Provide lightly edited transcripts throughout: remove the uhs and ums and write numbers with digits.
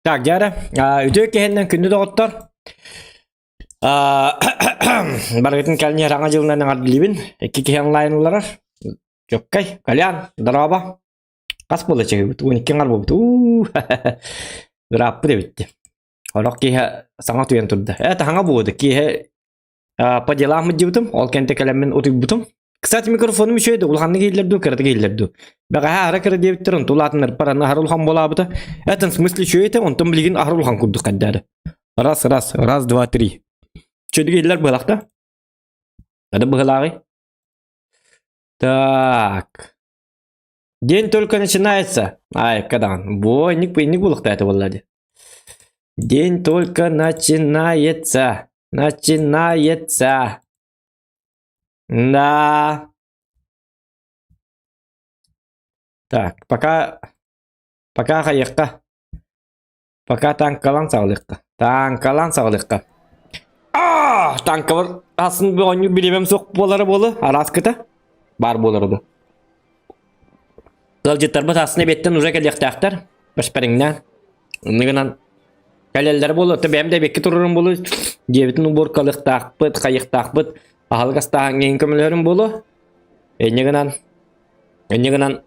Так, дьэ эрэ, үтүө киһиннэн күндү доҕоттор. Барыгытын кэлин иһэр Аҥа дьылынан эҕэрдэлиибин. Икки киһи онлайн ылларар. Чөккэй, Колян, дорообо. Хас буолла чыгыбыт? 12 аҥар буолбут. Уу, ырааппыт эбит. Орох киһи саҥа утуйан турда. Э, таһаҥа буолду. Киһи По делам сылдьыбытым, ол кэнтэ кэлэммин утуйбутум. Кстати, микрофонум үчүгэй да, улаханнык иһиллэр дуу, кыратык иһиллэр дуу. Бэҕэһээ аһара кыра диэбиттэр, онту улаатыннарбар аны аһара улахан буолаабыта. Это в смысле үчүгэй этэ, онтон билигин аһара улахан курдук хайдаары. Раз, раз, раз, два, три. Үчүгэйдик иһиллэр быһалах да? Это быһалааҕый? Так. День только начинается. Ай, кадан. Бо, инник инник булуктааты буолла День только начинается. Начинается. Да. Так, пока пока хайыахха. Пока танкалан саҕалыахха. Танкалан саҕалыахха. А, танкалар асын оонньуур бириэмэм суох буолара буолу, арааскыта баар буолара дуу. Ыалдьыттарбыт аасын эбиэттэн уже кэлиэхтээхтэр. Бэспэриҥнээн. Оннугунан кэлэллэр буолуо, то бэйэм да эбиэккэ турарым буолуо. Дьиэбитин уборкалыахтаахпыт, хайыахтаахпыт, аһылык астааһыҥҥа иһин көмөлөһөрүм буолуо. Инньэ гынан, инньэ гынан,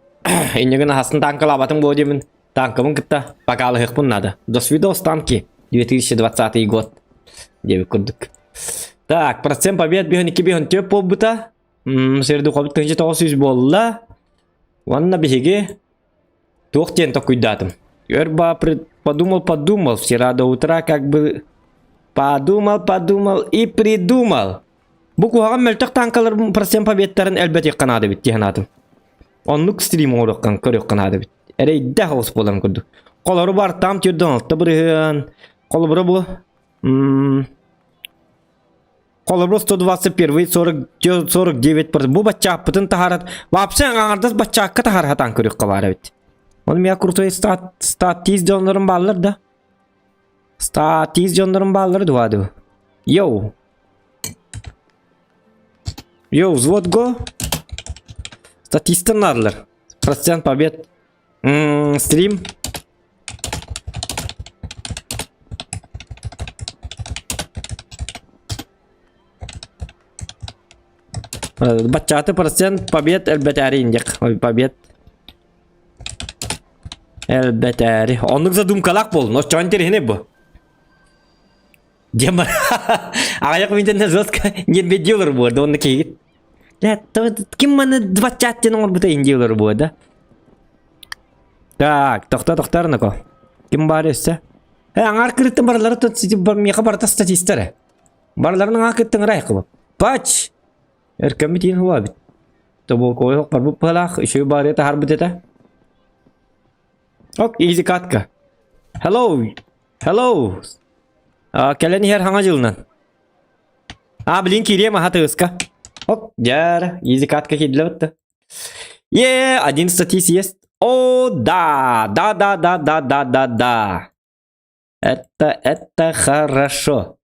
инньэ гынан хасын таанкалаабатым буолуо диэмин Танкабын кытта покалыһыахпын наада. До свидос, танки. 2020 год. Диэбит курдук. Так, процент побед 52-54 буолбута. Сердуховит 1900 буолла. Уонна биһиги туох диэн токуйдаатым. Өрба подумал, подумал, вчера до утра как бы подумал, подумал и придумал. Бу куһаҕан мөлтөх танкалар процент победтарын элбэтиэххэ наада эбит дии санаатым. Оннук стрим оҥоруохха көрүөххэ наада эбит. Эрэйдээх оҕус буоларын курдук. Холору бар там түрдөн алта бырыһыан. Холобура бу Холобура 121 40 49 бу баччааппытын таһаарат. Вообще аҥардас баччаакка таһаар хатаан көрүөххэ баар эбит. Оны меня крутой стат статист дьоннорум бааллар да. Статист дьоннорум бааллар дуа ду. Йоу. Йоу, взвод го. Статистар наадалар. Процент побед. М стрим. Баччааты процент побед элбэтээри индик. Ой, побед. Элбэтээри. Оннук задумкалаах буолун. Оччоҕо интэриэһинэй бу. Диэн бар. Аҕыйах мүнүүтэннэ жестко нерведиолар буо да онно киһигит. Ким маны двадцать диэн оҥорбута индиолар буо да. Так, тохто тохтор нако. Ким баар өссө? Э, аҥаар кырыттан барылары тут миэхэ барыта статистар э. Барыларын аҥаар кыттан ырай кыбы. Пач! Өркөммүт иин хуа бит. Тобуокой барбыт быһалаах, үчүгэй баарыа таһарбыт этэ. Ок, easy катка. Hello. Hello. А, кэлэн иһэр хаҥа дьылынан. А, блин, киириэм аха тыыска. Оп, дьэр, easy катка киирдилэ бытта. Е, один статист есть. О, да, да, да, да, да, да, да, да. Это, это хорошо.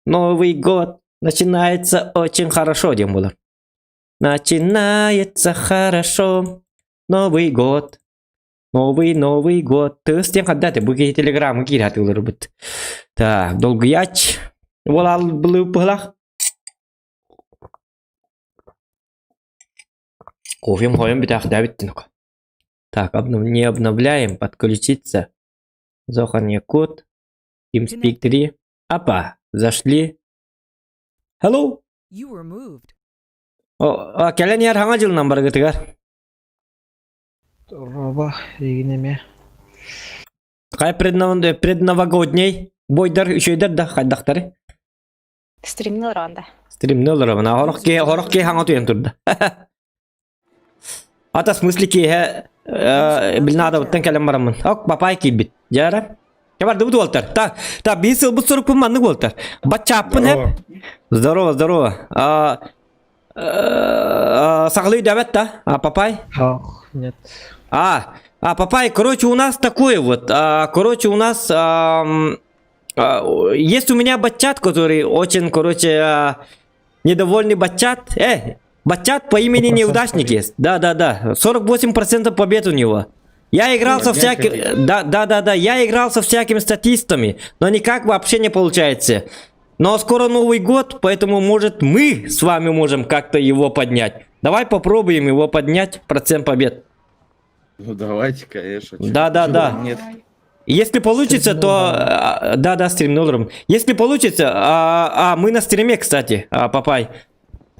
Новый год начинается очень хорошо, диэн буолар. Начинается хорошо. Новый год. Новый Новый год. Тыас диэн ханна этэ? Бу киһи телеграммы киирэ сатыылларбыт. Так, долгуйач. Уол былыыппыһылах. Кофем хойон бүтээхтээбит тинок. Так, обнов... не обновляем, подключиться. Зохан Якут. TeamSpeak 3. Апа, зашли. Hello. You were moved. О, кэлэн иһэр хаҥа дьылынан барыгытыгар. Роба, эйигин эмиэ. Хай предновогодний бойдар үчүгэйдэр да хайдахтары? Стримни олорон да. Стримни олоробун. Хорох киһи хорох киһи хаҥа утуйан турда. Ата смысле киһи билнаадабыттан кэлэн бараммын. Ок, папай киирбит. Дьара. Кабардыбыт уолтар. Та, та биир сылбыт сурукпун маннык уолтар. Баччааппын хэп. Здорово, здорово. А, Сахалыы өйдөөбөт да? А, Папай? Ах, нет. А, а, Папай, короче, у нас такое вот. А, короче, у нас а, а, есть у меня батчат, который очень, короче, а, недовольный батчат. Э, батчат по имени 100% Неудачник есть. Да, да, да. 48% побед у него. Я играл со Поднять всякими... хотите? Да, да, да, да, я играл со всякими статистами, но никак вообще не получается. Но скоро Новый год, поэтому, может, мы с вами можем как-то его поднять. Давай попробуем его поднять, процент побед. Ну давайте, конечно. чё- Да, да, чё да. Нет. Если получится, то... Стримнул, Да, да, стримнул. Если получится, мы на стриме, кстати, Папай.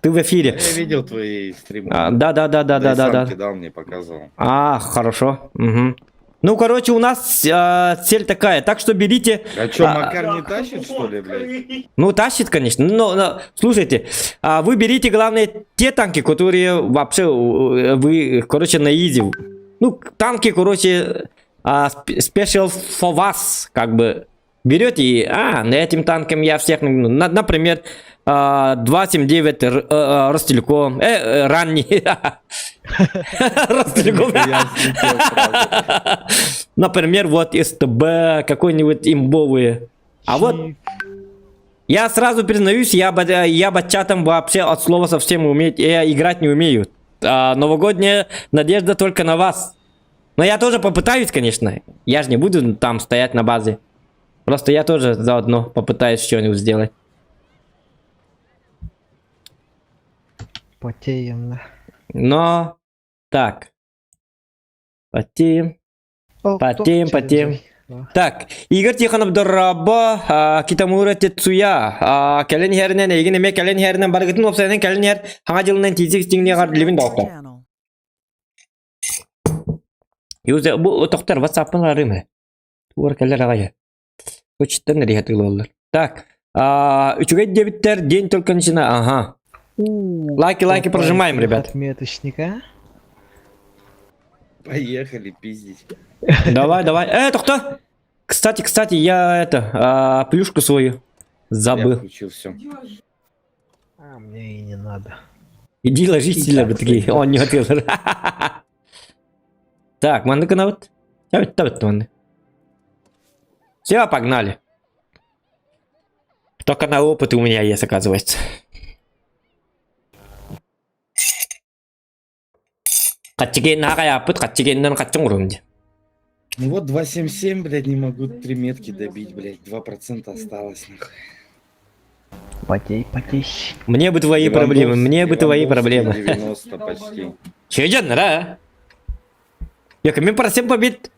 Ты в эфире. Я видел твои стримы. Да, да, да, да, да, и да, сам да. кидал мне, показывал. А, хорошо. Мгм. Ну, короче, у нас цель такая. Так что берите. А чё, А, Макар не тащит, что ли, блядь? Ну, тащит, конечно. Но, слушайте, вы берите, главное, те танки, которые вообще вы, короче, на изи. Ну, танки, короче, special for вас, как бы. Берете и, на этим танком я всех, ну, например, 279 Ростелеком, ранний. Ростелеком. Я взлетел сразу. Например, вот СТБ, какой-нибудь имбовые. А вот я сразу признаюсь, я батчатом вообще от слова совсем уметь, я играть не умею. Новогодняя надежда только на вас. Но я тоже попытаюсь, конечно. Я же не буду там стоять на базе. Просто я тоже заодно попытаюсь что-нибудь сделать. Потеем, да. Но так. Потеем. О, Потеем, кто потеем. через- Да. Так, Игорь Тихонов дорообо, Китамура Тецуя, кэлэн иһэринэн, эйигин эмиэ кэлэн иһэринэн, барыгытын уопсайынан кэлэн иһэр, Саҥа дьылынан тиийсик-истиҥник эҕэрдэлиибин доҕоттор. Юза, бу тохтор WhatsApp-ын арыым. Туор кэлэр аҕай. Учтан риһатылаллар. Так, үчүгэй диэбиттэр, день только начина, ага. У, Лайки, лайки попал прожимаем, ребят. Отметочника. Поехали пиздить. Давай, давай. Тохто! Кстати, кстати, я это, плюшку свою Я забыл. включил все. А, мне и не надо. Иди ложись, И так такие. сойдет. Он не хотел. Так, маннык вот. Все, погнали. Только на опыт у меня есть, оказывается. Хаччыгеннан хаяппыт, хаччыгеннан хаччың урунди. Ну вот 2.77, блядь, не могу три метки добить, блядь. 2% осталось, нахуй. Потей, потей. Мне бы твои проблемы, мне бы твои Левандовский проблемы. 90 почти. Чөйден, ра. Yok, мин процент побед.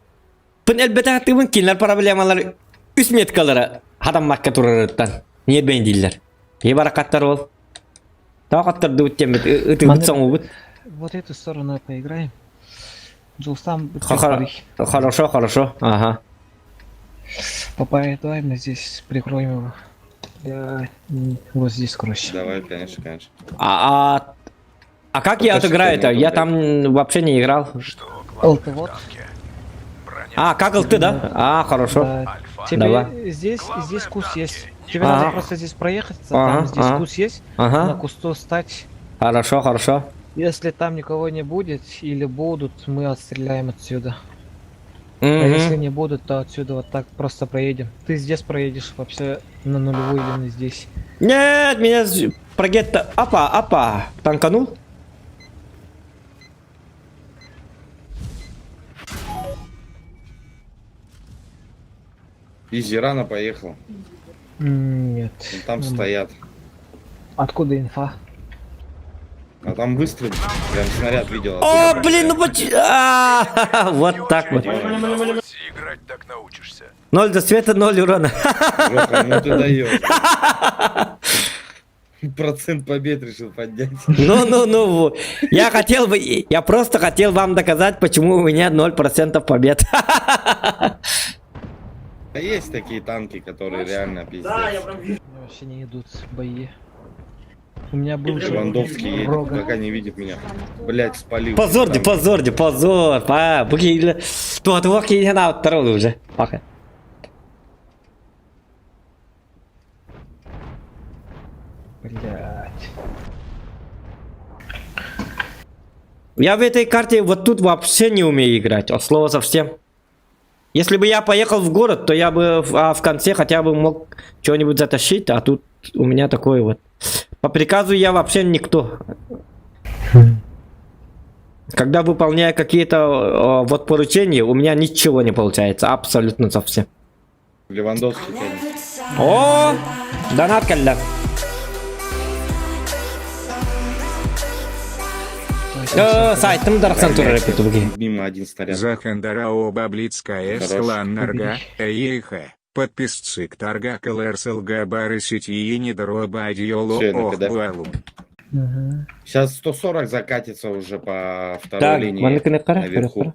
Пын элбете хаттыбын кинилэр проблемалар үс меткалара хатаммакка турарыттан. Не бен дииллэр. И баракаттар ол. Таакаттар дубут ытыбыт Маны- соңубут. Вот эту сторону поиграем. Джулстан, Хорошо, хорошо. Ага. Папай, давай мы здесь прикроем его. Я вот здесь, короче. Давай, конечно, конечно. А как я Покажи, отыграю-то? что Я нету, там вообще не играл. ЛТ вот. А, как ты, да? А, хорошо. Да. Тебе Давай. здесь куст есть. Тебе Ага. надо просто здесь проехаться, Ага, там здесь ага. куст есть, на Ага. кусту стать. Хорошо, хорошо. Если там никого не будет или будут, мы отстреляем отсюда. А Мгм. если не будут, то отсюда вот так просто проедем. Ты здесь проедешь вообще на нулевую или на здесь. Нет, меня прогетто. Апа, апа. Танканул? Изи рано поехал. Нет. Вон Там стоят. Откуда инфа? А там выстрел. Прям снаряд видел. О, оттуда блин, ну прилетел. почему? А, Вот так вот. Играть так научишься. Ноль до света, ноль урона. Жоха, ну ты даешь. Процент побед решил поднять. Ну, ну, ну, я хотел бы, я просто хотел вам доказать, почему у меня 0% побед. Да есть такие танки, которые реально пиздец. Вообще не идут бои. У меня был же Левандовский едет, Рога. пока не видит меня. Блять, спалил. Позор, де, позор, де, позор. Па, буки, то от не на второго уже. Пока. Блять. Я в этой карте вот тут вообще не умею играть, от слова совсем. Если бы я поехал в город, то я бы в конце хотя бы мог что-нибудь затащить, а тут у меня такое вот. По приказу я вообще никто. Когда выполняю какие-то э, вот поручения, у меня ничего не получается, абсолютно совсем. Левандовский тянет. О, донат кэллэ. Э, сайтым дарахсан турар эпит буги. Мимо один снаряд. Захандарао Баблицкая Хорош. Скланнарга, ЭЕХ, подписцик Тарга КЛРСЛГ Бары Сити и Недороба Адьоло Всё, я на КД. Охбалум. Мгм. Сейчас 140 закатится уже по второй Так, линии. маннык кына кара, наверху.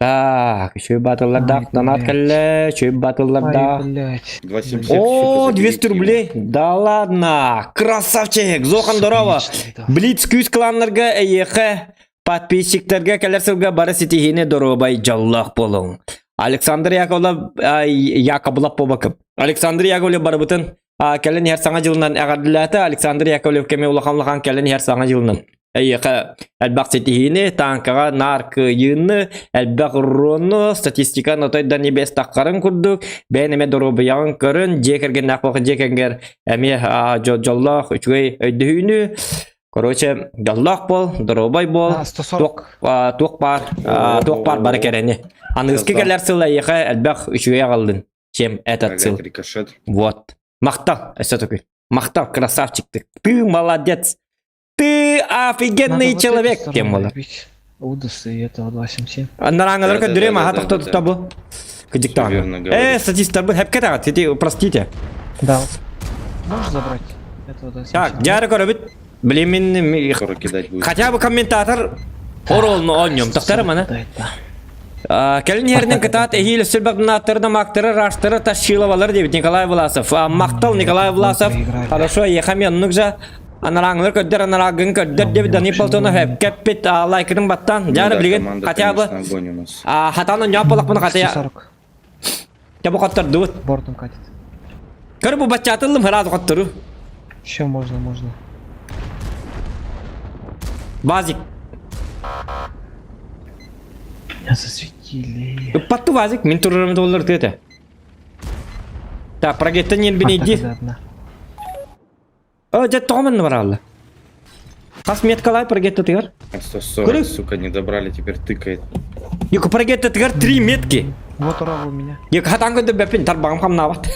Так, еще батыллардаах, Ай, донат блядь. кэллэ, еще Ай, батыллардаах. блядь. 2,77, О, сука, 200 заберите его. рублей. Да ладно. Красавчик. Зохан здорово. Сука, Блиц күүс кланнарга эйиэхэ подписчиктарга кэлэр сылга бары ситиһиини доруобай дьоллоох буолуҥ. Александр Яковлев Яковлев буолбаккын. Александр Яковлев барыбытын кэлэн иһэр саҥа дьылынан эҕэрдэлээтэ. Александр Яковлев кэми улахан-улахан кэлэн иһэр саҥа дьылынан. Эйиэхэ элбэх ситиһиини, тааҥкаҕа наар кыайыыны, элбэх уруону, статистиканы отой да небес таххарын курдук, бэйэн эмэ доруобуйаҕын көрөн, дьиэ кэргэннээх буолла дьиэ кэргэр эмиэ дьоллоох үчүгэй өйдөһүүнү, короче, дьоллоох буол, доруобай буол, А, 140. туох баар, туох баар бары кэрэни. Аныгыскы Создам. кэлэр сыл эйиэхэ элбэх үчүгэй аҕаллын, чем этот сыл. Опять рикошет. Вот. Махтал, өссө төгүл. Махтал, красавчик ты. Ты молодец. Ты офигенный Надо вот человек, эту тем сторону более. добить. Удас и этого 277. Нараҥалар Да, да, көрдөрүм, да, аха да, тохто да, да. табу. Всё верно Э, говоришь. статистар бы хепке тагат, ити, простите. Да. Можешь забрать этого 277? Так, дьары көрөбүт. Блин, мин Скоро кидать будет. хотя бы комментатор оролну оонньуом. Тохтар маны. Да, это. Кэлин иһэринэн кытаат эһиил өссө мактары, раштары тащиловалар диэбит Николай Власов. Махтал Николай Власов. Хорошо, ехами оннук же. Анараңлар көрдөр, анарагын көрдөр диэбит Данил Платонов эпкеппит лайкырын баттан. Ну Дьары да, билигин команда, хотя бы конечно, огонь у нас. хатан онньоп болохпун хотя 140. Табы хоттордубут. Бортом катит. Көр бу баччатыллым хыраат хоттору. Еще можно, можно. Базик. Меня засветили. Ыппаттı базик. Мин турарым доллар тыата. Так, прогеттен ен Атака иди. да одна. О, дьэ тоҕо баралла. Хас меткалай прогетта тыгар? 140, Куры? сука, не добрали, теперь тыкает. Юк прогетта тыгар три метки. Вот урал у меня. Юк хатан көндө бэпин тарбағым хамнаабат.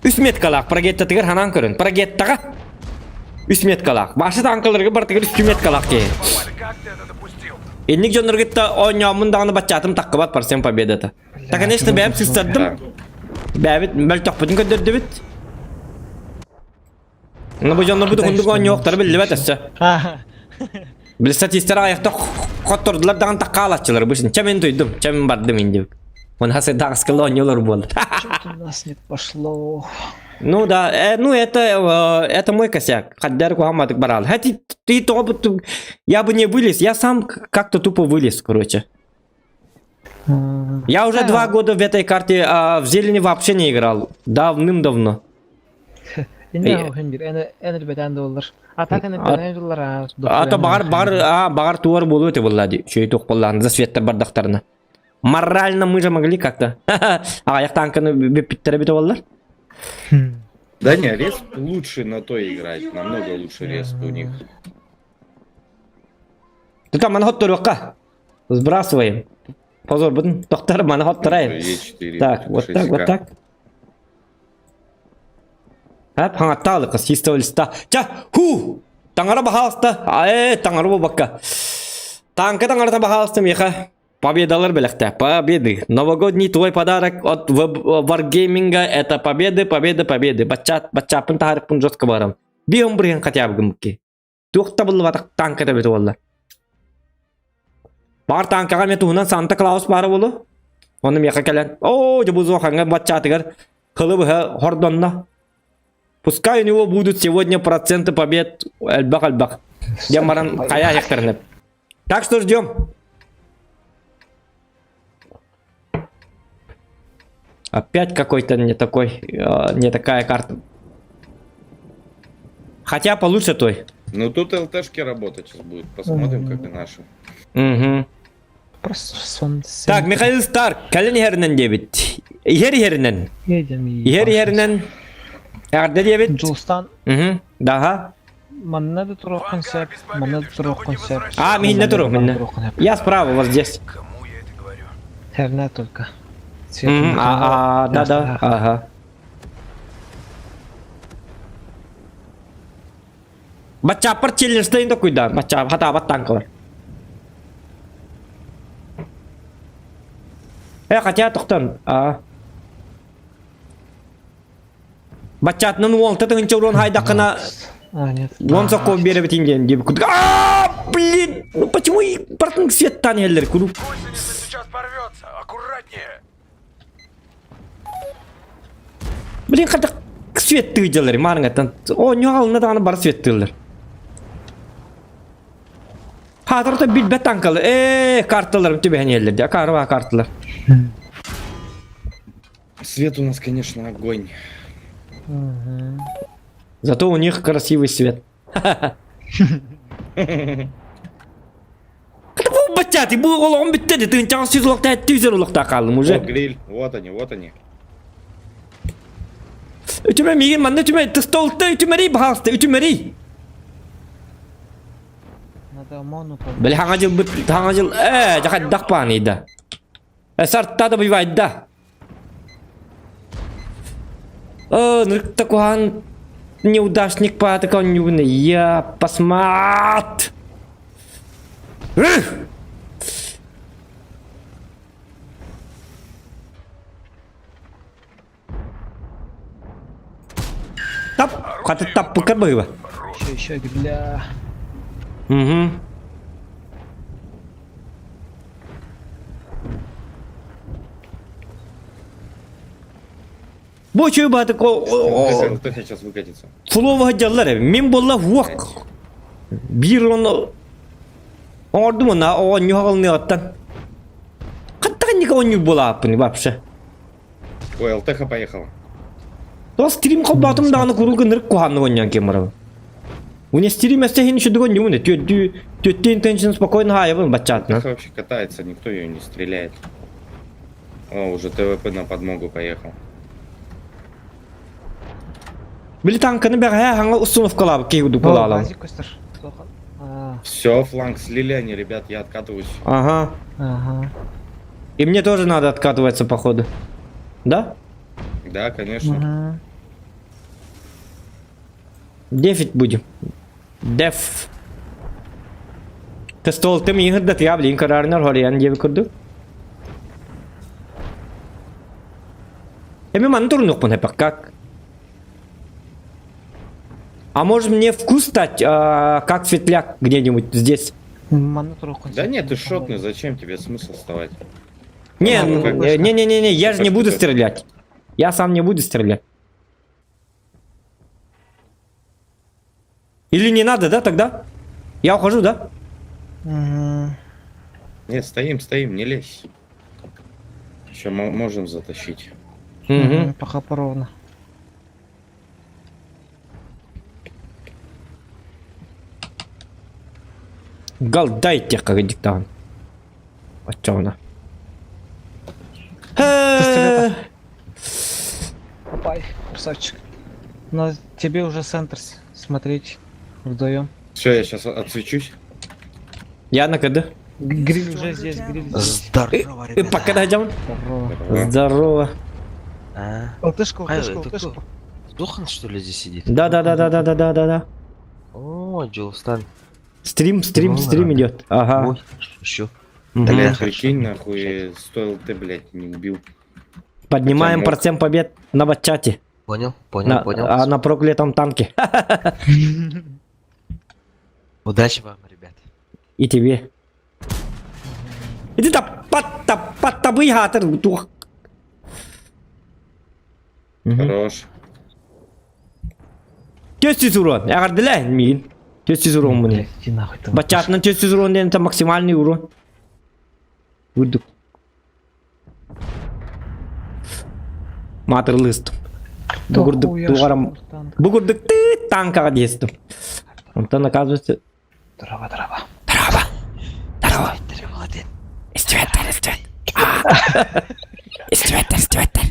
Үс меткалаах прогетта тыгар ханан көрөн. Прогеттаға үс меткалаах. Башы танкаларга бар тыгар үс меткалаах киһи. Попали, как ты это допустил? Инник дьонноргытта оонньооммун даҕаны баччаатым таххыбат парсен победата. Так, конечно, бэйэм сыстардым. Бэйэбит мөлтөхпүтүн көрдөрдүбүт. Ну бу дьоннорбут уһундук оонньуохтара биллибэт өссө. Били статистар аҕыйахта хоттордулар даҕаны таккаалааччылар бу чэ мин туйдум, чэ мин бардым индибик. Он хасы даҕаскылы оонньуулар буолла. Что-то у нас не пошло. Ну да, э, ну это, э, это мой косяк. Хаддар кухаммадык барал. Хотя ты то бы я бы не вылез, я сам как-то тупо вылез, короче. Я уже два года в этой карте а, в зелени вообще не играл. Давным-давно. А то бағар бағар а бағар туар болу өте болла ди. Шөй тоқ болланы за светтер бардақтарына. Морально мы же могли как-то. Аяқ танканы біппіттері бите боллар. Да не, респ лучше на то играть, намного лучше респ у них. Тута мана хоттор Сбрасываем. Позор бұдын. Тоқтар мана хоттырайын. Е4, Так, вот так, вот так. Хап, хаңатталы қыз, чистого листа. Ча, ху! Таңара бахалыста. Ай, таңара бу бакка. Танка таңара бахалыста меха. Победалар беләхтә. Победы. Новогодний твой подарок от Wargaming это победы, победы, победы. Бачат, бачапын тарыпын жестко барам. Биом брген хотя бы гымки. Туохта булла батак танка да бит олла. Бар танкага мен туһунан Санта Клаус бары болу. Оны меха кэлэн. О, жобузу ханга бачатыгар. Хылы быһа хордонна. Пускай у него будут сегодня проценты побед элбэх-элбэх. Ямаран хая хектернеп. Так что ждем. Опять какой-то не такой, э, не такая карта. Хотя получше той. Ну тут ЛТшки работать сейчас будет, посмотрим, как и наши. Угу. Просто сон. Так, Михаил Старк, кэлэн иһэринэн диэбит. Иһэр иһэринэн. Едем и... Иһэр иһэринэн. Эҕэрдэ диэбит. Джулстан. Угу. Даха. Манна да туруоххун В сөп, ангар без манна победы, да туруоххун чтобы не сөп. А, возвращаться. миннэ Манна туру, миннэ. туруоххун сөп. Я справа, вот здесь. Кому я это говорю? Херня только. Цвет Мгм, А, а, да, да, ага. Баччааппар челленджтайын токуйдаан, баччаап хатаабат танкалар. Э, хотя тохтон, а. Баччаатынан уолта тыгынча урон хайдакына А, нет. уон сокко биэрэбитин диэн диэбит курдук. А, блин, ну почему и бартын светтан иһэллэр куруук. Гусеница сейчас порвется. Аккуратнее. Блин, хата светтыы дьаллар маарыҥаттан. Оонньуу аҕалына даҕаны бары светтыыллар. Хаатарта билбэт танкалы. Ээ, карталарым түбэһэн иһэллэр дии. Акаарыбаа карталар. Свет у нас, конечно, огонь. Мгм. Зато у них красивый свет. Бу бачати, бу олоҕум бүттэ де тыынчаҕа сүүс олохтоох түзер олохтоох хааллым уже. О, гриль. Вот они, вот они. Үтүмэ миигин манна үтүмэ тыстолта үтүмэрий баһаалыста үтүмэрий. Надо ОМОНу Били хаҥа дьылбыт хаҥа дьыл ээ дьахайдах бааныйда. Э сарта да бывайда. Э нырыкта куһаан неудачник паатыка онньугуна я посмат. Эх! Тап, хата таппыкка быһыба. Еще, еще, бля. Угу. Бу үчүгэй баатык ЛТХ сейчас выкатится. флова дьаллар мин буолла уок биир он оҥордум уна оонньуу хаҕылныаҕыттан хаттаҕын ника оонньуур буолааппын вообще Ой, ЛТХ поехала. Тоҕо стрим холбоотум даҕаны куруук ынырык куһааннык оонньоон киэн барабын. Уне стрим өссө иһин үчүдүк оонньуубун түөрдүү түөртүү интеншн спокойно хаайабын баччаатынан. ЛТХ вообще катается, никто ее не стреляет. О, уже ТВП на подмогу поехал. Били танканы бэҕэһээ хаҥа установкалаабыт киһи курдук буолаалаҕын. Базик көстөр. А, Все, фланг слили они, ребят, я откатываюсь. Ага. Ага. И мне тоже надо откатываться, походу. Да? Да, конечно. Мгм. Дефить будем. Деф. Тестолтым иһырда тыа блин карарнар хориан диэби курдук. Эми маны турунукпун эпек как? А может мне вкус стать, а, как светляк где-нибудь здесь? Манна туруоххун Да сөп. нет, ты шотный, зачем тебе смысл вставать? Не, Ну, как- не, не, не, не, я же не Как буду это? стрелять. Я сам не буду стрелять. Или не надо, да, тогда? Я ухожу, да? Мгм. Нет, стоим, стоим, не лезь. Еще можем затащить. Угу. Мгм, Пока поровну. Галдайте, как диктант. Оччоҕуна. Пистолета. Попай, красавчик. Но тебе уже центр смотреть вдвоем. Все, я сейчас отсвечусь. Я на КД. Гриль уже здесь, гриль здесь. Здорово, Э, ребята. Пока дойдем. Здорово. Здорово. А, Алтышку, А, алтышку, это кто? алтышку. Духан, что ли, здесь сидит? Да, да, да, да, да, да, да, да, да. О, Джулстан. Стрим, стрим, Ну, стрим ладно. идет. Ага. Ой, еще. Мгм. Блядь, хорошо. прикинь, нахуй, стоил ты, блядь, не убил. Поднимаем Хотя мог. процент побед на батчате. Понял, понял, На, понял. а, на проклятом танке. Удачи вам, ребят. И тебе. Иди та патта патта быйхатыр тух. Хорош. Төссүз урон. Эҕэрдэлээ миигин. Төссүз урон муну. Блядь, иди нахуй там. Бачатынан төссүз урон диэн это максимальный урон. Үрдүк. Маатырлыыстым. Бу курдук тугарам. Бу курдук ты танкаҕа диэстим. Онтон оказывается... Здорово, здорово. Здорово! Здорово! Молодец. Истибэттэр, истибэт. Истибэттэр, истибэттэр.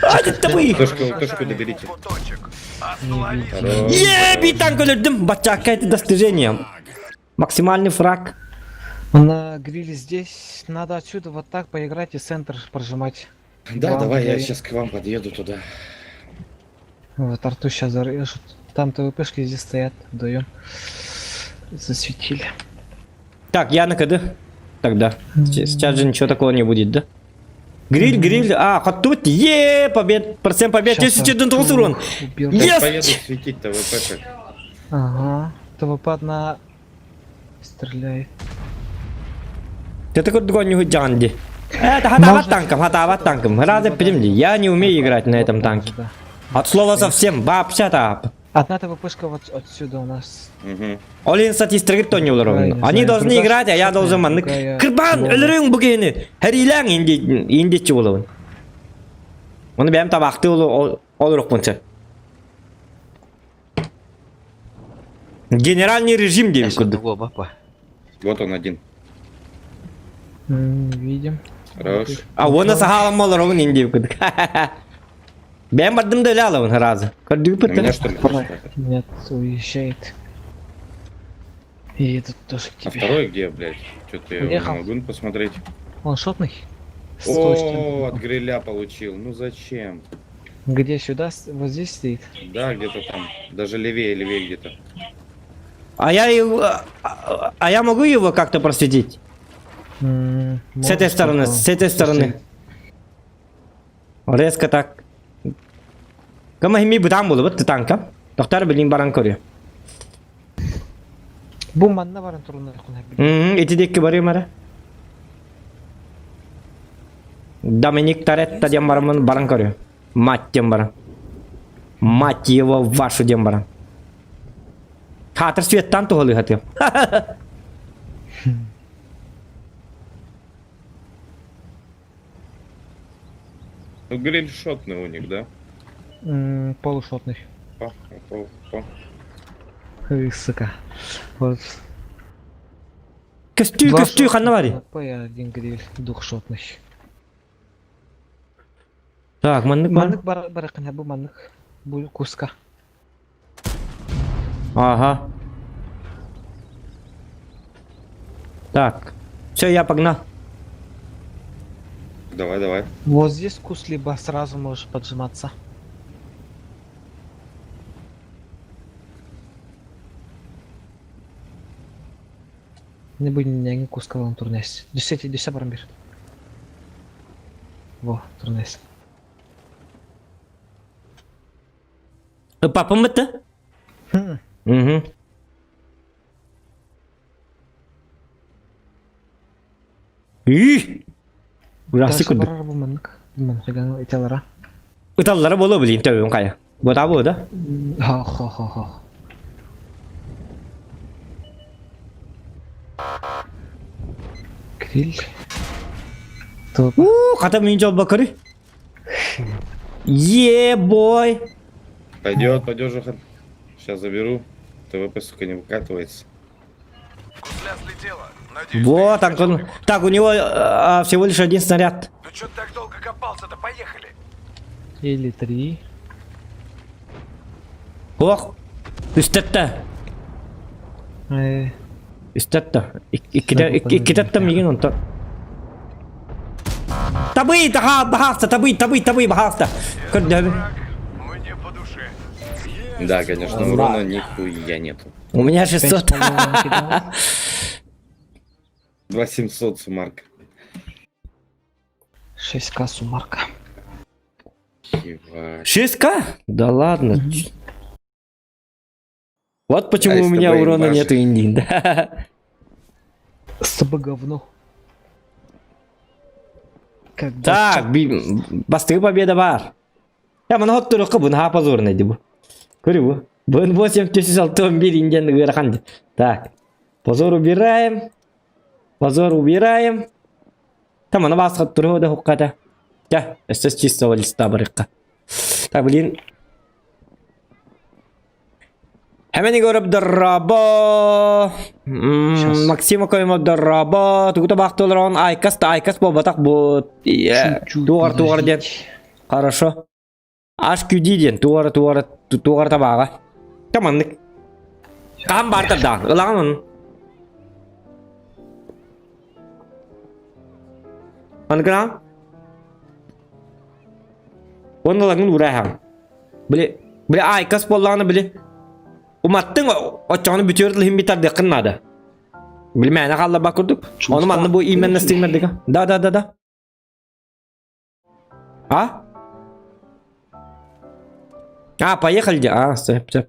А, табый! Точку, точку доберите. Куточек. Остановись. Хорош. Е, бит танк өлөрдүм! Баччаакка это достижение. Максимальный фраг. На гриле здесь надо отсюда вот так поиграть и центр прожимать. Да, Вам давай, я даю. сейчас к вам подъеду туда. Вот арту сейчас зарежут. Там ТВПшки здесь стоят вдвоем. Засветили. Так, я на КД. Тогда. Сейчас же ничего такого не будет, да? Гриль, гриль. А, хоть тут. Е, побед. Процент побед. Щас 1009 Артур урон. убил. Есть! Сейчас поеду светить ТВП-шек. Ага. ТВП одна стреляет. Ты такой другой не жанди. Это хатават Можно- танком, хатават танком. Разве примли? Я не умею играть на этом танке. Да. От слова совсем, вообще так. Одна ТВПшка вот отсюда у нас. Угу. Олин статистик то не Другая, не Они знаю, должны другая играть, а я шотная, должен маннык. другая Кырбан, ловля. өлөрүң бу киһини. Хэрилэң инди индичи болобун. Оны бэм табакты ол олорукпун Генеральный режим дейм Эс курдук. одного бапа. Вот он один. М, Видим. Хорош. А оны сахалам олоробун инди курдук. Бэм бардым да эле алабын разы. Көрдүк На меня бит. что ли? Второй. Нет, уезжает. И этот тоже к А тебе. второй где, блядь? Что-то я его не Уехал. могу посмотреть. Он шотный? Стой, О, что от гриля получил. Ну зачем? ли? Где сюда? Вот здесь стоит? Да, где-то там. Даже левее, левее где-то. А я его, а я могу его как-то просветить? М, С этой можешь стороны, попробовать. с этой стороны. Резко так. Кама хими бутан булу бут танка. Доктор билин баран көрү. Бу манна баран турунар кунар били. Мм, эти декки барыйм ара. Доминик Торетто диэн барамын баран көрү. Мать диэн баран. Мать его вашу диэн баран. Хатыр светтан туһалыы хатыам. Ну гриль шотный у них, да? М, Полушотный. Опа, опа, опа. Эй, сука. Вот. Көстүү, Два көстүү ханна барый? шотных, П один гриль, двухшотный. Так, маннык бар. Маннык бар баракына бу маннык. Бу куска. Ага. Так. Все, я погнал. Давай, давай. Вот здесь кус либо сразу можешь поджиматься. Не будем не куска вам турнес. Десяти, десять барамбир. Во, турнес. Папам это? Хм. Угу. Ih! Urası Дальше курдук. барар бу маннык. Маннык италара. Ыталлара боло билин төбөм кая. Бота бу да. Ха ха ха ха. Гриль. Топ. У, хата мин жол бакыры. Е бой. Пойдет, пойдет, Жухан. Сейчас заберу. ТВП, сука, не выкатывается. Гусля слетела. Надеюсь, Вот, ты Антон. Так, у него всего лишь один снаряд. Ну чё ты так долго копался-то? Поехали. Или три. Ох. Үстетте. Э, Үстетте. Иккитетте мигин онтон. Табы, таха, бахаста, табы, табы, табы, бахаста. Көрдө. Враг мне по душе. Да, конечно, урона нихуя нету. У меня пять 600. по-моему, накидал. 2700 сумарка. 6к сумарка. Ебать. 6К? Да ладно. Вот почему А у меня СТБ урона имба же. нету, Индин. Да. СБ говно. Как бы Так, бастығы победа бар. Я мына хот тұрыққа бұны хапа зорын еді бұл. Көрі бұл. Бұн 8 6 11 индиян ырахан. Так. Позор убираем. Позор убираем. Там ана басқа тұрығы да хуққата. Я, өстес чистого листа барыққа. Так, блин. Хәмәне көріп дұрабы. Щас. Максима көймөп дұрабы. Тугута бақтылар он айкас та айкас болбатақ бұ. Чуть-чуть Туғар туғар деп. подождите. Хорошо. HQD диэн туора туора туора табааҕа. Таманнык. Хаһан баартар даҕан ылаҕын onu. Маннык Уонна ылаҥын уурааһаҥ. Били, били айкас буоллаҕына били уматтыҥ оччоҕуна бүтүөр дылы иһин битардыаххын наада. Били мээнэ хаалларбат курдук. Ону манна бу именно стримердига. Да, да, да, да. А? А, поехали. А, стоп, стоп.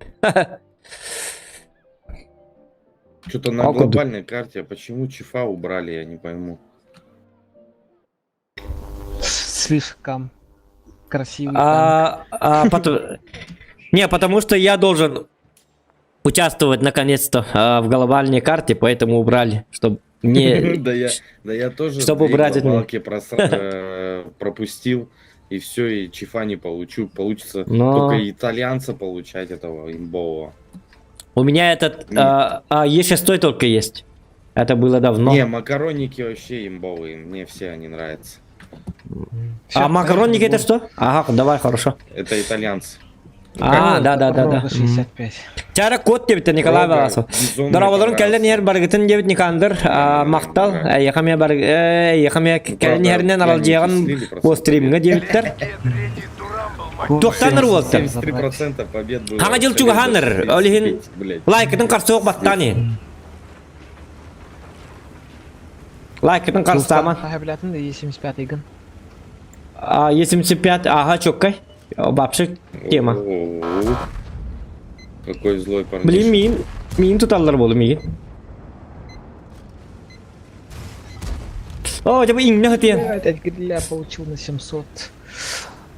Что-то на А куда? глобальной карте, а почему Чифа убрали, я не пойму. Слишком красивый танк. А, а, потом... Не, потому что я должен участвовать наконец-то в глобальной карте, поэтому убрали, чтобы не... Да я, да я тоже Чтобы две убрать от меня. глобалки пропустил, и все, и чифа не получу. Получится Но только итальянца получать этого имбового. у меня этот Не. Е6 только есть. Это было давно. Не, макаронники вообще имбовые, мне все они нравятся. Всё, А макаронники поехали, это что? Ага, давай, хорошо. Это итальянцы. А, да, да, да, да. Рога 65. Чара кот диэбитэ Николай Рога Баласов. безумно Дорооболорун понравился. кэллэн иһэр барыгытын диэбит Никандр махтал эйиэхэ бар эйиэхэ кэлэн Правда, иһэринэн я не аралдьыйаҕын слили просто. бу стримҥа диэбиттэр. Третий Турамбл, Туохтаныр уолтар. 73% побед было. Хаҥа дьыл чугаһааныр, ол иһин Блядь. Лайкытын қарсуох баттаан иһин. Лайкытын қарсааман. Хаһаблятын да Е75 гын. Е75, ага, чоккай. Вообще тема. О-о-о. Какой злой парнишка. Блин, миин, миин туталлар буолу миин. О, дьэ бу иҥнэ хытыйан. Опять гриля получил на 700.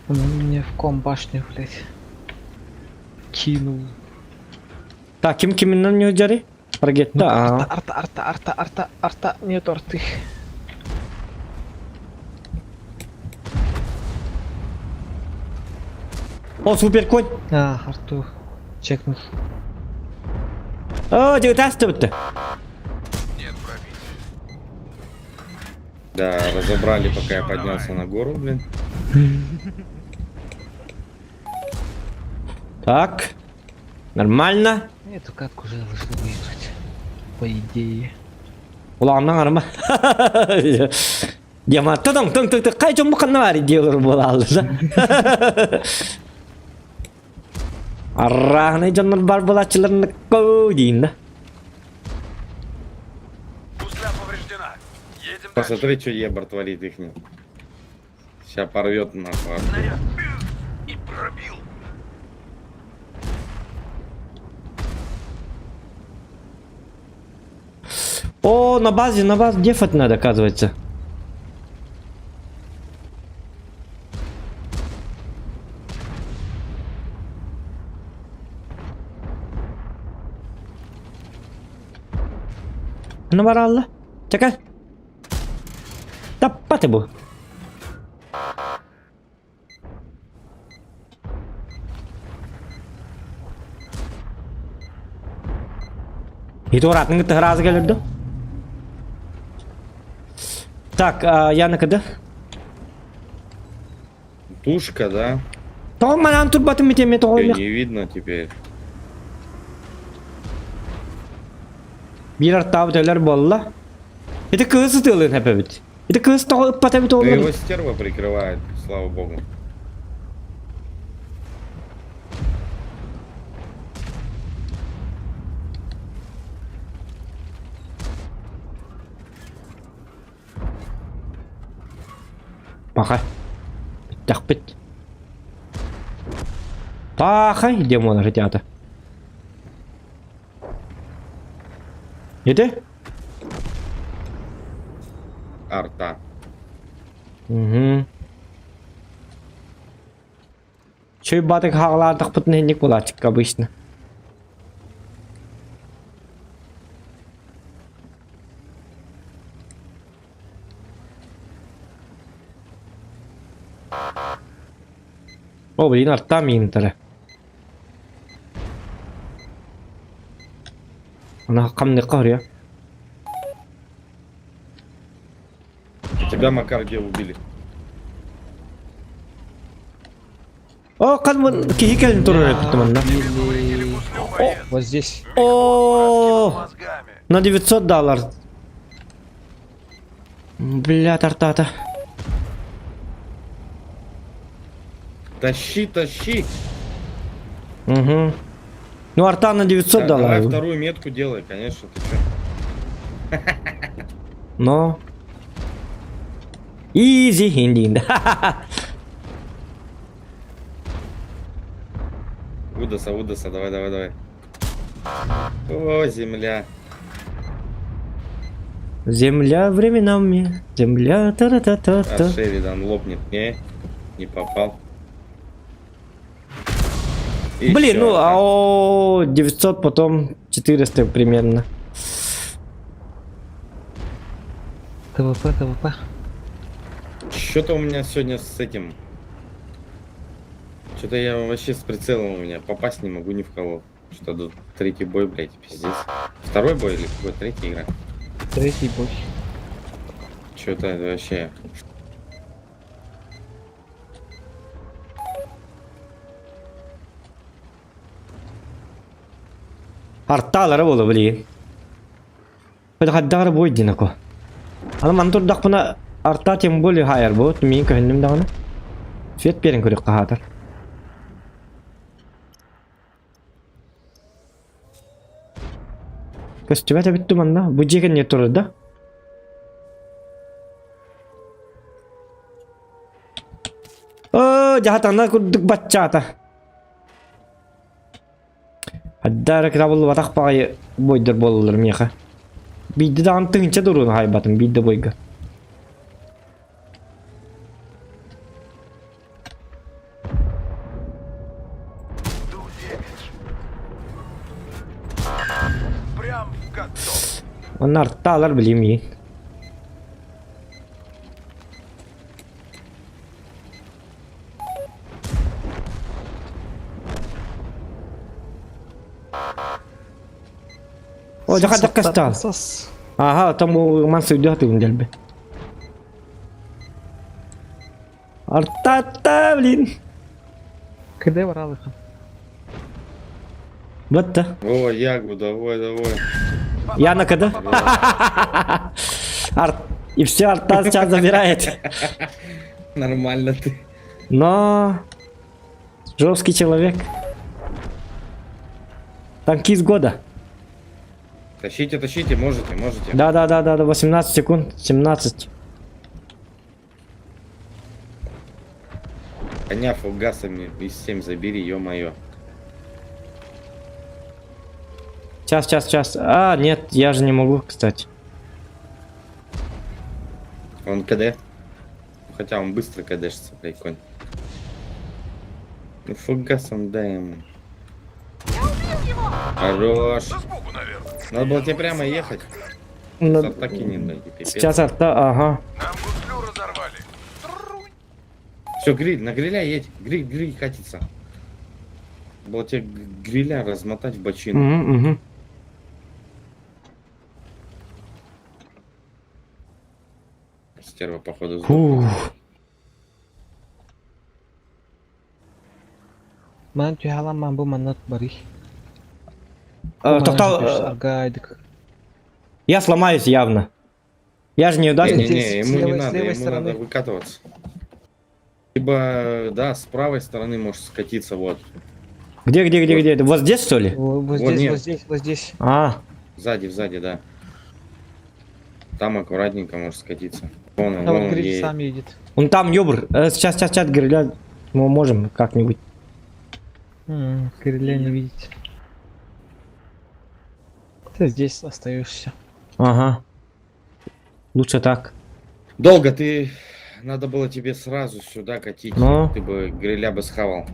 Он мне в ком башню, блядь. Кинул. Так, ким киминен ньюджари? Таргетта, Ну, а. арта, арта, арта, арта, арта, нет арты. О, супер конь. А, арту чекнул. О, дьэ ытаастыбытты. Нет пробития. Да, разобрали, пока я поднялся на гору, блин. Так. Нормально. Эту катку уже должны выиграть. По идее. Улаҕаннаҥ арма. Диама тыдың тың тың тың қай жомбу қанна бар идеялар бола алды да. Аррахны дьоннор бар булааччыларын коо дейін да. Гусля повреждена. Едем дальше. Посмотри, что Ебр творит их. Сейчас порвет нахуй. Снаряд и пробил. О, на базе дефать надо, оказывается. Ну, баралла. Чекай. Таппаты бу. Итуратның тыгыразы келірді. Так, яны кыды. Тушка, да? Тоғын манан турбатын митеме Её тоғын. не видно теперь. Бир арттабыт өлөр болла. Это кыз ытылын хэпэбит. Это кыз тоғы ыппата бит Ну олар. его стерва прикрывает, слава богу. Пахай. Тахпит. Пахай, демон ребята. Ете? Арта. Угу. Чөй батык хаглар тахпытын хенник булачык обычно. О, блин, арта миинтара. Ана камны каря. Тебя, Макар, где убили? О, кан киһи кэлин турар эбит манна. Или... Вот здесь. О, на 900 доллар. Бля, тартата. Тащи, тащи. Угу. Ну, арта на 900 Да, давай долларов. вторую метку делай, конечно, ты чё. Но. Easy, индин. Удаса, удаса, давай, давай, давай. О, земля. Земля временами. Земля та-та-та-та. А Шеридан лопнет. Не, не попал. И Блин, всё, ну, да. а о, 900, потом 400 примерно. ТВП, ТВП. Что-то у меня сегодня с этим. Что-то я вообще с прицелом у меня попасть не могу ни в кого. Что тут третий бой, блядь, пиздец. Второй бой или какой третья игра? Третий бой. Что-то это вообще. Арталары болу, блин. Хаддары бой динако. Аны ман турдақпына арта тем более хайыр бу. Мин көһүннүм даҕаны. Свет берин көрүк хаатар. Көстүбэт эбит манна. Бу дьиэгэ не турар да? Оо, дьаһатана курдук баччаата. Аддара кытабыллыбатах баҕайы бойдор буолаллар миэхэ. Биирдэ даҕаны тыһыынча дуруну хаайбатым биирдэ бойга. Прям в каток. Онно артаалар билиим иин. О, дьэ хайдах кастаал? Сос. Аха, там ман сыйдыа тыгын дэлби. Артата, блин. КД баралыха. Бытта. О, Ягу, давай, давай. Я на КД. Арт... И все, арта сейчас забирает. Нормально ты. Но... Жесткий человек. Танкист года. Тащите, тащите, можете, можете. Да, да, да, да, да, 18 секунд, 17. Коня фугасами из 7 забери, ё-моё. Сейчас, сейчас, сейчас. А, нет, я же не могу, кстати. Он КД. Хотя он быстро КДшится, блядь, конь. Ну фугасом дай ему. Хорош. Да сбоку, наверное. Надо было тебе прямо ехать. Ну, С атаки не дайте, пипец. Сейчас арта, ага. Нам гуслю разорвали. Трунь. Все, гриль, на гриля едь. Гриль, гриль катится. Было тебе гриля размотать в бочину. Угу, угу. Стерва, походу, сдохла. Фух. Ман түйалам ман бу маннат бари. Тоқтал, Аргайдык. я сломаюсь явно. Я же неудачник. Не-не-не, Здесь ему с не левой- с надо, левой ему стороны. надо выкатываться. Либо, да, с правой стороны можешь скатиться, вот. Где, где, где, где? Вот здесь, что ли? Вот Вон, здесь, нет. вот здесь, вот здесь. А, Сзади, сзади, да. Там аккуратненько можешь скатиться. Вон он, А вон вот он гриль едет. сам едет. он там, ёбр. Сейчас, сейчас, сейчас, гриля. Мы можем как-нибудь. Гриля не видеть. Ты здесь остаешься. Ага. Лучше так. Долго ты... Надо было тебе сразу сюда катить. Ну? Ты бы гриля бы схавал.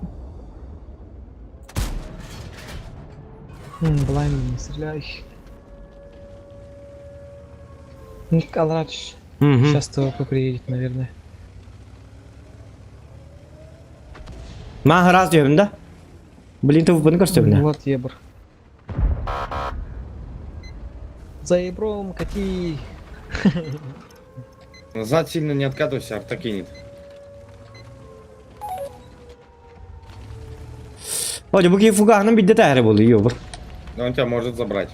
Блайнд, не стреляй. Николач. Угу. Сейчас ТВП приедет, наверное. Мага раз диyorum да? Блин, ты выпадын көрсөмүнэ. Вот ебр. За ебром кати. Назад сильно не откатывайся, арта кинет. О, бу киһи фугаһынан бидде тааһара буолуо бу. Но он тебя может забрать.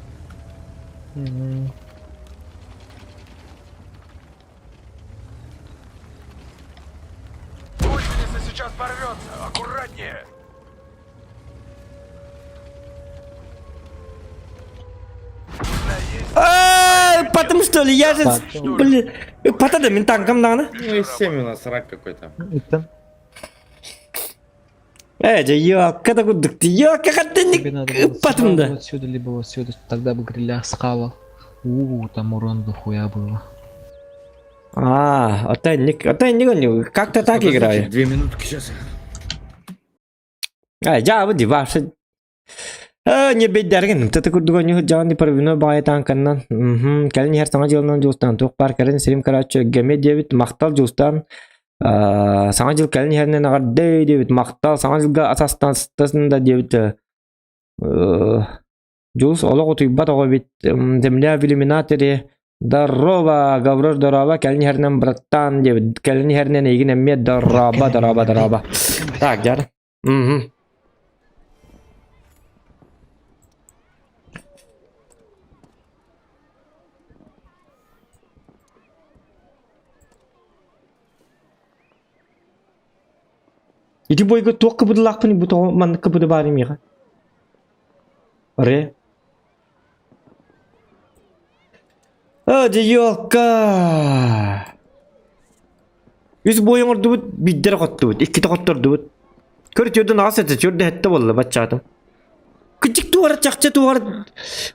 Гусеница сейчас порвется. Аккуратнее. Ай, потом что ли, я же, блин, патада мин танкам даҕаны. Ну и 7 у нас рак какой-то. Это Э, дьэ, ёкка да курдук дии, ёкка тебе надо было хаттынник патым сразу да. отсюда, либо вот сюда, тогда бы гриля схавал. У, там урон дохуя было. А, отенник, отенник он как-то так Подождите, играю. 2 минутки сейчас. Э, дьэ, бу ваша. Э, не бейдәрген, тата курдук онньу дьаҕан первино баҕайы танканнан. Мгм, кэлин иһэр саҥа дьылынан Дьулустаан туох баар кэлин сирим короче гэмэ диэбит махтал Дьулустаан. Э, саҥа дьыл кэлин иһэринэн эҕэрдэ диэбит махтал саҥа дьылга асастан да диэбит. Э, Дьулус олох утуйбат оҕо эбит. Земля в иллюминаторе. Здорово, Гаврош, здорово, кэлин иһэринэн братан диэбит. Кэлин иһэринэн эйигин эмиэ здорово, здорово, здорово. Так, дьар. Мгм. Ити бойга туох кыбыдылаахпын бу тоҕо маннык кыбыды баар миэхэ? Ре. О, дьиёлка! Үс бой оҥордубут, биирдэ хоттубут, иккитэ хоттордубут. Көр төрдүн аҕас этэ, төрдө сэттэ буолла баччаатым. Кычык туора чахчы туора.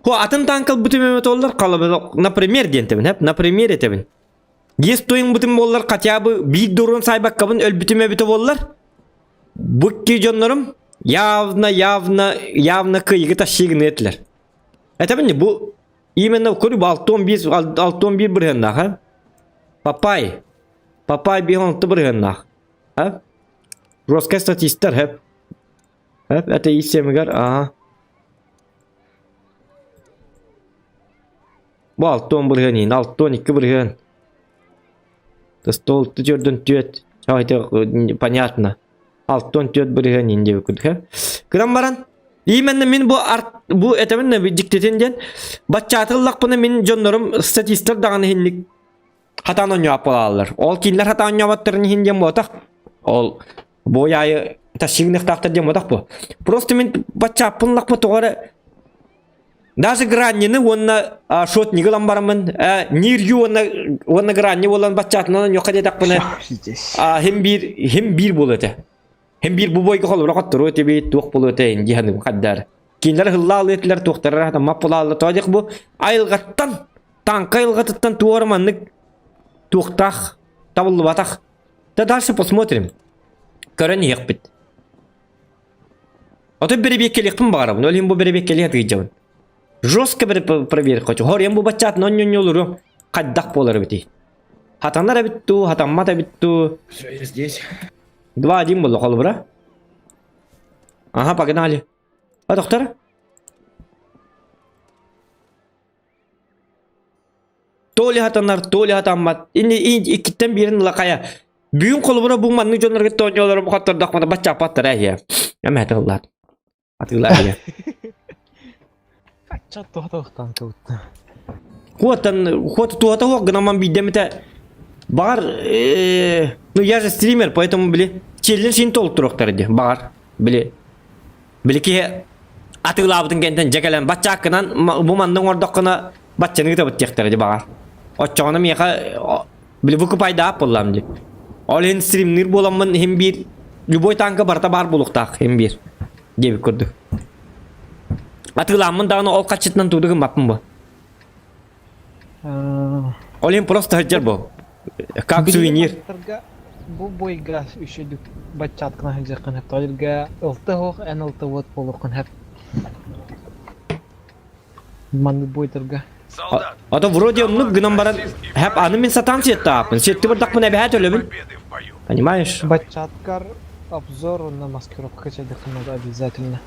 Хо атын танк ылбытым эмэ толлар халабы, например диэн тэбин, хэп, например этэбин. Есть тойын буоллар хотя бы биир дурун сайбаккабын өлбүтүм эбитэ буоллар. Бу икки дьоннорум явно, явно, явно кыйыгы тащигын этилэр. Этэбин бу именно көрү 6-11 6-11 бырыһыаннаах, а? Папай. Папай 5-6 бырыһыаннаах. А? Жесткая статистар, хэп. Хэп, это исемигер, ага. Бу 6-10 бырыһыан иһин, 6-12 бырыһыан. Стол төрдөн түөт. Это понятно. 6-14 бырыһыан иһин диэбит курдук, хэп. Кыран баран, именно мин бу арт бу этэмин дьиктитин диэн баччаатыллахпына мин дьоннорум статистар даҕаны иһинник хатаан оонньооппалааллар. Ол кинилэр хатаан оонньооботторун иһин диэн буотах. Ол бу аайы тащигыныахтаахтар диэн буотах бу. Просто мин баччааппын лахпы тоҕо эрэ даже граннины уонна шотнигы ылан бараммын нирью уонна уонна гранни буолан баччаатынан оонньуохха диэтэхпинэ Здесь. хим биир хим биир буолуо этэ. Хим биир бу бойга холобура хотторуо этибит туох буолуо этэ дии саныыбын хаддар. Кинилэр ыһыллаалыы этилэр туохтара маппылаалла тоодьах бу айылҕаттан танка айылҕатыттан туора маннык туохтаах табыллыбатах. Да дальше посмотрим. Көрөн иһиэхпит. Ото бэрэбиэккэлиэхпин баҕарабын. Ол иһин бу бэрэбиэккэлиэ сатыырдьабын. Жестко проверка хочу. Хоруйан бу баччаатын онньонньолуру хайдах буолар эбитий? Хатанар эбит дуу, хатаммат эбит дуу. Все, я здесь. 2-1 буолла холобура. Ага, погнали. А, доктор? То ли хатанар, то ли хатаммат. Ини иккиттэн биирин лакая. Бүгүн холобура бу маннык дьоннорго тоонньолору бухаттордохмана баччааппаттар эһиэ. Эмэ тыллаат. Атыылаа эһиэ. Чат туһата танка Хуотан, хуот туһата хуох гынаман биирдэмитэ баҕар, ну я же стример, поэтому били челлендж син толтуруохтар дии баҕар били били киһи атыылаабытын кэнтэн дьэ кэлэн баччааккынан бу манна оҥордоххуна баччаны ыытабыт диэхтэрэ дии баҕар оччоҕуна миэхэ били выкупайдаах буоллаам дии ол иһин стримнир буоламмын иһин биир любой танка барыта баар буолуохтаах иһин биир диэбит курдук атыылааммын даҕаны ол хаччытынан тууду гыммаппын бу ол иһин просто сылдьар бу как сувенир Бу бойга үчүдүк баччааткына сылдьыаххын сөп. Тоҕо ылты оһох эн ылты уот буолуоххун сөп. Маннык бойдарга. Солдат, А то вроде оннук гынан баран хэп аны мин сатаан сиэттааппын сиэтти бардахпын эбэһээт өлөбүн победы в бою. понимаешь Баччааткар обзор на маскировка чадыхын надо обязательно.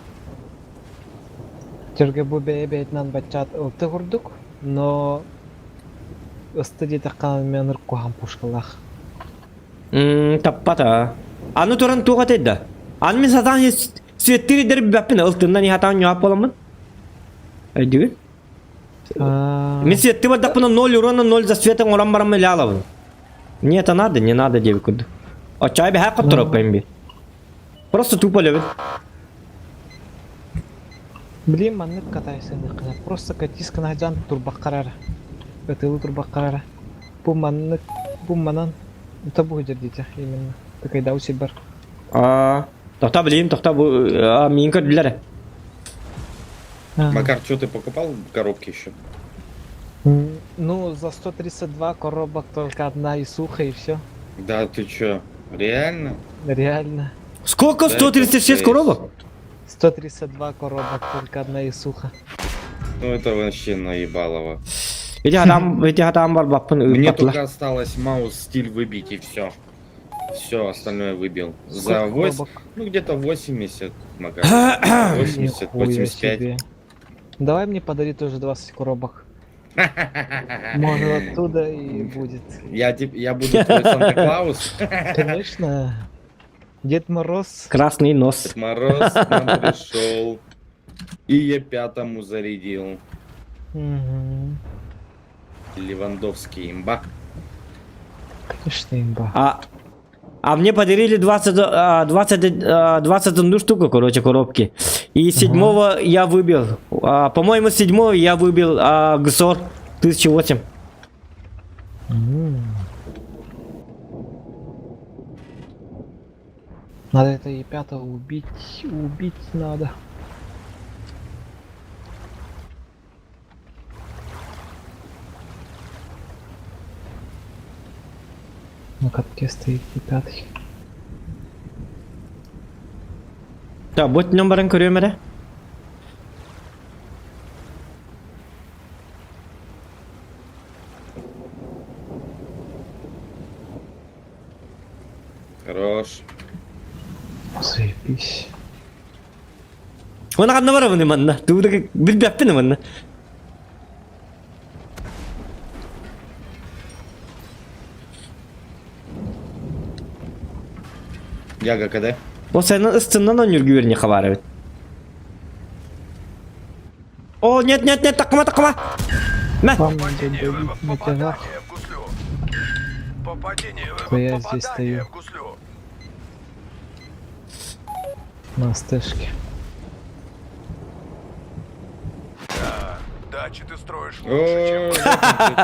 Терге бу бэйэ бэйэтинэн баччаат ылты курдук, но ысты диэтэххэ мен куһаҕан пушкалаах. Таппата. Аны туран туох этэй да? Аны мин сатаан. Светтири дэрбэппин ылтыннан иһатаан ньоап боламмын. Өйдүгүн? Мин светти бардахпына 0 урона 0 засвета оҥорон бараммын илэ алабын. Мне это надо, не надо диэбит курдук. Оччоҕо бэһээ хоттороппайым би. Просто тупо өлөбүн. Блин, маннык катайсыныаххына. Просто катискана дьан турбаххарара. Ытылы турбаххарара. Бу маннык, бу манан это будет дитя именно. Такайдау сибар. Аа, тохто билим, тохто бу миин көрдүлэр. Макар, что ты покупал коробки еще? Ну, за 132 коробок только одна и сухо, и все. Да ты чё, реально? Реально. Сколько? Да, 136 это коробок? 132 коробок, только одна и сухо. Ну это вообще наебалово. Ити хатаан, ити хатаан барбаппын Мне ыыппатылар. только осталось маус стиль выбить и все. Все, остальное выбил. За Сколько 8, коробок? ну где-то 80, Макар. 80, Нихуя 85. себе. Давай мне подари тоже 20 коробок. Может оттуда и будет. Я буду твой Санта-Клаус. Конечно. Дед Мороз. Красный нос. Дед Мороз к нам пришел. И я пятому зарядил. Мгм. Левандовский имба. Конечно, имба. А мне подарили 20, 20, 21 штуку, короче, коробки. И седьмого я выбил. По-моему, седьмого я выбил ГСОР 1008. М. Надо это и пятого убить. Убить надо. На катке стоит и пятый. Да, вот номерын көрүөм эрэ. Хорош. Заебись. Оны ханна барабын манна. Тууда билбэппин манна. Яга КД. Ол сенин ыстыннан он үргүөрни хабар эбит. О, нет, нет, нет, такма, такма. Мә. Вам надо Попадение, давить на тягах. попадание в гуслю. Попадение, То я здесь попадание стою. в гуслю. На стэшке. Да, дачи ты строишь лучше, чем О, мы.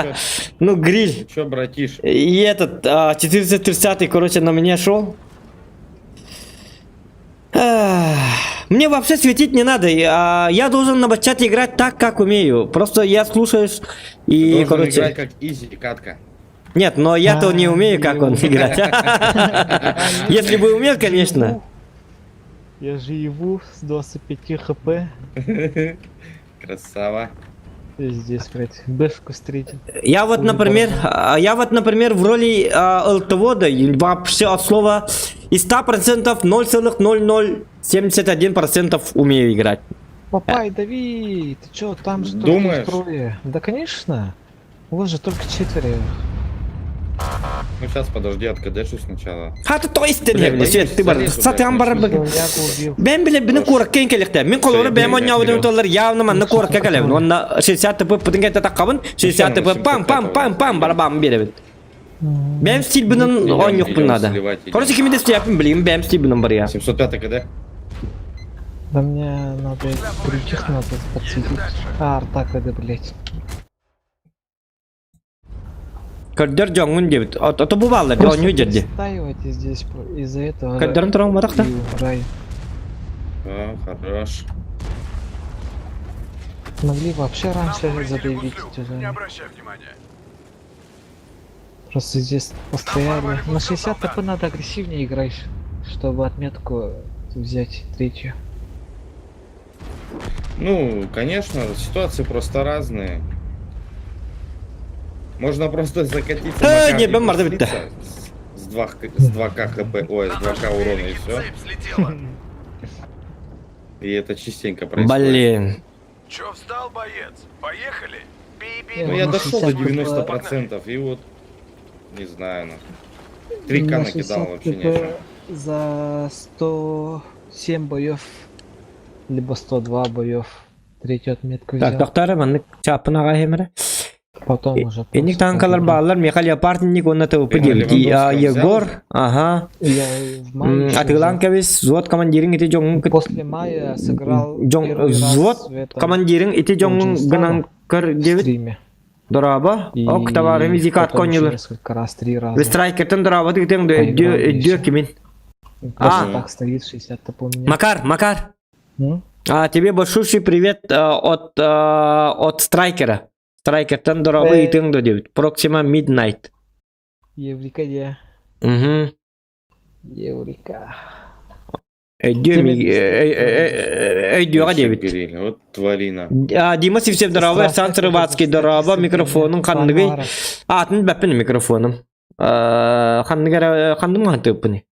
ты чё, Ну, гриль. чё, братиш? И этот, 430-й, короче, на меня шел. Эх, Мне вообще светить не надо. Я должен на батчате играть так, как умею. Просто я слушаюсь и, Должен короче... играть как изи катка. Нет, но я-то не А, умею, как он не играть. Если бы умел, конечно. Я же его с 25 хп. Красава. Здесь, блядь, бэшку встретил. Я вот, Ой, например, я вот, например, в роли ЛТВода и вообще от слова из 100% 0,0071% умею играть. Папай, дави! Ты чё, там же только Думаешь? их трое. Да конечно. У вас же только четверо. Ну сейчас подожди, откадешу сначала. Хата то истин Бля, хебли, свет, ты бар, боюсь, залезу, сатан блядь, бар начну. б- Ягу убил. Бен биле бини куоракка келихте. Мин колору бэм онньообутум толлар явно манна куоракка кэлэбин. Онна 60 ТП пытын кэтэ таккабын, 60 ТП пам пам пам пам барабам беребин. Бэм стилбинен Идём, онньохпун идём, надо. сливать идём. Короче, кимиде стияпын билигин бэм стилбинен бар я. 705 КД. Да мне надо других надо подсветить. А, арта КД, блядь. Көрдөр жоңун дебит. Ото бу баллар, Просто онньу жерди. перестаивайте здесь из-за этого. Көрдөрүн туран баракта. и умираю. А, хорош. Могли вообще Нам раньше повредили задавить гуслю. эти Не зоны. обращай внимания. Просто здесь постояли. порвали На гуслю, 60 солдат. ТП надо агрессивнее играть, чтобы отметку взять третью. Ну, конечно, ситуации просто разные. Можно просто закатиться. Э, на не, карте бен марды битте. слиться С 2, с 2к хп, ой, с На 2к нашем урона и береге все. цепь слетела. И это частенько происходит. Блин. Чё встал, боец? Поехали? Не, Ну, я на дошел до 60 хп 90% и вот, не знаю, ну. 3К На накидал 60 вообще ни о чем. ТП За 107 боев либо 102 боев. Третью отметку Так, взял. доктор, маннык чааппын аҕа иһэмэрэ. Потом уже Инник просто танкалар поиграл. бааллар, Михаил Леопардник уонна ТВП Ты на диэбит. Левандовского взял Егор, уже? ага. Я в мае еще Атыылаан взял. кэбис, взвод командирин ити дьоҥун кыт... После мая сыграл Дьоҥ первый раз взвод в этом командирин ити дьоҥун гынан Джинстану көр в диэбит. стриме. Дорообо, ок товарым И изикат потом еще конньулар. несколько раз, три раза. Страйкертен дорообо тыгытыҥ Поиграл өйдүө еще. кимин. Просто А. так стоит 60 топ у меня. Макар, Макар, М? а, тебе большущий привет от Страйкера. Страйкертен дорообо Э. ыытыҥ до диэбит. Проксима Midnight. Еврика де. Угу. Еврика. Өйдүө Тебе- өйдүөҕэ Вообще диэбит. гриль. Вот тварина. А, Дима Сивцев дорообо, Эрсан Сырыбацкий дорообо, микрофонун ханныгый? Атын бэппин микрофоном. Ханныгар ханным хантыппыны.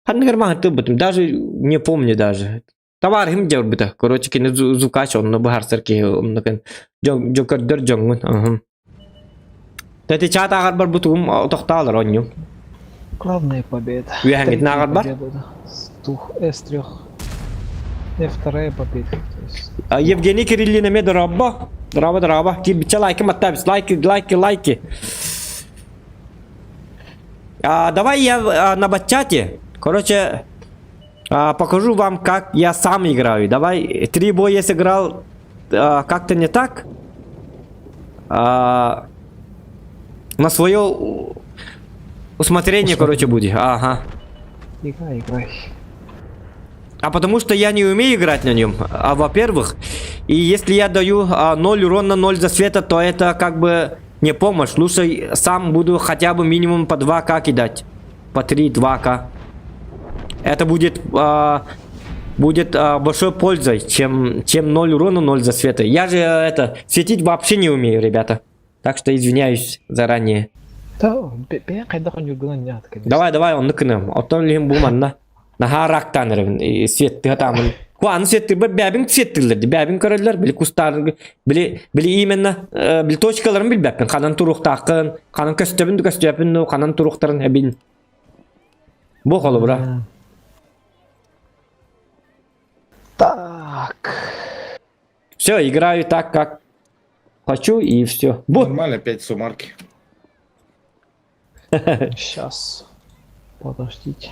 Ханныгар махантыппытым, даже не помню даже. Товарым дьорбута. Короче, кини звукач онно быһарсар киһи оннукун жокердер дьоҥҥун. Аһым. Тэти чаат ааҕар барбытыгым тохтаалар онньум. Главная победа. Үөһэҥҥитин Третья ааҕар бар. победа, да. С двух, с трех. Не, вторая победа. То есть А, Евгений Кириллин эмиэ дорообо. Дорообо, дорообо. Кирбиччэ лайки маттабис. Лайки, лайки, лайки. А, давай я на батчате. Короче, покажу вам, как я сам играю. Давай, три боя я сыграл как-то не так. А, на свое усмотрение, короче, будет. Ага. Играй, играй. А потому что я не умею играть на нем, а, во-первых. И если я даю 0 урона, 0 засвета, то это как бы не помощь. Лучше сам буду хотя бы минимум по 2к кидать. По 3, 2к. Это будет большой пользой, чем 0 урона, 0 засвета. Я же это, светить вообще не умею, ребята. Так что извиняюсь заранее. Да, бэйэҥ хайдах оонньуургунан нет, конечно. Давай, давай, оннук гыныам. Оттон лиһин бу манна. Наһаа рактан эрэбин. Светтыга таамын. Куаны светтыр, бэбин светтырлар. Бэбин көрөллөр, били кустар, били, били именно, били точкаларын билбэппин. Ханан туруохтааххын, ханан көстөбүн көстөбүн, ханан туруохтарын эбин. Бу холобура. Так. Все, играю так, как хочу, и все. Бу. Нормально, 5 сумарки. Сейчас. Подождите.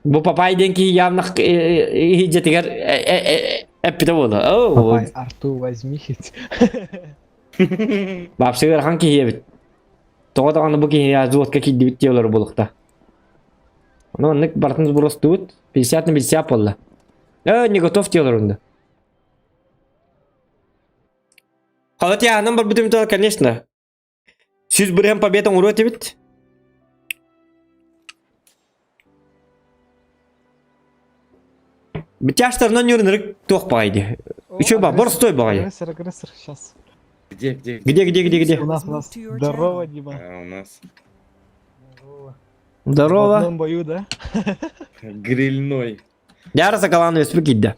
Бу папай деньги явно иһдьэтигэр эппитэ буолла. Оу. Папай, арту возьми. Вообще ыарахан киһи эбит. Тоҕо даҕаны бу киһи взводка киирдибит диэлэр буолуохта. Ну, оннук барытын сбростуут. 50 на 50 буолла. Не готов диэлэр онно. Халат яһынан барбытым то, конечно. 100% победа оҥоруо этибит. Битяштарынан юрнырык туох баҕайы. Үчүгэй ба, боростой баҕайы. Агрессор, агрессор, сейчас. Где, где, Где, где, где, где? У нас, у нас. Здорово, Дима. А, у нас Здорово. В Здорово. одном бою, да? грильной. Яра сакалан өспү киирдэ.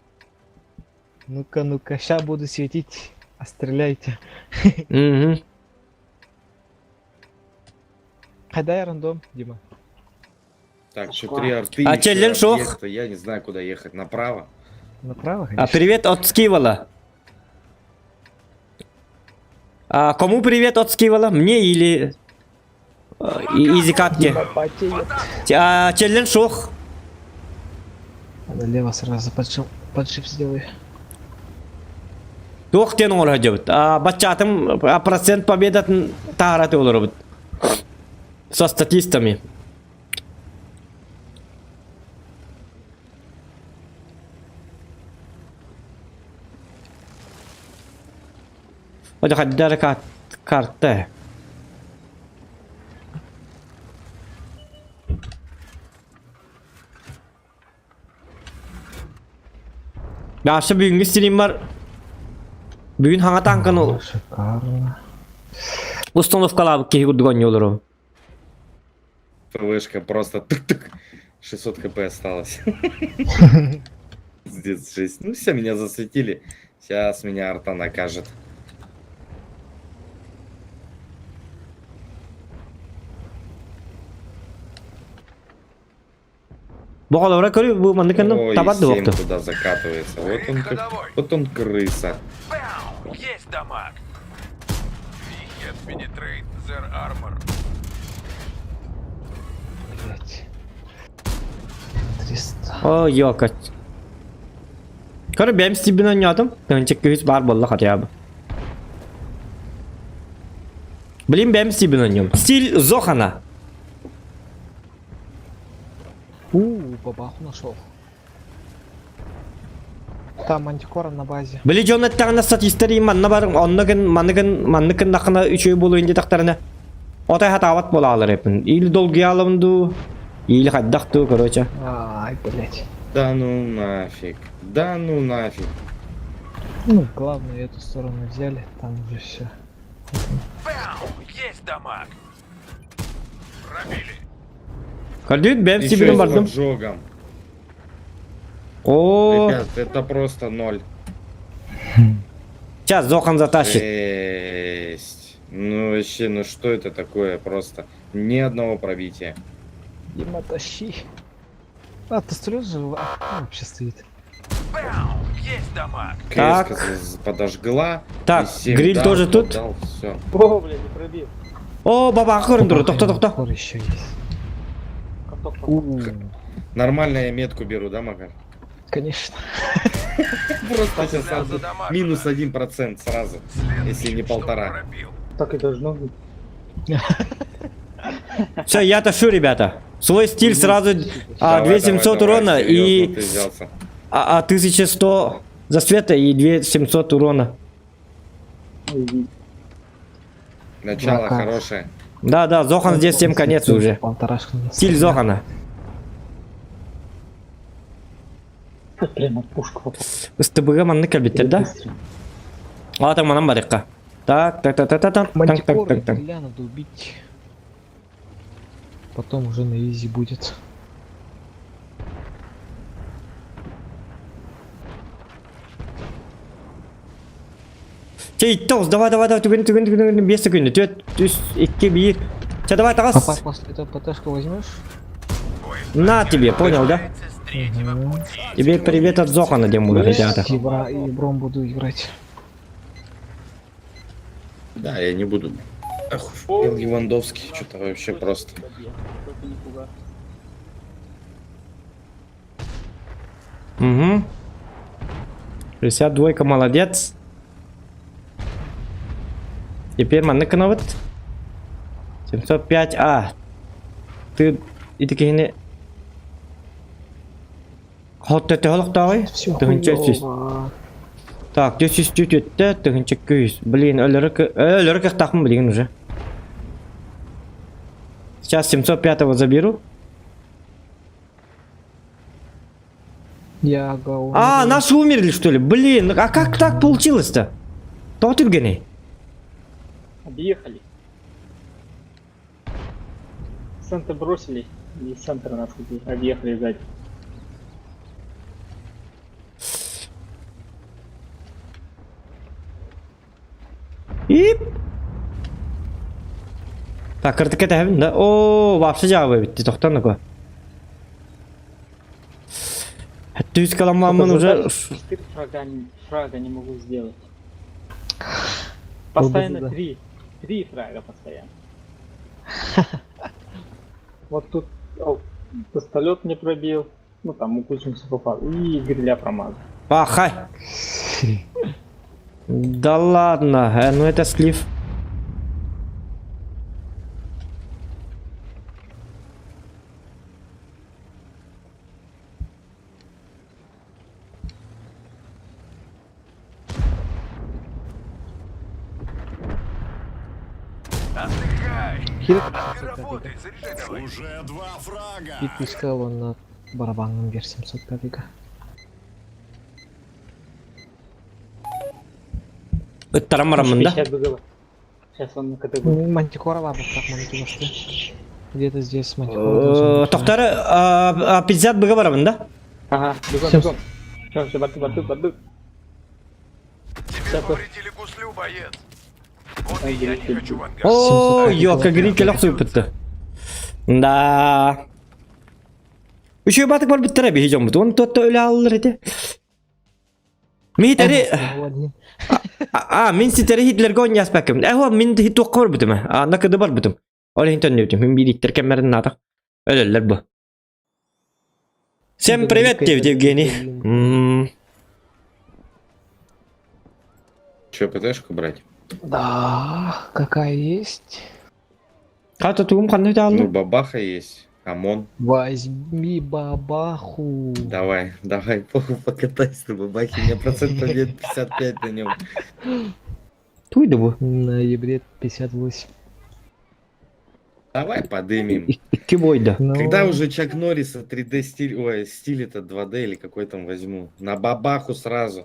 Ну-ка, ну-ка, ща буду светить. А стреляйте. Мгм. Хайда рандом, Дима. Так, еще три арты. А еще челлендж ох. объекта. Я не знаю, куда ехать. Направо. Направо, А, конечно. привет от Скивола. А, кому привет от Скивола? Мне или Изи Катке? Дима потеет. А, челлендж ох. Надо лево сразу поджим, поджип сделаю. Туох диэн оҥоро сылдьабыт. А, баччаатым а, процент победатын таһаараты олоробут. Со статистами. Ода хаддара карта. Башы бүгүҥҥү стрим бар. Бүгүн хаҥа танканы Шикарно. установкалаабыт киһи курдук оонньуу олоробун. ПВшка просто тык-тык. 600 хп осталось. Пиздец, жесть. Ну все, меня засветили. Сейчас меня арта накажет. Бу холобура көрү бу маннык Ой, табар да семь буолуохту. туда закатывается. Вот Крит он, как- ходовой. вот он крыса. Бау! Есть дамаг. Вихет penetrate their armor. Блять. 300. О, ёка. Көрө бэм стибин ойнодум. Тыһынча күһүс бар болла хотя бы. Блин, бэм стибин ойнем. Стиль Зохана. У, бабаху нашел. Там мантикора на базе. Били дьон эттэҕинэ статистар и манна бар онно гын манны гын манны гыннаххына үчүгэй буолуо диэтэхтэринэ отой хатаабат буолаалар эпин. Или долгуйаалабын дуу, или хайдах дуу, короче. Ай, блять. Да ну нафиг. Да ну нафиг. Ну, главное, эту сторону взяли, там уже все. Бау! Есть дамаг. Пробили. Көрдүүт бэм Еще стибин и с бардым. поджогом. О, Ребят, это просто ноль. сейчас Зохан затащит. Жесть. Ну вообще, ну что это такое просто? Ни одного пробития. Дима, тащи. А, ты стрел же а, вообще стоит. Бау! Есть дамаг. Так. Креска подожгла. Так, и семь гриль дал, тоже тут? Дал, все. О, блядь, не пробил. О, бабах көрүн туру, тохто тохто. Мантикора еще есть. Каток У, Нормально я метку беру, да, Макар? конечно. Просто сейчас Петля сразу задамажена. минус 1% сразу. Следующим, Если не что полтора. пробил. Так и должно быть. Все, я ташу, ребята. Свой стиль сразу а, Давай, 2700 давай, давай, урона серьезно и ты взялся. 1100 засвета и 2700 урона. Начало Макар. хорошее. Да, да, Зохан здесь всем конец уже. Полторашка на Стиль столе. Зохана. Прямо пушку попал. СТБГ манны кэлбиттэр да? А там манан барыкка. Так, так, так, так, так, так, так, так, Мантикору так, так. гриля надо убить. Потом уже на изи будет. Чей, тоғыз, давай, давай, давай, түгін, түгін, түгін, түгін, 5 секунд, 4, 3, 2, 1. Че, давай, Папа, тағас. после этого ПТшку возьмешь? На тебе, понял, да? Начинается с третьего пути. Тебе привет от Зохана, дем ребята. Ебра, ебром буду играть. Да, я не буду. Ах, Левандовский, что-то вообще просто. Угу. 62 молодец. Теперь манны кыновыт. 705А. Ты и такие Хотта төхөлөктөҕүй? Все Тыһынча үс. Так, 404 тыһынча күүс. Блин, өлөрө кыахтаахпын билигин уже. Сейчас 705-го заберу. Я гау. А, наши умерли, что ли? Блин, а как так получилось-то? Тоҕо түргэнэй? Объехали. Центр бросили. И центр нас убили. Объехали сзади. Ип. Так, кыртык этэһэбин да? Оо, вообще жаабы битти, тохтон такой. Түс каламаммын уже... Четыре фрага, фрага не могу сделать. Постоянно да. три. Три фрага постоянно. Вот тут о, пистолет не пробил. Ну там укусимся попал. И гриля промазал. Пахай! Да ладно, ну это слив. Отдыхай. Хилок Ты 705 работай, заряжай давай. Уже два фрага. И пускал он на барабанном вер 705 Ыттарам барамын да? 50 было. Сейчас он на КТ будет. Ну, Мантикора бар так мантикоры. Где-то здесь мантикора должен быть. Тохтары 50 быга барабын да? Ага, бегом, Всё. бегом. Все, все, барды, барды, барды. Тебе Сейчас. повредили гуслю, боец. Вот и Ай, я не гриль. хочу в ангар. О, 705 ёка, гриль келек суйпытты. Да. Үчүгэй батык барбыттара биһи дьоммут. Оны туотта өлө аллар ити. Миитэри а мин ситэри Хитлерге ойнаспаккым. Э мин туохха барбытым. Анда кыды барбытым. Ол иһин төннүбүтүм. Мин биир кэммэрин наатах. Өлөллөр бу. Всем привет, Евгений. Че, ПТшку брать? Да, какая есть. Хата тугум ханна Ну, бабаха есть. ОМОН. Возьми бабаху. Давай, давай, похуй, покатайся на бабахе. У меня процентов нет 55 на нем. Туйда бу. На ебрет 58. Давай подымем. Икки бойда. Ну, Когда уже Чак Норриса 3D стиль, ой, стиль это 2D или какой там возьму? На бабаху сразу.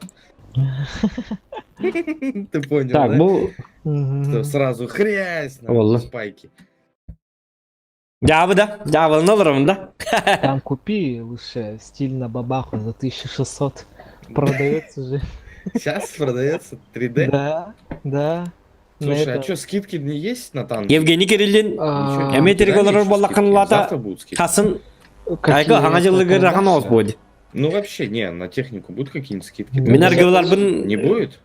Ты понял, Так, да? бу мгм. Что Сразу хрясь на Валла. спайки. Дьаабы да, дьаабылын олоробун да. Там купи лучше стиль на бабаху за 1600. Продается же. Сейчас продается 3D. Да, да. На Слушай, а это- что, скидки не есть на танки? Евгений Кириллин А, Эмиэ Кидали олорор еще буоллаххын скидки? лата Завтра будут скидки. хасын какие айка хаҥа это дьылыгыр рахан карандаши? оҕус буолди. Ну вообще, не, на технику будут какие-нибудь скидки? Мин Мин аргыларбын Не будет?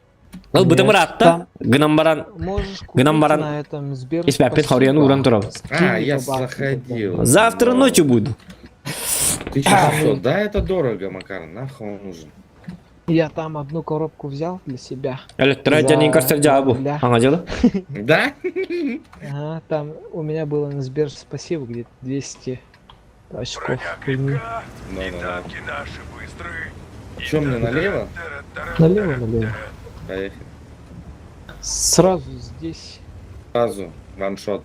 Ол бытым Нет, ыраатта там гынан баран Можешь купить Гынан баран на этом Сбер. испэппит спасибо. хоруйан ууран турабын. А, я Скинь бабаху заходил. Завтра Но ночью буду. 1600, да, это дорого, Макар, нахуй он нужен. Я там одну коробку взял для себя. Электро За дьэнин көрсөр дьаабы. рубля. Хаҥа дьылы. Да? Ага, там у меня было на Сбер спасибо где-то 200 очков. Броня хуйни. крепка, Ну, и ну, ну. танки наши быстры. И Чё, мне налево? Налево, налево. Поехали. Сразу здесь. Сразу, ваншот.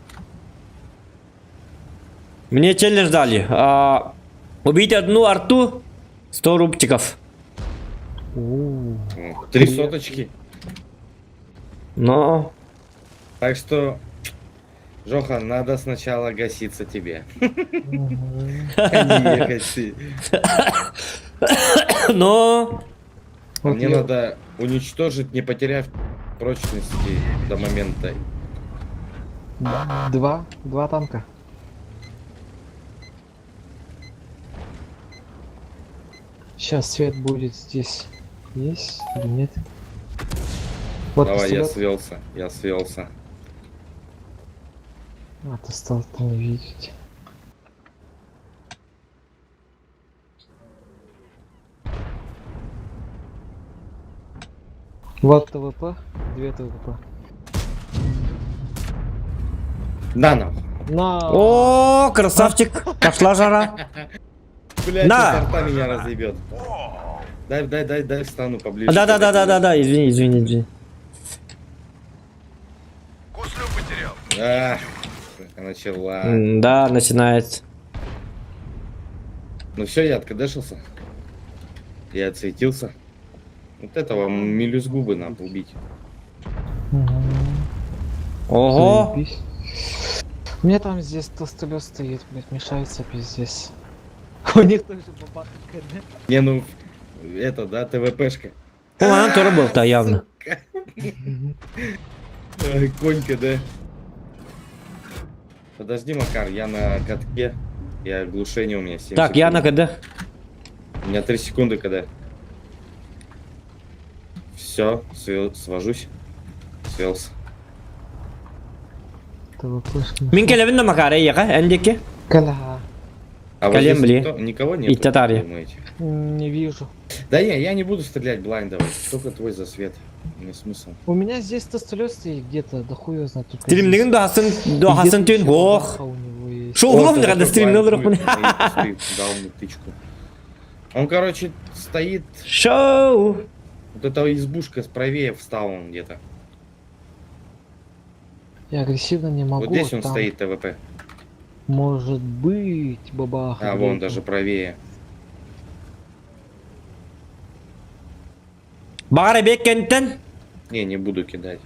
Мне челлендж дали. А, убить одну арту 100 рубчиков. У, Три соточки. Но Так что, Жоха, надо сначала гаситься тебе. мгм. А не ехать ты. но Вот Мне я- надо уничтожить, не потеряв прочности до момента. Два, два танка. Сейчас свет будет здесь. Есть или нет? Вот Давай, я пистолет. свелся, я свелся. А, ты стал там видеть. Вот ТВП, две ТВП. На нахуй. На! О, красавчик, пошла жара. Блядь, На! изо рта меня разъебет. Дай, дай, дай, дай, встану поближе. Да, да, да, да, да, да, извини, извини, извини. Гуслю потерял. Ах, начала. Да, начинается. Ну все, я откадешился. Я отсветился. Вот этого мелюзгу бы надо убить. Мгм. Ого! Заебись. У меня там здесь толстолёд стоит, блядь, мешается пиздец. У них тоже бабаха да? Не, ну, это, да, ТВПшка. О, она тоже был-то явно. Ай, Конька, да. Подожди, Макар, я на катке. Я оглушение у меня 7 Так, я на секунд. КД. У меня 3 секунды КД. Все, свожусь. Свелся. ТВПшка. Мин кэлэбин да Макара эйиэхэ, эн диэки. Каля. А вот Колен, здесь бли. никого нет? И татари. Думаете? Не вижу. Да не, я не буду стрелять блайндовый. Только твой засвет. Не смысл. У меня здесь толстолёд стоит где-то, да хуй его знает. только Стримнигин здесь. дуһасын, дуһасын Где-то түүн ещё ох. бабаха у него есть. Шоу Он улам тоже да стримнил блайндует рухмун. мои кусты, Дал мне тычку. Он, короче, стоит. Шоу. Вот эта избушка справее встал он где-то. Я агрессивно не могу. Вот здесь он там стоит, ТВП. Может быть, бабаха. А, вон где-то. даже правее. Баҕар эбиэт кэнтэн. Не, не буду кидать.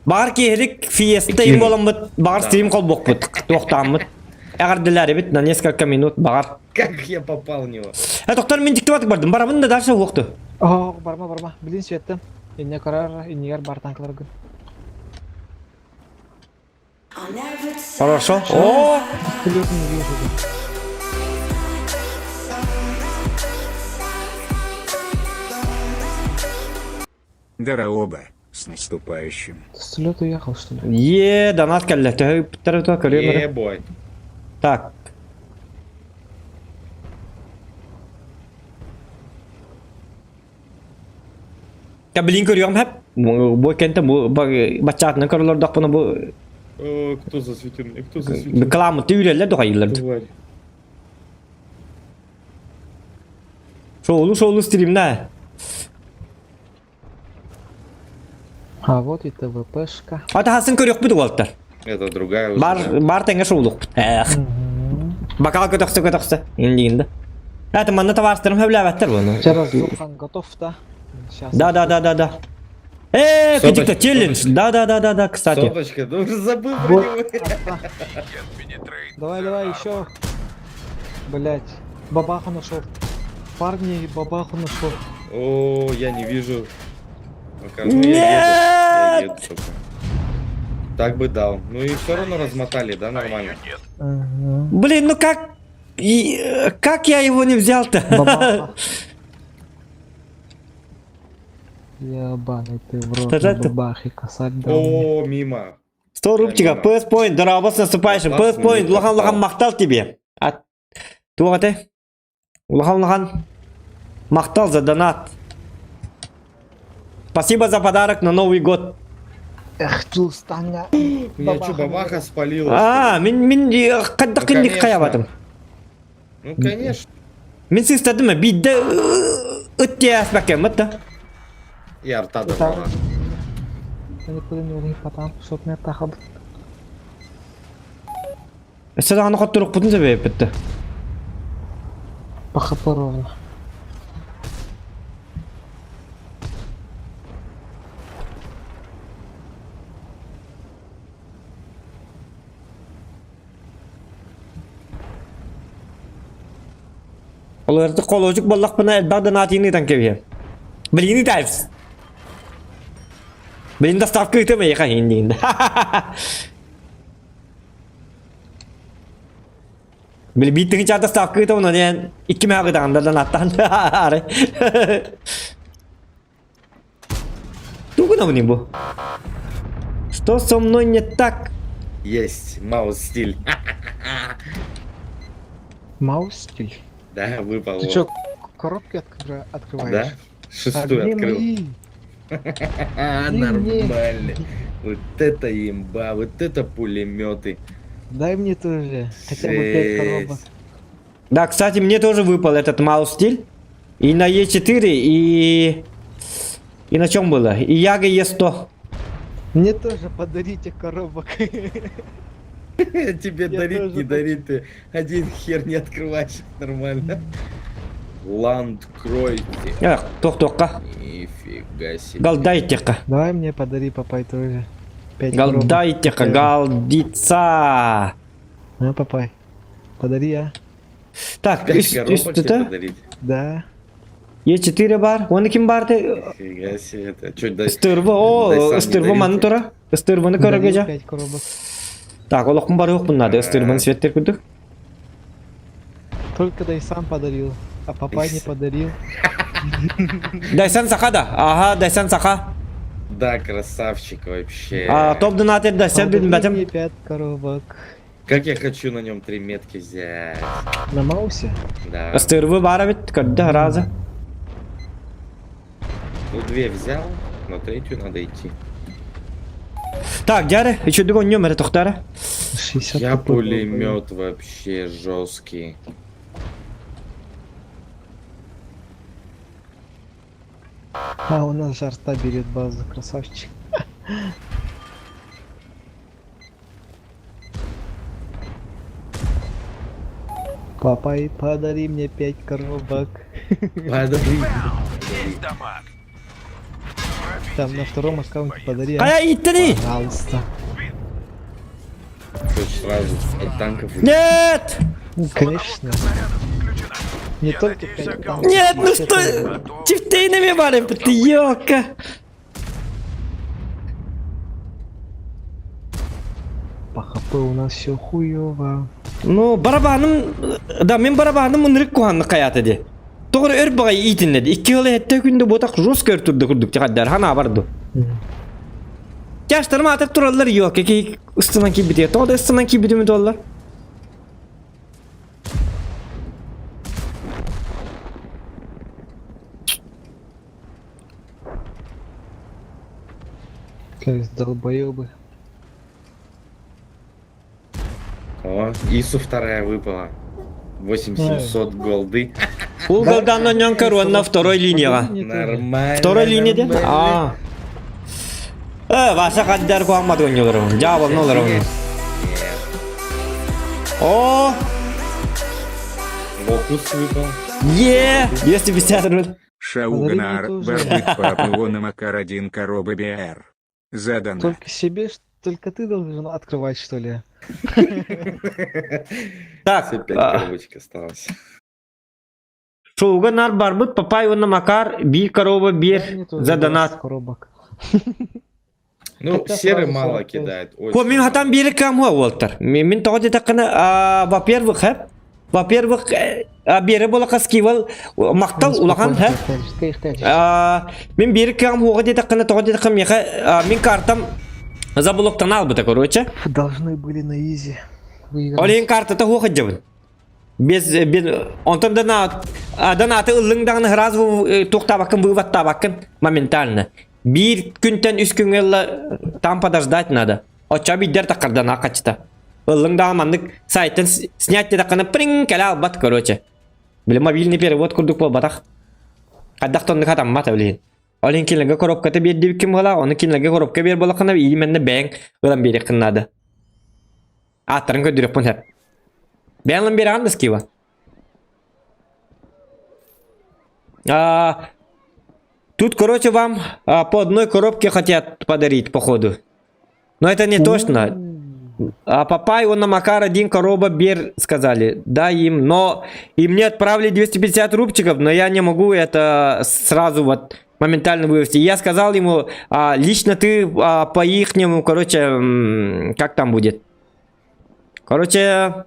Баҕар киэһэлик фиеста Ким? им буоламмыт, баҕар Да. стрим холбуохпут, туохтааммыт. Эҕэрдэлээрибит на несколько минут баҕар. Как я попал в него? Э, доктор, мин диктовать бардым, барабын да дальше уохту. О, барма, барма. Блин, светтем. Инне карар, иннигер бар танкларгын. Хорошо. О, Пистолет не вижу. да. Дорообо, с наступающим. Пистолет уехал, что ли? Е, донат кэллэ. Төһө ыппыттара то көрүөм эрэ. Е, бой. Так. Та блин көрүөм хэп. Бу кентэ бу баччаатынан көрөлөрдөхпүнэ бу О, кто засветил меня? Кто засветил? кыламыты үрэллэр дохайыллар. Тварь. Шоулу шоулу стримна. А вот и ТВПшка. Ата хасын көрүөхпүт уолтар. Это другая уже. Бар да. бар тэҥэ шоулукпут. Эх. Бакал көтөхсө көтөхсө. Индигинде. Это манна табаарыстарым хөблээбэттэр буну. Вчера Зурхан готов, да? Сейчас. Да, да, да, да, да. Э, Соточка, кидик челлендж. соточка. Да, да, да, да, да, кстати. Соточка, да уже забыл про Вот. него. Давай, давай, еще. Блять. Бабаху нашел. Парни, бабаху нашел. О, я не вижу. Пока. Ну, я еду. Я Нет! еду только. Так бы дал. Ну и все равно размотали, да, нормально? Ага. Блин, ну как и, как я его не взял-то? Бабаха. Ебаный ты в рот, Что на это? бабахе косарь дал мне. О, мимо. 100 рубчика, мимо. PS Point, дорообо с наступающим. PS Классно, Point, не улахан улахан попал. махтал тебе. А туох этэй? Улахан улахан махтал за донат. Спасибо за подарок на Новый год. Эх, Джулстанга. Меня что, бабаха спалила? А, что ли? мин мин хайдах Ну, кинник конечно. хайабатым. Ну, конечно. Мин сыстадым биирдэ ыттиэспэккэ мытта. И арта дорвала. Я никуда не улын потам, чтоб меня тахаб. Өссө даҕаны хотторукпутун сөбөйөппүттэ. По хп ровно. Олорду холуочук буоллахпына элбэх донатины ыытан кэбиһиэм. Билигин ыытаайбыс. Билин доставка ыытым эйиэхэ иһин диин. Били биир тыһыынча доставка ыытабын онон икки мэһэ ыытаҕын да донаттаан аары. Тугунабыный бу? Что со мной не так? Есть, маус стиль. Маус стиль. Да, выпал. Ты вот. чё, коробки открываешь? Да? Шестую А где открыл. мои? А, Где мне? нормально. Вот это имба, вот это пулеметы. Дай мне тоже. Хотя бы 5 коробок. Жесть. Да, кстати, мне тоже выпал этот маус стиль. И на Е4, и... И на чем было? И Яга Е100. Мне тоже подарите коробок. Тебе Я дарить, тоже не дарить ты. Один хер не открываешь нормально. Ланд кройте. Эх, туох-туохха. Нифига себе. Галдайтеха. Давай мне подари, папай, тоже. 5 коробок. Галдайтеха, галдица. На, папай. Подари, а? Так, Пять үс, коробок үс тебе тута. подарить. Да. Е4 бар. Оны ким барды? Нифига себе. Это чё, дай... Ыстырбы, о, Дай сам не ыстырбы дарил маны тебе. тура. Ыстырбыны Подарил көрөгө жа. 5 коробок. Так, олохпун бары yok надо. Ыстырбыны светтер күрдүк. Только дай сам подарил. А папай не подарил. Дайсан Саха да. Ага, Дайсан Саха. Да, красавчик вообще. А, топ донатер Дайсан Подари билбэтим. мне 5 коробок. Как я хочу на нем три метки взять. На Маусе? Да. Ыстырбы бара бит, көрдө разы. Ну, две взял, на третью надо идти. Так, дяры, еще другой номер тохтара. 60 Я такой долбоёб. пулемет вообще жесткий. А, у нас жарта берет базу, красавчик. Папай, подари мне 5 коробок. Подари. Есть дамаг. Там на втором аккаунте подари. а? Кая иттени! Пожалуйста. Хочешь сразу пять танков? Нет! Ну, конечно. Не Я только надеюсь, 5 аккаунт танков. Нет, ну вообще что? тоже. Чифтейнами барып, ты ёлка. По хп у нас все хуево. Ну, барабаным, да, мен барабаным ынырык куһанны каята ди. Тоҕо эрэ өр баҕайы иитиннэди. Икки ыал эһэттэ күндэ буотах жестко өр турда курдук тихаддар ханаа барду. Тяжтарым аатыр тураллар ёлка ки ыстынан киирбитигэр. Тоҕо да ыстынан киирбитим туоллар. Кээс долбоебы. О, Ису вторая выпала. 8700 голды. Ол голданна ньонкор уонна второй линияҕа. Нормально. Второй линия ден? нормально. Аа. Э, Вася хаддар куаммат оонньууларым. Дьаабалны олором. Нет. О, Локус выпал. е, 250 рубль. Шауганар, тоже. барбыт папы Макар 1 короба БР. Задано. Только себе, только ты должен открывать, что ли? Так, Все пять а, коробочек осталось. Шоуга нар барбыт Папай уонна Макар биир коробу биэр Дай мне тоже за 20 донат. коробок. Ну, Хотя серый сразу мало 45. кидает. Ко Очень мин мало. хатан биэр кам уолтар. Мин тоҕо диэтэххинэ, во-первых, хэп, во-первых, биэрэ буола хаскивал махтал улахан хэп. Мин биир кам хуоҕа диэтэххинэ тоҕо диэтэххинэ миэхэ мин картам заблоктан албыта короче. Должны были на изи Ол иһин картата хуох сылдьабын. Без, без, онтон да на, донаты ыллыҥ даҕаны сразу туохтаабаккын выводтаабаккын моментально. Биир күнтэн үс күҥҥэ ылла там подождать надо. Оччо биирдэр таххардан хачыта. Ыллыҥ даҕаны маннык сайтан снять диэтэххинэ прин кэлэ албат короче. Били мобильный перевод курдук буолбатах. Хайдах тоннук хатаммат билигин. Ол иһин кинилэргэ коробката биэрдибиккин буолаа, ону кинилэргэ коробка биэр буоллаххына именно бэйэҥ ылан биэриэххин наада. Ааттарын көрдөрүөхпүн сөп. Бэйэҥ ылан биэрэҕин да скива? А, тут, короче, вам по одной коробке хотят подарить, походу. Но это не точно. А Папай, он на Макар один короба бер, сказали. Да, им, но и мне отправили 250 рубчиков, но я не могу это сразу вот моментально вывести. Я сказал ему, лично ты по ихнему, короче, как там будет? Короче,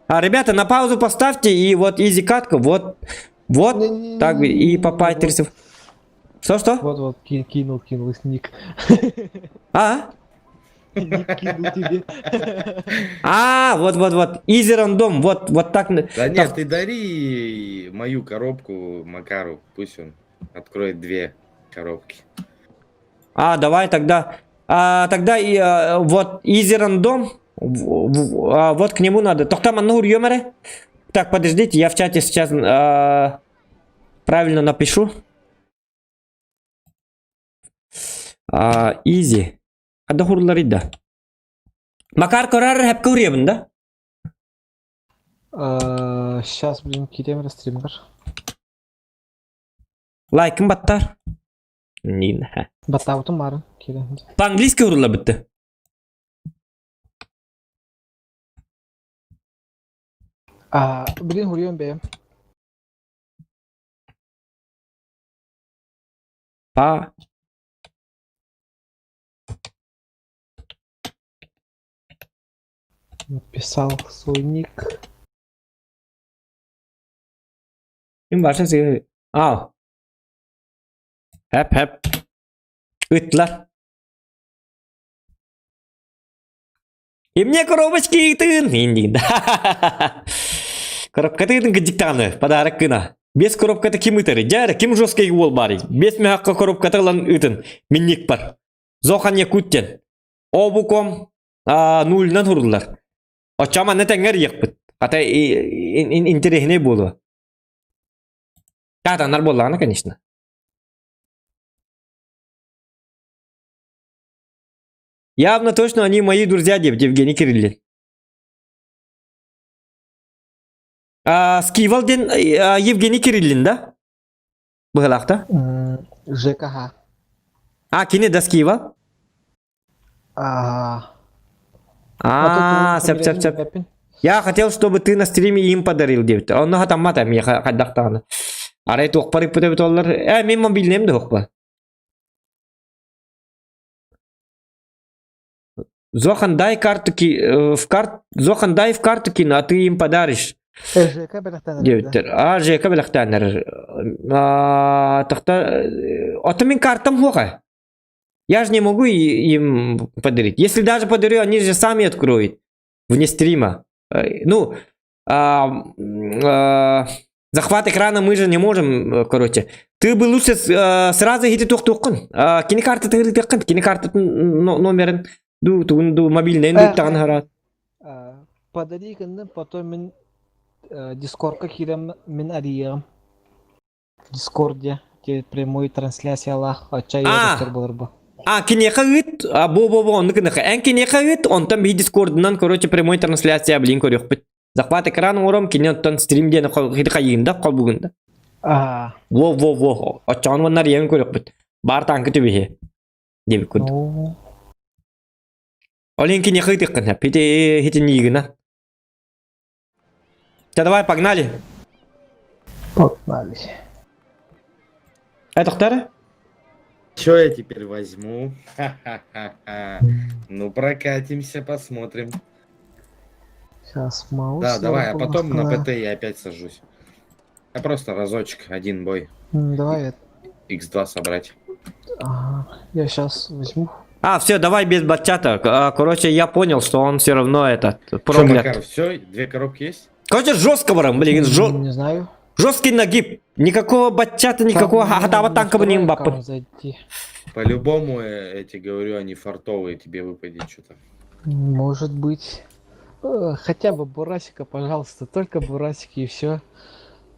ребята, на паузу поставьте и вот изи катку, вот, вот, так и Папай 30. Что-что? Вот-вот, кинул, кинул ник. А? Ник кинул тебе. А, вот-вот-вот, изи рандом, вот, вот так. Да нет, ты дари мою коробку Макару, пусть он откроет две коробки. А, давай тогда. А, тогда и, вот изи рандом, вот к нему надо. Тохтама ну юморе. Так, подождите, я в чате сейчас правильно напишу. Изи. Ада хурларида. Макар көрөр хэп көрүөбүн да? Сейчас, блин, киирем стримгар. Лайкын баттар. Нин. Баттаабытым баарын киирэн. По-английски урула бүтті. А, блин, хуруйан бэйэм. По... Написал свой ник. Ким барса сигэ. Ал. Хэп хэп. Ыттылар. И мне коробочки ыытын. Индигин. Коробката ыытын кыдьыктаҕаны. Подарок гына. Без коробката ким ыытары? Дьэ, ким жесткий уол баарый? Без мехакка коробката ылан ыытын. Минник бар. Зохан Якуттен. Обуком нулынан хуруллар. Оччо манна тэҥҥэр иэхпит. Хата интэриэһинэй буолуо. Таатаннар буоллаҕына, конечно. Явно точно они мои друзья, деп Евгений Кириллин. А, Скивал диэн Евгений Кириллин, да? Быһылаахта? ЖКХ. А, кини да Скивал? А, А, сөп, сөп, сөп. Я хотел, чтобы ты на стриме им подарил, диэбит. Онно хатаммата миэхэ хайдахтаҕына. Арай туохпар ыппыт эбит оллар. Э, мин мобильныйым да суохпа. Зохан, дай карту ки... в карт... Зохан, дай в карту кину, а ты им подаришь. ЖК бэлэхтээн Диэбиттэр. А, ЖК бэлэхтээннэр. Тахта, оттон мин картам суоха. Я же не могу им подарить. Если даже подарю, они же сами откроют. Вне стрима. Ну, захват экрана мы же не можем, короче. Ты бы лучше сразу иди туох-туоххун. Кини картатын ырытыаххын, кини картатын номерин ду тугун ду мобильнайын ду хараат. Подари гынным, потом мин Дискордка киирэн мин арыйыам. Дискорде прямой трансляциялаах оччо А, буолар бу. А, киниэхэ ыыт, а, бу-бу-бу, оннук гыныха. Эн киниэхэ ыыт, онтон биһи Дискордунан, короче, прямой трансляция, блин, көрүөхпүт. Захват экран оҥором, кини оттон стрим диэн хайыында, холбугунда. А, Во-во-во, оччоҕун уонна арыйан көрүөхпүт. Баар таҥкы түбүһэ. Диэбит курдук. ну, Ол иһин киниэхэ ыытыаххын сөп. Ити итинниигинэн. Да давай, погнали. погнали. Это кто? Что я теперь возьму? Ха-ха-ха-ха. Ну, прокатимся, посмотрим. Сейчас mouse. Да, давай, а потом на на ПТ я опять сажусь. Я просто разочек, один бой. Давай, X2 собрать. ага, я сейчас возьму. А, все, давай без батчата. Короче, я понял, что он все равно этот Что, проклят. Макар, все? Две коробки есть? Короче, жестко, барам, блин, Не знаю. жесткий нагиб. Никакого батчата, никакого Там, хатава на танка второй не бапы. аккаунт зайти. По-любому, эти, говорю, они фартовые, тебе выпадет что-то. Может быть. Хотя бы Бурасика, пожалуйста. Только Бурасики и все.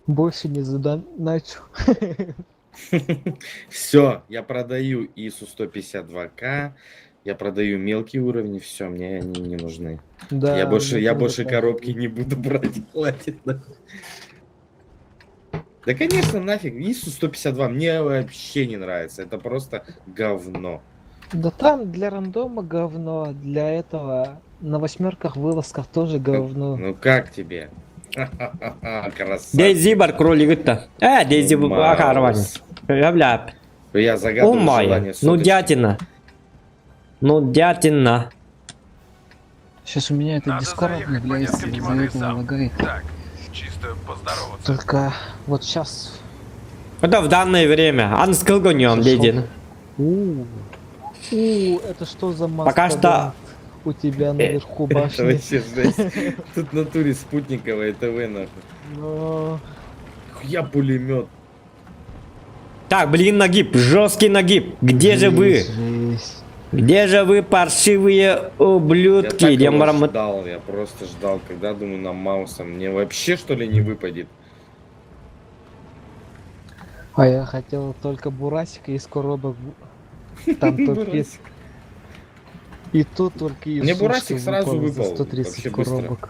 Больше не задоначу. Все, я продаю ИСУ 152К, я продаю мелкие уровни, все, мне они не нужны. Да, я больше, мне я тоже больше так. коробки не буду брать, хватит. нахуй. Да, конечно, нафиг, ИСУ 152 мне вообще не нравится, это просто говно. Да там для рандома говно, для этого на восьмерках вылазках тоже говно. Ну как тебе? Ха-ха-ха, Красавчик. Дейзи бар кролик-то. Дейзи Маус. Бля. Я О загадываю май. желание Ну соточки. дятина. Ну дятина. Сейчас у меня этот Надо дискорд заехать по обновляется, нескольким из-за этого адресам. лагает. Так, чисто поздороваться. Только вот сейчас. Это в данное время. Ан скылгонем, Дейзи. У, у, это что за Пока что- мастодонт у тебя наверху Это башни? вообще жесть. Тут в натуре спутниковое ТВ нахуй. Но... Я пулемет. Так, блин, нагиб, жесткий нагиб. Где же вы? Жесть, жесть. Где же вы, паршивые Я ублюдки? так Где его марам- ждал, я просто ждал, когда, думаю, на Мауса мне вообще что ли не выпадет. А я хотел только Бурасика из коробок. Там только Бурасик. И то только из Мне Бурасик сразу выпало за выпал, 130 вообще быстро. коробок.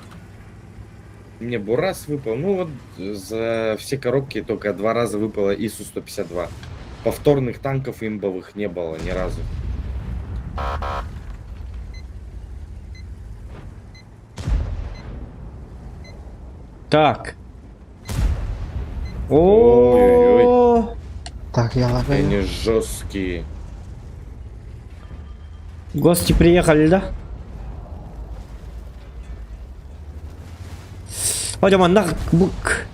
Мне Бурас выпал. Ну вот за все коробки только два раза выпало ИСУ 152. Повторных танков имбовых не было ни разу. Так. Ой-ой-ой. О, Так, я лагаю. Они жесткие. Гости приехали, да? Пойдем, анна бук.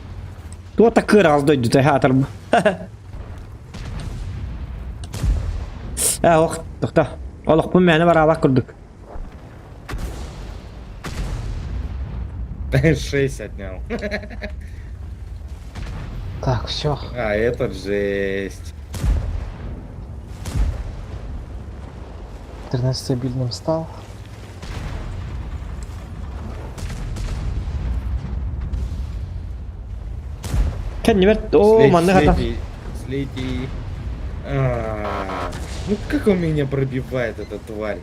Туа такыр аз дойду театр. Э, ох, тохта. Олох бу мэне бараабат курдук. 6 отнял. Так, все. А, этот жесть. 13 стабильным стал. Кэннибэр оо Слейте, манна хата. слейте, слейте. А, Ну как он меня пробивает, эта тварь?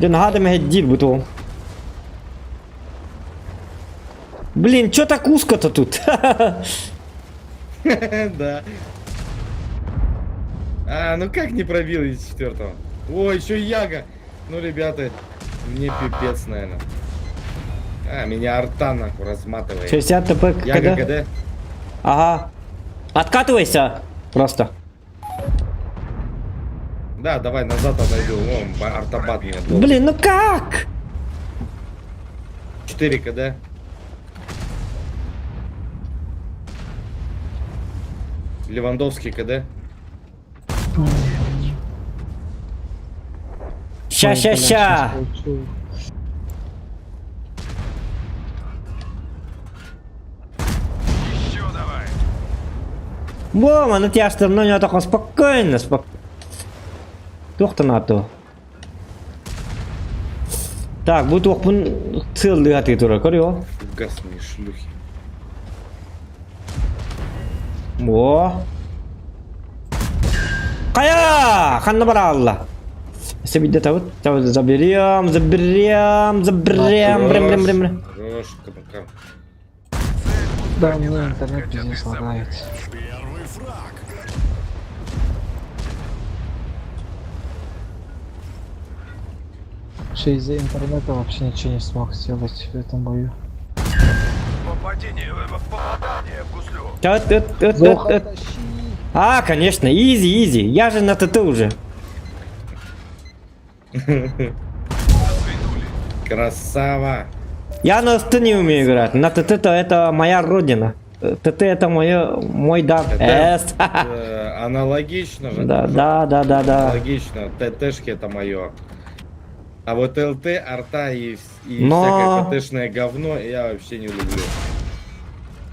Ден хада мэһэддиир буту. Блин, чё так узко-то тут? Да. А, ну как не пробил из четвертого? О, еще Яга. Ну, ребята, мне пипец, наверное. А, меня арта нахуй разматывает. 60 ТП Яга КД. КД. Ага. Откатывайся просто. Да, давай назад отойду. Вон, артобат меня долбит. Блин, ну как? 4 КД. Левандовский КД. Ща, ща, ща. Еще давай. Во, маны тяжтырынан ятаққа спокойно, спокойно. Туохтан ату. Так, бу туохпун сыаллыы хатыы турар, көрүө. Фугасные шлюхи. Во. Кая! Ханна баралла. Себидде табыт, табыт заберем, заберем, заберем, брем, брем, брем, брем. Хорош, кабака. Да, у меня интернет пиздец лагает. Вообще из-за интернета вообще ничего не смог сделать в этом бою. Попадение, попадание в гуслю. Эт, эт, эт, эт, эт. А, конечно, easy, easy. Я же на ТТ уже. Красава. Я на СТ не умею играть. На ТТ-то это моя родина. ТТ это мое, мой дар. Это, С. Аналогично же. Да, да, да, да, да. Логично. ТТшки это мое. А вот ЛТ, арта и Но- всякое ПТшное говно я вообще не люблю.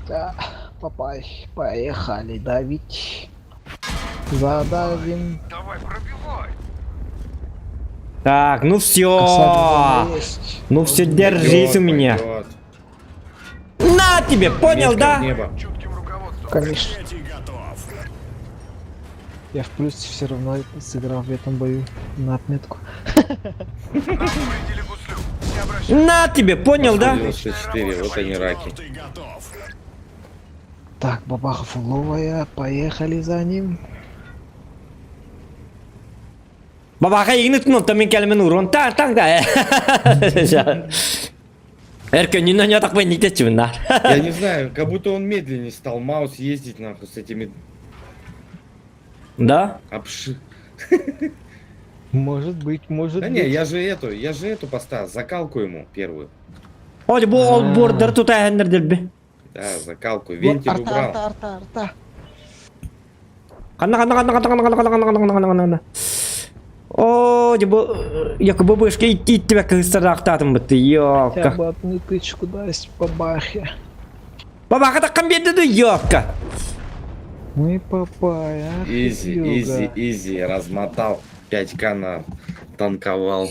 Да, папай, поехали давить. Задавим. Давай, пробивай. Так, ну все. Косарь есть. Ну все, держись Пойдет, у меня. пойдет. На тебе, понял, Метка в да? небо. Чутким руководством. Конечно. Я в плюсе все равно сыграл в этом бою на отметку. Нам повредили гуслю. Не обращай. На тебе, понял, да? 94, вот они раки. Так, бабаха фуловая, поехали за ним. Бабаха игнит ну там мен кэлэмин урон так так да. Эрке не на так не на. Я не знаю, как будто он медленнее стал маус ездить нахуй с этими Да? обши. Может быть, может Да быть. не, я же эту поставил, закалку ему первую. Ой, бу ол бордер тута хендер дилби. Да, закалку. Вот, Вентиль арта, убрал. арта, арта, арта. Ханна ханна ханна ханна ханна ханна ханна ханна ханна ханна. О, бу якобы бышка идти тебя кыстарактатым бытты, Хотя ёпка. бы одну тычку даст бабахе. Бабаха таккан берди ёпка. Мы папай, ах ты Easy, юга. easy, easy. Размотал. 5к на танковал.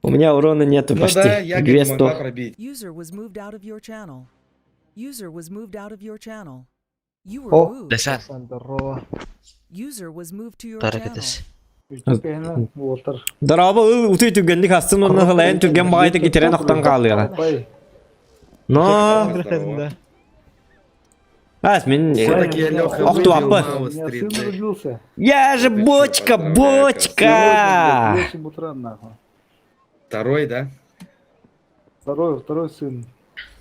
У меня урона нету Ну почти. да, я не могла 200. пробить. User was moved out of your channel. User was moved out of your channel. You were О. moved. Дасан, Здорово. User was moved to your Тарак channel. этес. Дораба утуй түгенник астын онна хылайын түген багайты кетерен оқтан қалыға. Но, Здорово. ас мен Все-таки я Леха Ох, выбил тупо. Маус 3D. Я же Ты чё, бочка, поздравляю, бочка. утра, нахуй. Второй, да? Второй, второй сын.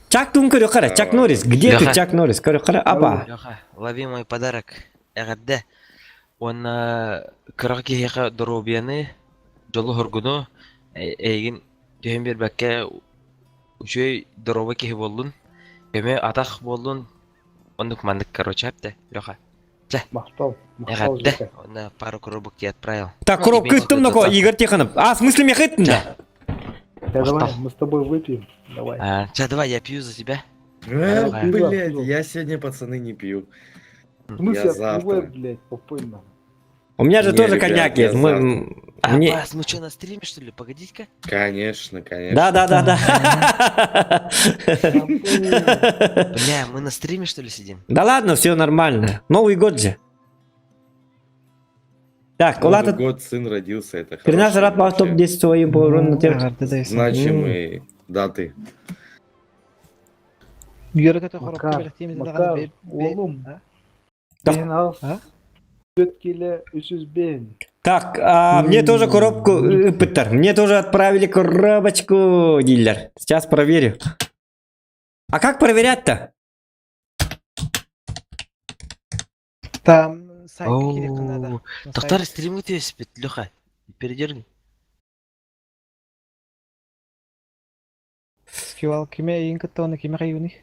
Чак тун көрі қара, Чак Норрис, где ты, Леха. Чак Норрис? Көрі қара, апа. Леха, лови мой подарок. Эҕэрдэ. Уонна кыра киһиэхэ доруобуйаны, дьолу-соргуну, эйигин түһэн биэрбэккэ үчүгэй доруобай киһи буоллун, көмө атах буоллун, оннук маннык короче эптэ, Леха. Махтал. Махтал, Эҕэрдэ. Жека. Уонна пару коробок тебе отправил. Так, коробка ыттым нако, Игорь Тихонов. А, в смысле мехыттым да? Да, давай, мы с тобой выпьем. Давай. А, ча, давай, я пью за тебя. Э, блядь, я сегодня, пацаны, не пью. В смысле, Я открывай, завтра. блядь, попой нахуй. У меня же Не, тоже ребят, коньяк я есть. Мы, А, мне... Бас, мы что, на стриме, что ли? Погодите-ка. Конечно, конечно. Да, да, да, да. Бля, мы на стриме, что ли, сидим? Да ладно, все нормально. Новый год же. Так, Новый Улата, год сын родился, это 13 хорошие рад по вообще топ-10 своим по урону тем. Значимые даты. Макар, Макар, oğlum. Да. Бен ал. А? Төрт келе 300 бен. Так, а, мне тоже коробку, Петр, мне тоже отправили коробочку, дилер. Сейчас проверю. А как проверять-то? Там Сайтка киириэххэ наада. Оо, Тоқтар стримҥэ түһэспит, Леха. Передерни. Скивал киме эйин кытта уонна кимэ хайыыный?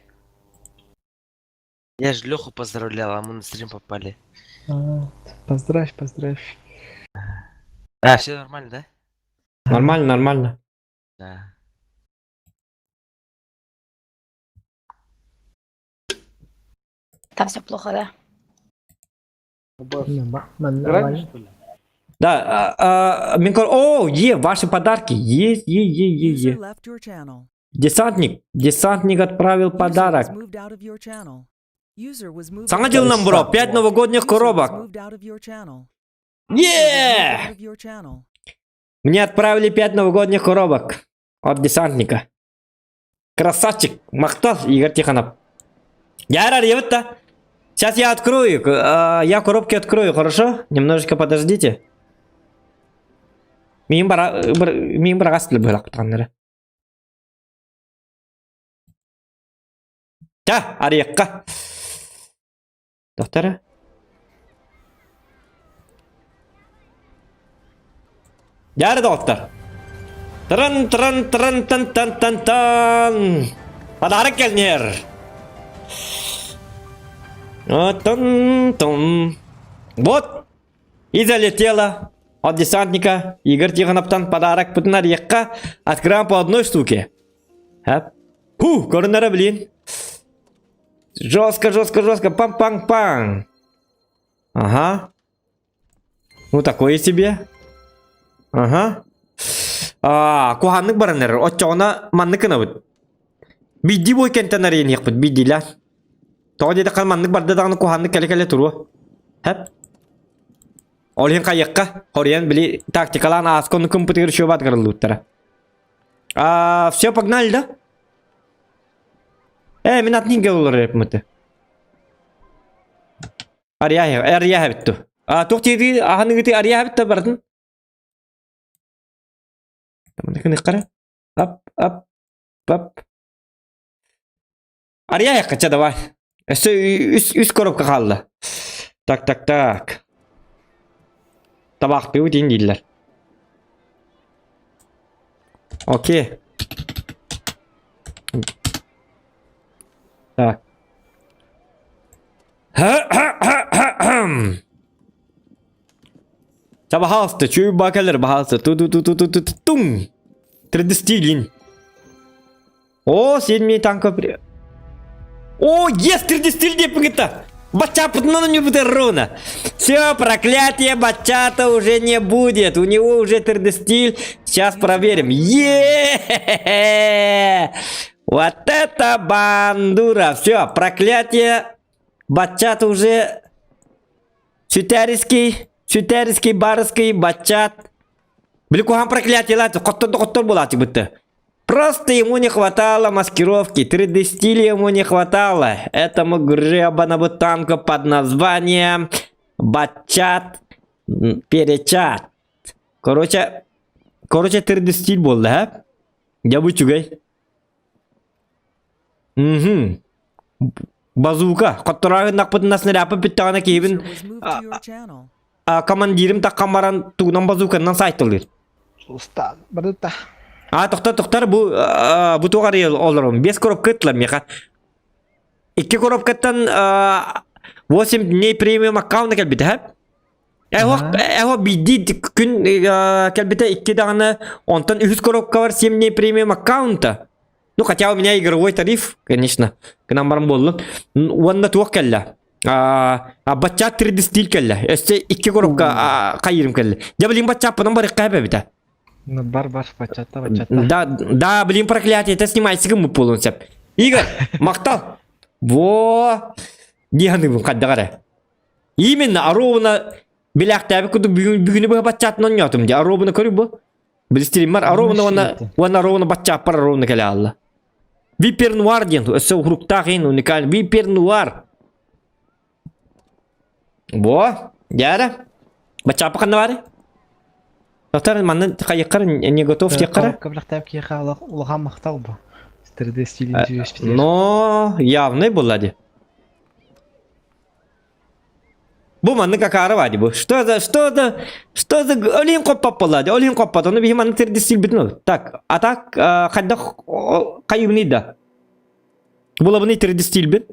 Я же Леху поздравлял, а мы на стрим попали. А, Поздравь, поздравь. А, все нормально, да? Нормально, нормально. Да. Там все плохо, да? Играли, что ли? Да, а, а, Минкор, о, е, ваши подарки, есть, е, е, е, User е. left your channel. Десантник, десантник отправил User was подарок. moved out of your channel. User was moved Саҥа out of дьылынан your бро, channel. 5 новогодних User was коробок. moved out of your channel. User was moved out Е! of your channel. Мне отправили 5 новогодних коробок от десантника. Красавчик, махтал, Игорь Тихонов. Я рад, я вот-то. Сейчас я открою, я коробки открою, хорошо? Немножечко подождите. Миин бара, миин барагас быһылахпытаннары. Та, арыйыкка. Доктора. Дьэ доктор. Трын трын трын тын тын тын тын. Подарок кэлнэр. Тын тын. Вот и залетела от десантника Игорь Тихоновтан подарок пытын Открываем по одной штуке. Фу, коронара, блин. Жестко, жестко, жестко. Пам-пам-пам. Ага. Ну, такое себе. Ага. А, куһаҕаннык баран эрэр. Оччоҕуна маннык гынабыт. Биирдии бой кэнтэн арыйаныахпыт, биирдиилээн. Тоҕо диэтэххэ маннык барда даҕаны куһаҕаннык кэлэ-кэлэ туруо. Хэп. Ол иһин хайыахха, хоруйан били тактикалаан ааска ону кымпытыгар үчүгэй баатыгар А, все, погнали, да? Э, мин атын иһин олорор эппиммит. Арыйаа, арыйаа эбит А, туох диэти аһаныгыты арыйаа эбит да барытын. Кара. Ап, ап, ап. Арыйаа чэ давай. Өссө үс, үс коробка хаалла. Так, так, так. Табаахтыы диин дииллэр. Окей. Так. Пожалуйста, чую бакалер, пожалуйста. Ту ту ту ту ту ту тум. 3D О, 7 танков. О, есть 3D стиль деп Бача не будет руна. Все, проклятие бачата уже не будет. У него уже 3D стиль. Сейчас проверим. е Вот это бандура. Все, проклятие бачата уже Сүтэрский, сүтэрский, барский, бачат. Били куһаҕан проклятие хоттор хоттор буолааччы бытты. Просто ему не хватало маскировки, 3D стиля ему не хватало. Этому гребаному танку под названием Бачат Перечат. Короче, короче 3D стиль был, да? Я бы чугай. Угу. Базука. Хоттораагын снаряпы бүттәҕинэ киһибин User was moved to your channel. командирим таккан баран тугунан базуканнан сайтылыр. Устан, барыта. А, тохтор, тохтор, бу, бу туох олором. Без коробка ыттылар миэхэ. Икки коробкаттан 8 дней премиум аккаунта кэлбитэ, һэ? Эһо, эһо биирдии күн кэлбитэ икки даҕаны, онтон үһүс коробка бар 7 дней премиум аккаунта. Ну, хотя у меня игровой тариф, конечно, гынан баран буоллун. Уонна туох кэллэ. А, бачча 3D стиль кэллэ. Өссө икки коробка хайырым кэллэ. Дьэ, блин, баччаппынан барыахха эбитэ. Ну, бар, бар, бачата, бачата. Да, да, блин, проклятие, это снимайся кым буолуон сөп. Игорь, махтал. Во! Диһаныыбын хайдах Именно, оруобуна билээхтээбит курдук бүгүн бүгүнү быһа баччаатын онньоотум дии. Оруобуна көрү бу. Билистириммар оруобуна уонна уонна оруобуна баччааппар оруобуна кэлэ хаалла. Випер Нуар диэн өссө уһуруктаах иһин уникальный Випер Нуар. Во, дьэ Баччааппа ханна баарый? Доктор, манна хайыккар не готов диэххэ Коробка киэхэ улахан махтал бу. 3D стилин түһүспүтүгэр. Но явный буолла дии. Бу маннык акаары баadi бу. Что за, что за, что за, олин хоппап болла, олин хоппат, оны биһи маннык тердис силбитин ол. Так, а так, хайдах хайыбыный да? Булабыный тердис стилбит?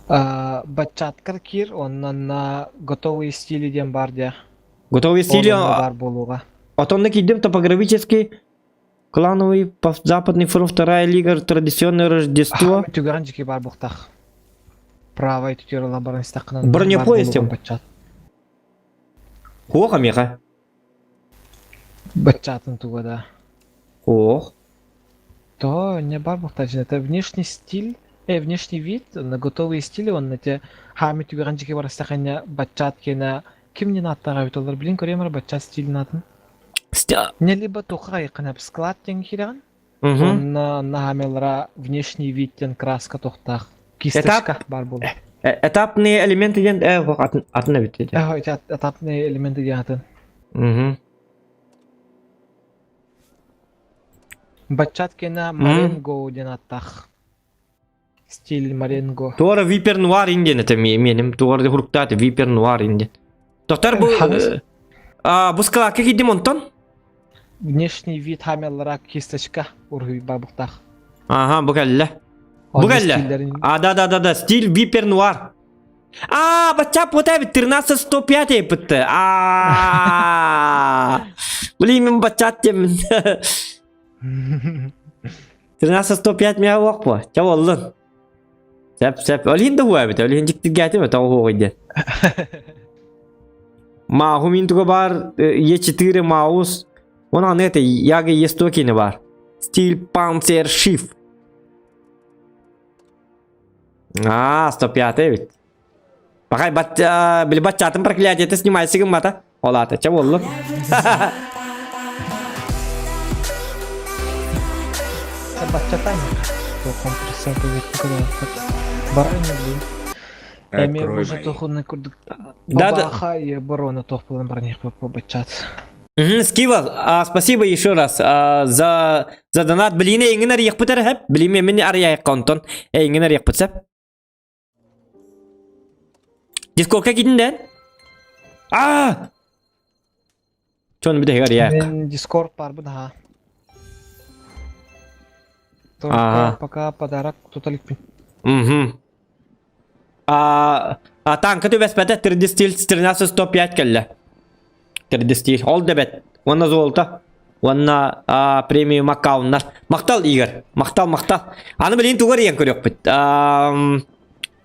Баччаткар кир, оннан готовые стили диэн бар дия. Готовые стили? Ол бар болуға. Отонна кидим топографический Клановый Западный фронт, вторая лига, традиционное Рождество. Түгәрін жеке бар бұқтақ. Правай түтер баран истақынан. Бронепоезд тем. Хох, амеха. Бачатын туга да. Ох. То не бар бұқтақ. Это внешний стиль, внешний вид, на готовые стили, он на те хами түгәрін жеке бар истақына бачат кена ким не наттаға бит блин көремір бачат стилін атын. Не либо тухай кынап склад тен кирен. Онна нахамелра внешний вид тен краска тохтах. Кисточка бар бол. Этапные элементы ден атын атын бит. Этапные элементы ден атын. Угу. Бачат кена маренго ден аттах. Стиль маренго. Туара випер нуар инден это меним. Туара хуруктат випер нуар инден. Доктор бу а бу скалака кидим онтон? Внешний вид хамеллара кисточка ургуй бабухтах. Ага, бу кэллэ. Бу кэллэ. А, да, да, да, да, стиль випер нуар. А, бача пота 1305 епітті. А, блин, мен бачат темін. 1305 мя уақпа. Ча болдun. Сәп, сәп. Олин да хуа бит. Олин жиктик гәтеме тау хуа Маху мин туга бар Е4 маус. Она это яга Е100 кені бар. Стиль Панцер Шиф. А, 105 ведь. Пока бат, били батчатын проклятие, ты снимайся гыммата. Олата, ча болду? Батчатан. Открой Да, да. Скива, спасибо еще раз за за донат. Блин, эйнгин арыйык бутар хэп. Блин, мен арыйык контон. Эйнгин арыйык бутсап. Дискордка кидин ден? А! Чон бите арыйык. Мен Дискорд бар бу да. Только пока подарок тоталикпин. Угу. А, а танка түбәспәтә 3D стиль 1305 кэллэ. 3D стиль. Ол дебет. Онна золото. Онна премиум аккауннар. Мактал Игорь. Мактал, мактал. Аны билин тугар иен көрөкпүт.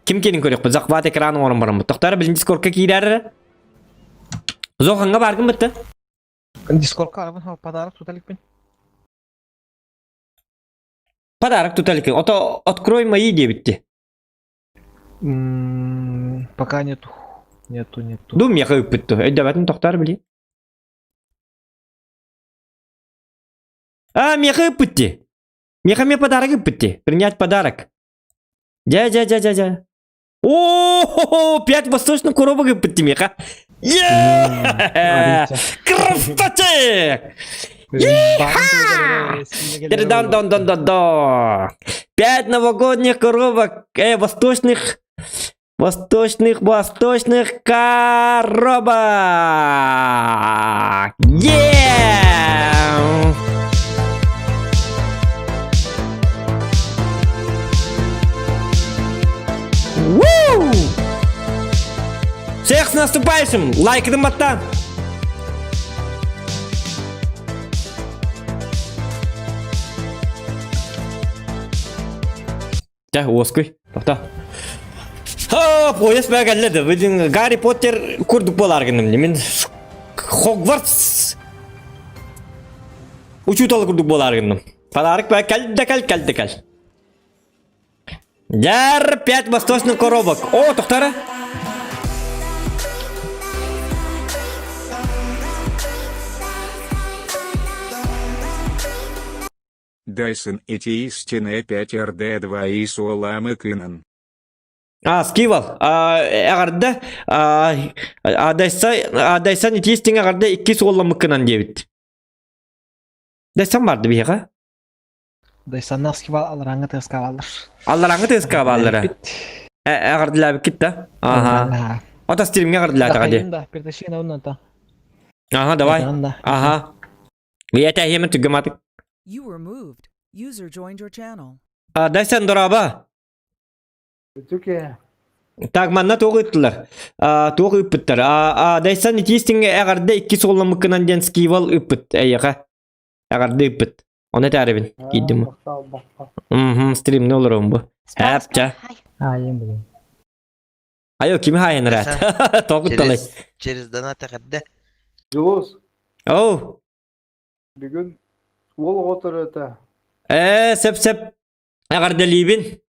Ким келин көрөкпүт. Захват экраны орын барым. Токтар билин Дискордка киирэр. Зоханга баргын битти. Дискордка арабын подарок туталикпин. Подарок туталикин. Ото открой мои дебитти. Пока нету. Нету, нету. Дум меха үппүттү. Өйдөбөтүн токтар били. А, меха үппүтти. Меха мне подарок үппүтти. Принять подарок. Дя, дя, дя, дя, дя. О, пять восточных коробок үппүтти меха. Е! Красавчик! Дан дан дан дан дан. Пять новогодних коробок, восточных, восточных, восточных коробок. Е! Ву! Всех с наступающим! Лайк баттан! Дә, оскуй. Тоқта. Ха, пояс бәгәлләде. Бидин Гарри Поттер курдук болар гыным. Мен Хогвартс Учуталы курдук болар гынным. Подарок бә кәл дә кәл кәл дә кәл. Дәр пять восточных коробок. О, тоқтары. Дайсон эти истины 5 РД2 и Суоламы Кынан. А, скивал. Ағарда, Дайсан ити истин ағарда икки суолламыккынан диэбит. Дайсан барды биһиэхэ. Дайсаннах скивал алараңы тыскаваллар. Аллараңы тыска баллара. Эҕэрдэлээбиккит да? Ага. Ото стримҥэ эҕэрдэлээтэҕэ дии. Да, перетащи на Ага, давай. Ага. Ийэтэ түргэматык. You were moved. User joined your channel. Дайсан дороба. Так, манна туох ыыттылар? Туох ыыппыттар? Дайсан итиистиҥҥэ эҕэрдэ икки суолламмыккынан диэн скивал ыыппыт эйиэхэ. Эҕэрдэ ыыппыт. Ону этээрибин киирдим. Мм, стримне олоробун бу. Хэп, ча. Айо, кими хаайан ыраат? Тоҕутталай. Через донат эҕэрдэ. Дьулус. Оу. Бүгүн уол оҕо төрөөтө. Ээ, сөп-сөп. Эҕэрдэлиибин.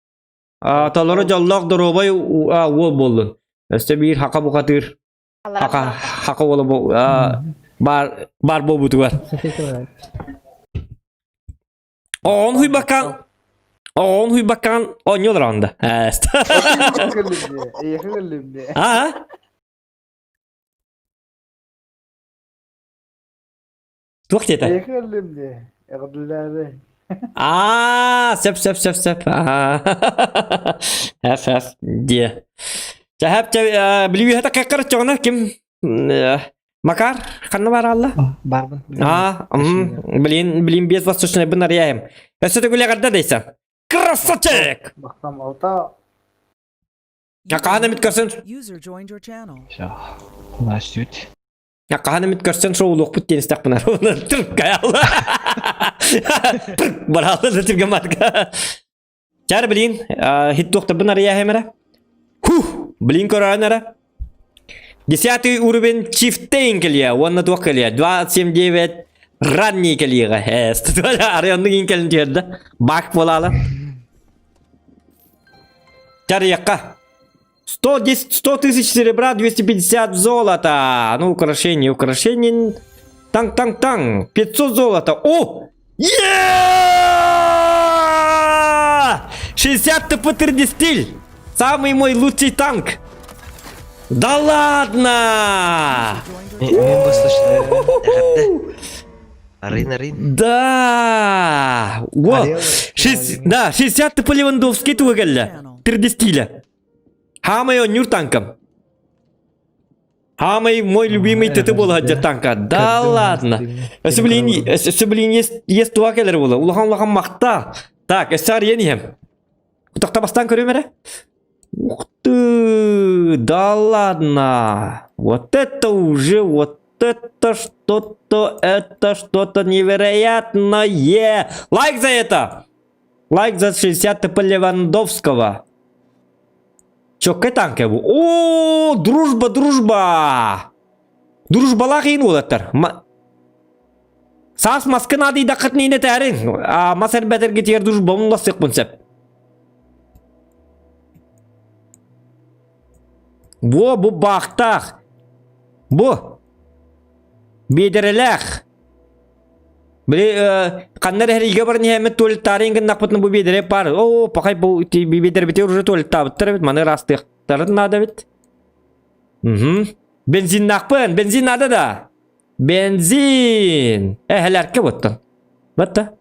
Толору дьоллоох доруобай уол буоллун. Өссө биир хака бухатыыр. Хака хака уола бар бар буолбутугар. Оҕон хуйбаккан оҕон хуйбаккан оонньуулар онда. Аа? Туох диэтэ? Аа, сөп сөп сөп сөп. Эф эф диэ. Чэһэп чэ билии үһэтэ кэккэр ким Макар, ханна баралла? Барбын. Аа, блин, блин, без восточной бын арыйаем. Өссө төгүл эҕэрдэ дейсен. Красавчик! Бахтам алта. Хаһан эмит көрсөн. User joined your channel. Все. Здравствуйте. Хаһан эмит көрсөн шоулуохпут диэн истэхпинэ тырк Тырк бараалы түргэн матка. Чар блин, хит туохтарбын арыйаһым эрэ. Хух, блин көрөөн эрэ. Десятый уровень Chieftain кэлиэ, уонна туох кэлиэ? 27-9 ранний кэлиэҕэ. Арай оннук иин кэлин түһэрдэ. Бак буолаала. Чарыйахха. 110, 100 тысяч серебра, 250 золота. Ну, украшение, украшение. Танк, танк, танк. 500 золота. О! Е! 60 ТП стиль. Самый мой лучший танк. Да ладно! Мен басташты. Арин, Арин. Да! Во! Да, 60 ТП Левандовский туга 3D стиля. Хамай он танком. Хамай мой любимый ТТ был танка. Да ладно. Өссө блин, өссө блин есть есть туа келер була. Улахан улахан махта. Так, өссө арыйан иһэм. Тохта бастан көрүм эрэ. Ух ты, да ладно. Вот это уже, вот это что-то, это что-то невероятное. Лайк за это! Лайк за 60 ТП Левандовского. Чокка танка бу. О, дружба, дружба! Дружбалаах иин уолаттар. Саас маскын адыйдаққыт нейне тәрин. Мас эрбэтэргэ тиэр дружба улассык сеп. Бу бу баахтаах. Бу. Биэдэрэлээх. Били ханна эрэ игэ баран иһэммит туалеттаарын гыннахпытына бу биэдэрэ паар. Оо, пахай бу биэдэрбити уже туалеттаабыттар эбит, маны ыраастыахтарын наада эбит. Угу. Бензиннаахпын, бензин надо да. Бензин. Эһэлэркэ буттан. Батта.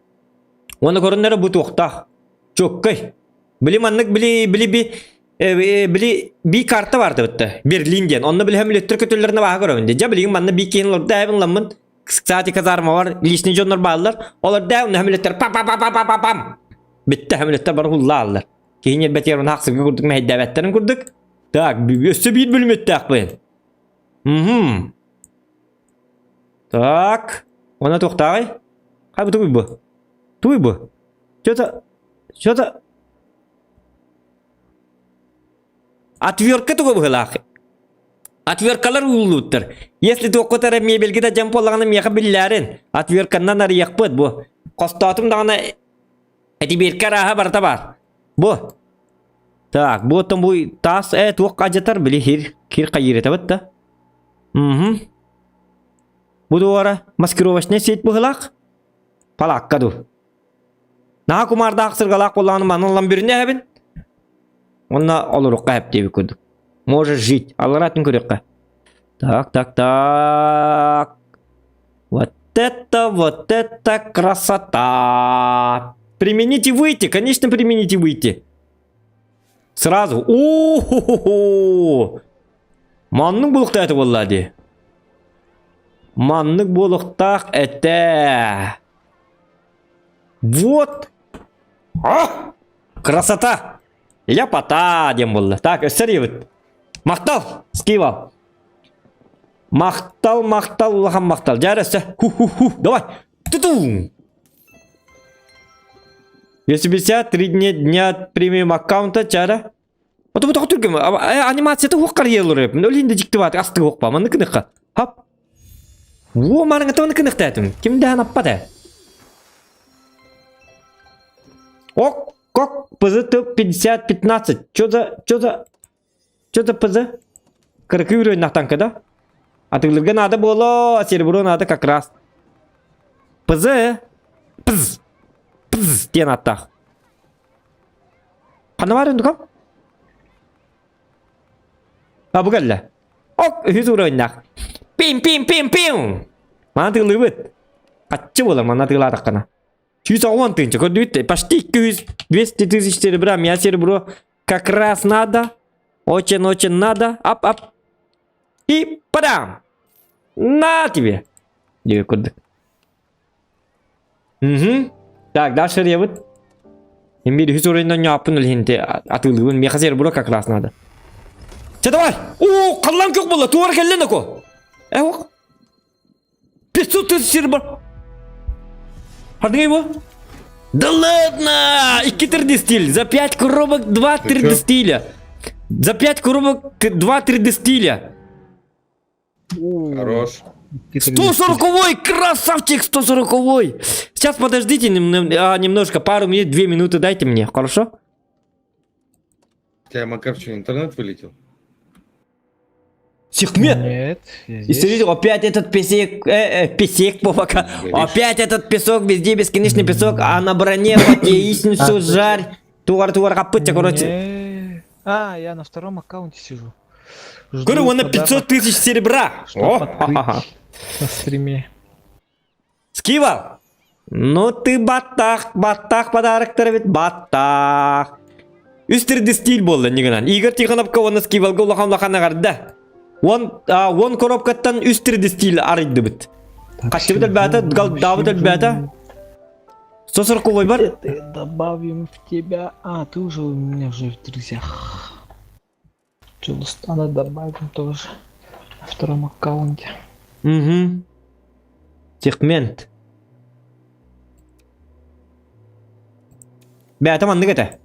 Оны көрүннөрө бу туохтаах. Чоккай. Били маннык били били би били би карта барды битте. Берлин диэн. Онно били хөмөлөттөр көтөллөрүнэ баха көрөбүн ди. Жа билигин манна би киһин олорда эбин ламмын. Кстати, казарма бар, личный дьоннор бааллар. Олор да онно хөмөлөттөр па па па па па па пам. Битте хөмөлөттөр бар хуллааллар. Киһин ербетигэр оны хаксырга курдук мэһэйдээбэттерин курдук. Так, өссө биир бүлүмөттөөхпүн. Мгм. Так. Она туохтааҕый? Хай бу тугуй бу? Тугуй бу? Что-то... Что-то... Отвертка туга быһылаах. Отверткалар ууллууттар. Если туоххут эрэ мебельге да дьан буоллаҕына миэхэ биллээрин. Отвертканнан арыйахпыт бу. Хостоотум даҕаны этибиэркэ арааһа барыта баар. Бу. Так, бу оттон бу таас э туох ажатар били хир хир хайыырытабыт да. Угу. Бу дуора маскировочный сеть быһылаах. Палаакка ду. Наһаа кумаардаах сыргалаах буоллаҕына манан ылан бүрүнэ эһэбин. Онно олорукка эп диэбит курдук. Можешь жить. Аллара атын көрүөххэ. Так, так, так. Вот это, вот это красота! Примените выйти, конечно, примените выйти. Сразу. О-хо-хо-хо! Маннык буолуохтаах этэ буолла дии. Маннык буолуохтаах этэ. Вот! А! Красота! Ляпота диэн буолла. Так, өссө диэбит. Махтал! Скивал. Махтал, махтал, улахан махтал. Дьэ, өссө. Ху-ху-ху. Давай. Тутум! 253 дня, дня премиум аккаунта чара. Ото бу түргем анимацията хук карьерлар өп. Өл инде жиктибат асты хукпа. Маны кыныка. Хап. Во марыңа тоны кыныктатым. Ким даһан аппата. Ок, кок, ПЗ 50 15. Чё за, чё за, чё за ПЗ? Кыркы үрөйнах танка да? Атыглырга надо было, серебро надо как раз. ПЗ, ПЗ, ПЗ диэн аттаах. Ханна баар үндүкам? А бу кэллэ. Ок, үһүс уровеннаах. Пим-пим-пим-пим! Мана тыылыыбыт. Хаччы буолар манна тыылаатаххына. 110 тыынча көрдүбүт почти 200 200 тысяч серебра. Меня серебро как раз надо. Очень-очень надо. Ап-ап. И падам! На тебе! Диэки курдук. Угу. Так, дальше ребут. Эмир үһүс уровеньнан ньааппын үлэһинти атыылыыбын. Миэхэ серебро как раз надо. Чэ давай! Оо, халлаан күөх буолла, туора кэллэ ноко. Э, ох. 500 тысяч серебро. Хардыгай его? Да ладно! 2 3D стиль. За 5 коробок 2 3D стиля. За 5 коробок 2 3D стиля. Хорош. 140-й, красавчик, 140-й. Сейчас подождите немножко, пару минут, 2 минуты дайте мне, хорошо? У тебя, Макар, что, интернет вылетел? Сихмет! Нет, я И здесь. смотрите, опять этот песек, песек, пока. Горишь. Опять этот песок, везде бесконечный песок, а на броне вот яичницу жарь. Туар-туар капытя, короче. Не. А, я на втором аккаунте сижу. Жду Говорю, он на подарок, 500 тысяч серебра. чтоб О, открыть ха-ха-ха. на стриме. Скивал. Ну ты баттах, баттах подарок ведь баттах. Үс 3D стиль буолла нигынан. Игорь Тихоновка уонна Скивалга улахан улахан эҕэрдэ. Уон, а, уон коробкаттан үс 3D стиль арыйдыбыт. Так, Хаччыбыт элбээтэ, сижу, галдаабыт сижу. элбээтэ. 140 бар. Это добавим в тебя. А, ты уже у меня уже в друзьях. Чулустана добавим тоже на втором аккаунте. Угу. Сегмент. Бэйэтэ маннык этэ.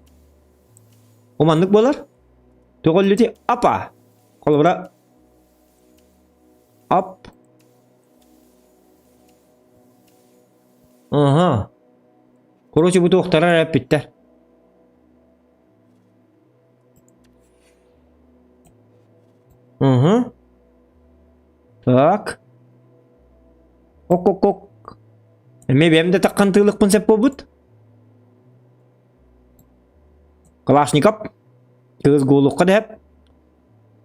О маннык буолар. Тоҕоллути апа. Холобура. Ап. Ага. Короче, бу туохтара эппиттэр. Угу. Так. Ок-ок-ок. Эмиэ бэйэм да таххан тыылыкпын сөп буолбут. Калашников. Кыыс гуолукка дэһэп.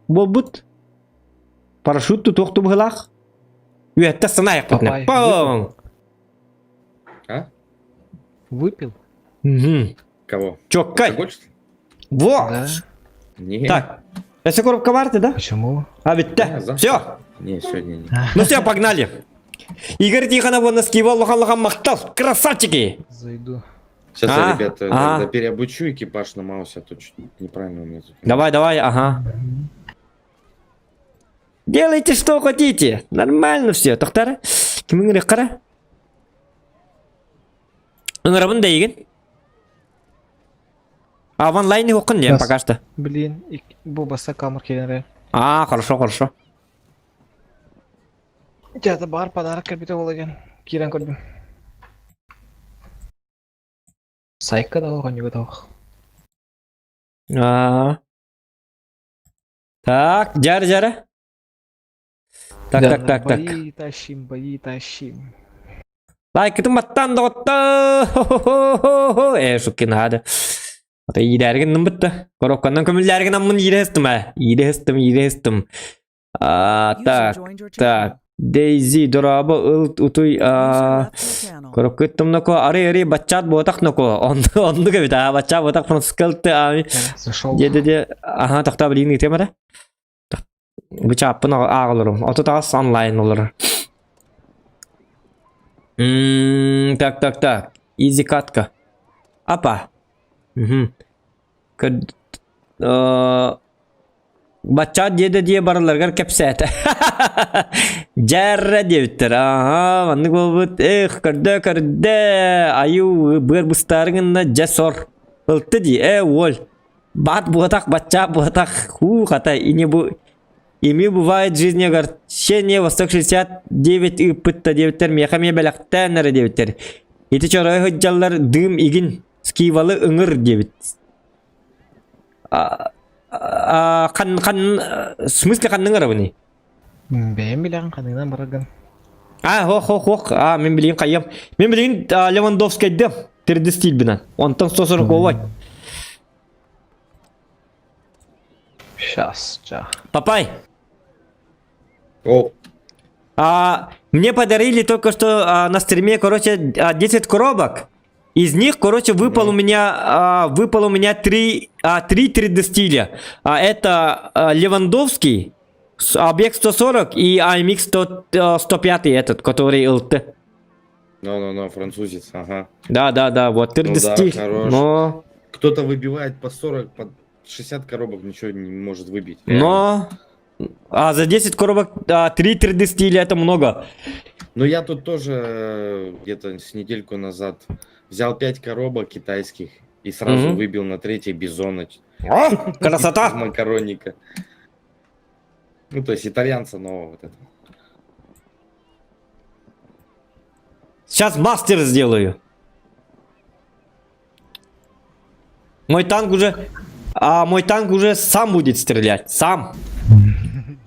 Буолбут. Парашют тутуох тубыһылаах. Үөттэ санаайахпытына. Папай, Паң! А? Выпил? Угу. Кого? Чоккай. Алкоголь, что ли? Во! Да. Не. Так. Өссө коробка баар да? Почему? А бүттэ. Не, завтра. Все. Не, сегодня не. Ну все, погнали. Игорь Тихонов уонна Скивал улахан махтал. Красавчики! Зайду. Сейчас А, я, ребята, а. тогда переобучу экипаж на маусе, а то чуть неправильно у меня тут. Давай, давай, ага. Делайте, что хотите. Нормально все. Тохтара. Кимиң қара? Ыҥырабын да игин. А в онлайне оқын не Сейчас. пока что. Блин, и... бу баса камер кэлэн А, хорошо, хорошо. Дьэ, баар подарок кэлбитэ буолла Киирэн көрдүм. Сайка да оҕонньуга да А. Так, жар жара. Так, так, так, так. Бои тащим, бои тащим. Лайкытын баттан доҕоттор. Э, шуккин хады. Ата иирэргин нымбытта. Коробканнан көмүллэргин аммын иирэстим ә. Иирэстим, иирэстим. А, User так, joined your channel. так. Дейзи дорообо ыл утуй Короккыттым ноко ары ары баччаат буотах ноко оннук эбит аа баччаат буотах французскал ты ами де де де аха тохтоо билигин ыытыам эрэ бу чааппын ааҕаларым ото таҕас онлайн олорор так так так изи катка апа Баччаат диэ да диэ барыларыгар кэпсээтэ. Дьэррэ диэбиттэр. Аһаа, маннык буолбут. Эх, көрдөө, көрдөө. Айуу, быар быстаары гынна, дьэ сор. Ылты дии, ээ, уоль. Баат буотах, баччаат буотах. Хуу, хата, ини бу Ими бывает в жизни огорчение Восток 69 ыыппытта диэбиттэр, миэхэ эмиэ бэлэхтээн эрэ диэбиттэр. Ити чоройо сылдьаллар дыым игин скивалы ыҥыр диэбит. Хан хан в смысле ханныҥ арабыный? Бэйэм билэҕин ханныгынан бараргын. А, хох хох хох. А, мин билигин хайым. Мин билигин Левандовскайдым. 3D стильбинен. Онтон 140 Сейчас, ча. Папай. О. А, мне подарили только что а, на стриме, короче, 10 коробок. Из них, короче, выпал у меня, а, выпал у меня 3, а, 3 3D стиля. А, это а, Левандовский, объект 140 и AMX 100, 105 этот, который ЛТ. Ну-ну-ну, французец, ага. Да, да, да, вот 3D ну, да, стиль. Хорош. Но... Кто-то выбивает по 40, по 60 коробок, ничего не может выбить. Но... А за 10 коробок а, 3 3D стиля это много. Ну я тут тоже э, где-то с недельку назад взял 5 коробок китайских и сразу Мгм. выбил на третьей бизона. О, красота! Макаронника. Ну, то есть итальянца нового вот этого. Сейчас мастер сделаю. Мой танк уже... А мой танк уже сам будет стрелять. Сам.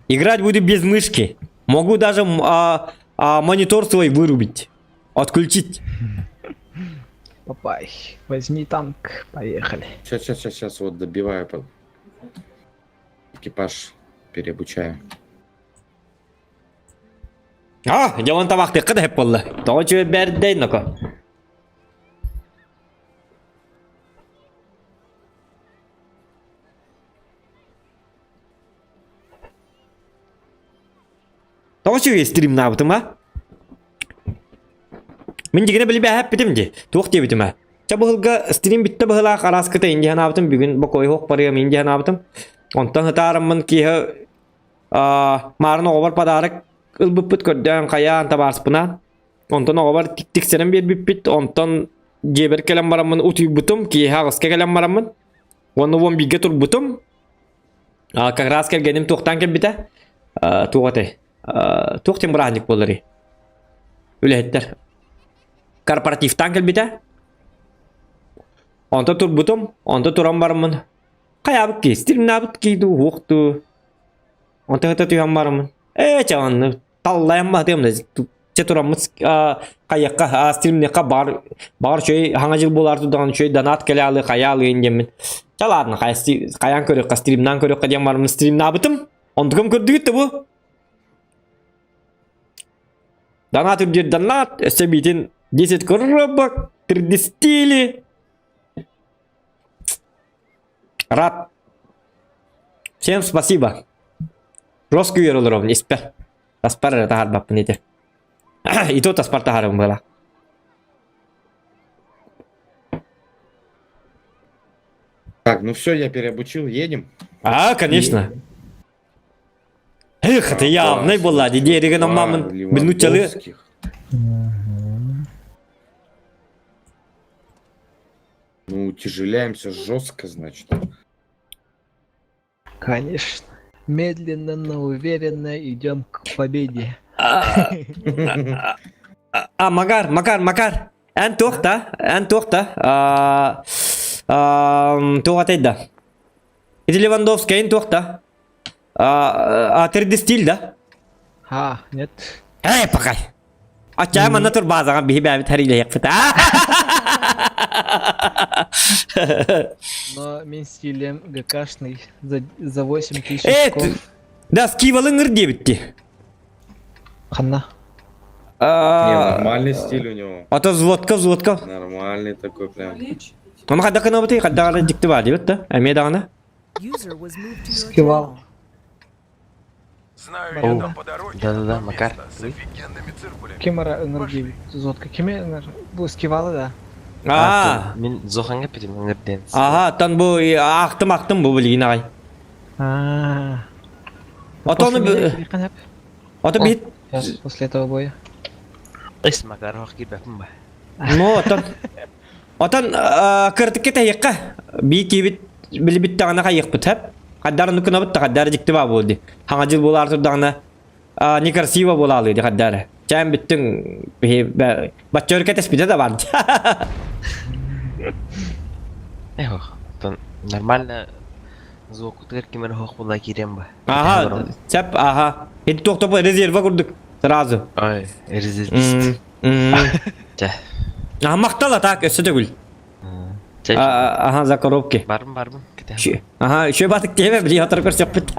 Играть буду без мышки. Могу даже а, а, монитор свой вырубить. Отключить. Папай, возьми танк, поехали. Сейчас, сейчас, сейчас, сейчас вот добиваю. по- Экипаж переобучаю. А, дьон табахтыкка да хеп болла. Тоҕо үчүгэй бэрдэй ноко. Тоҕо үчүгэй стримнаабытым а? Мин дьигинэ билбэһэппитим дии. Туох диэбитим а? Ча быһылга стрим бүттэ быһылаах арааскыта инди санаабытым бүгүн бокуой суох барыам инди санаабытым. Онтон ытаарыммын киэһэ маарын оҕобор подарок ылбыппыт көрдөөн хайаан табаарыспынаан. Онтон оҕобор тиксэрэн биэрбиппит. Онтон дьиэбэр кэлэн бараммын утуйбутум. Киэһэ аҕыска кэлэн бараммын. Уонна уон бииргэ турбутум. А, как раз кэргэним туохтаан кэлбитэ. Туох этэй? Туох диэн бырааһынньык буоларый? Үлэһиттэр. Корпоративтаан кэлбитэ. Онто турбутум, онто туран бараммын. Хайаабыт кии, стримнаабыт кии дуу, уох дуу. Онто хата түһэн бараммын. Ээ, чэ онно таллайан баһытыам да чэ тураммыт хайыахха стримниэххэ баар баҕар үчүгэй хаҥа дьыл буолаар турдаҕына үчүгэй донат кэлэ алыы хайа алыын диэммин чэ ладно хайаан көрүөххэ стримнаан көрүөххэ диэн бараммын стримнаабытым онтукам көрдүгүт да бу донат үрдүр донат өссө биитин 10 коробок 3D стили рад всем спасибо жестко үөр олоробун испэр Таспар эрэ таһаарбаппын ити. И то таспар таһаарым была. Так, ну все, я переобучил, едем. А, конечно. Эх, это явный была, дедереген мамын минуталы. Левандовских. Ну, утяжеляемся жестко, значит. Конечно. Медленно, но уверенно идем к победе. А, а, Макар, Макар, Макар. Эн туох да, эн туох да. Туох атай да. Ити Левандовский эн туох да. А, 3D стиль да? А, нет. Эй, пакай. Ачаа манна турбаазаҕа биһи бэйэбит хэрилэһиэхпит. Но мин стилем ГКшный за, за 8 тысяч Э, очков. да, скивалыҥ ыр диэбитти. Ханна. Не, нормальный стиль у него. Ото взводка, взводка. Нормальный такой прям. Оны хайда кынабыты, хайда дикти бар дебет да. Эме дагана. User was moved to your Скивал. channel. Знаю я там по дороге Да-да-да, одно Макар, место с вы? офигенными циркулями. Ким ара ыҥыр диэбит. Зотка кими ыҥыр? Бу скивалы да. Аа. Мин Зоханга питим ыҥырден. Ага, тан бу ахтым ахтым бу билигин агай. А. Ото оны Ото бит После этого боя. Эс Макар хох кирбэппин ба. Ну, отон Отон кыртыкка тэйэккэ бии киибит билибит даҕаны хайыахпыт хэп. Хаддар нукунабыт да хаддар дьикти баа буолди. Хаҥа дьыл буолаар турдаҕына некрасиво буолаалыы ди хаддар. Чээн бүттүҥ биһи бачча кэтэспитэ да бар. Эх, отон нормально звукутугар ким эрэ хох була киирэн ба. Аха, сеп, аха. Ити туохтопу резерва курдук сразу. Ой, резервист. Чэ. Аха, махтал так, өссө төгүл. Чэ. Аха, за коробки. Барбын, барбын. Кэтэһэн. Аха, еще батык тиэбэ, били отор көрсөкпүт.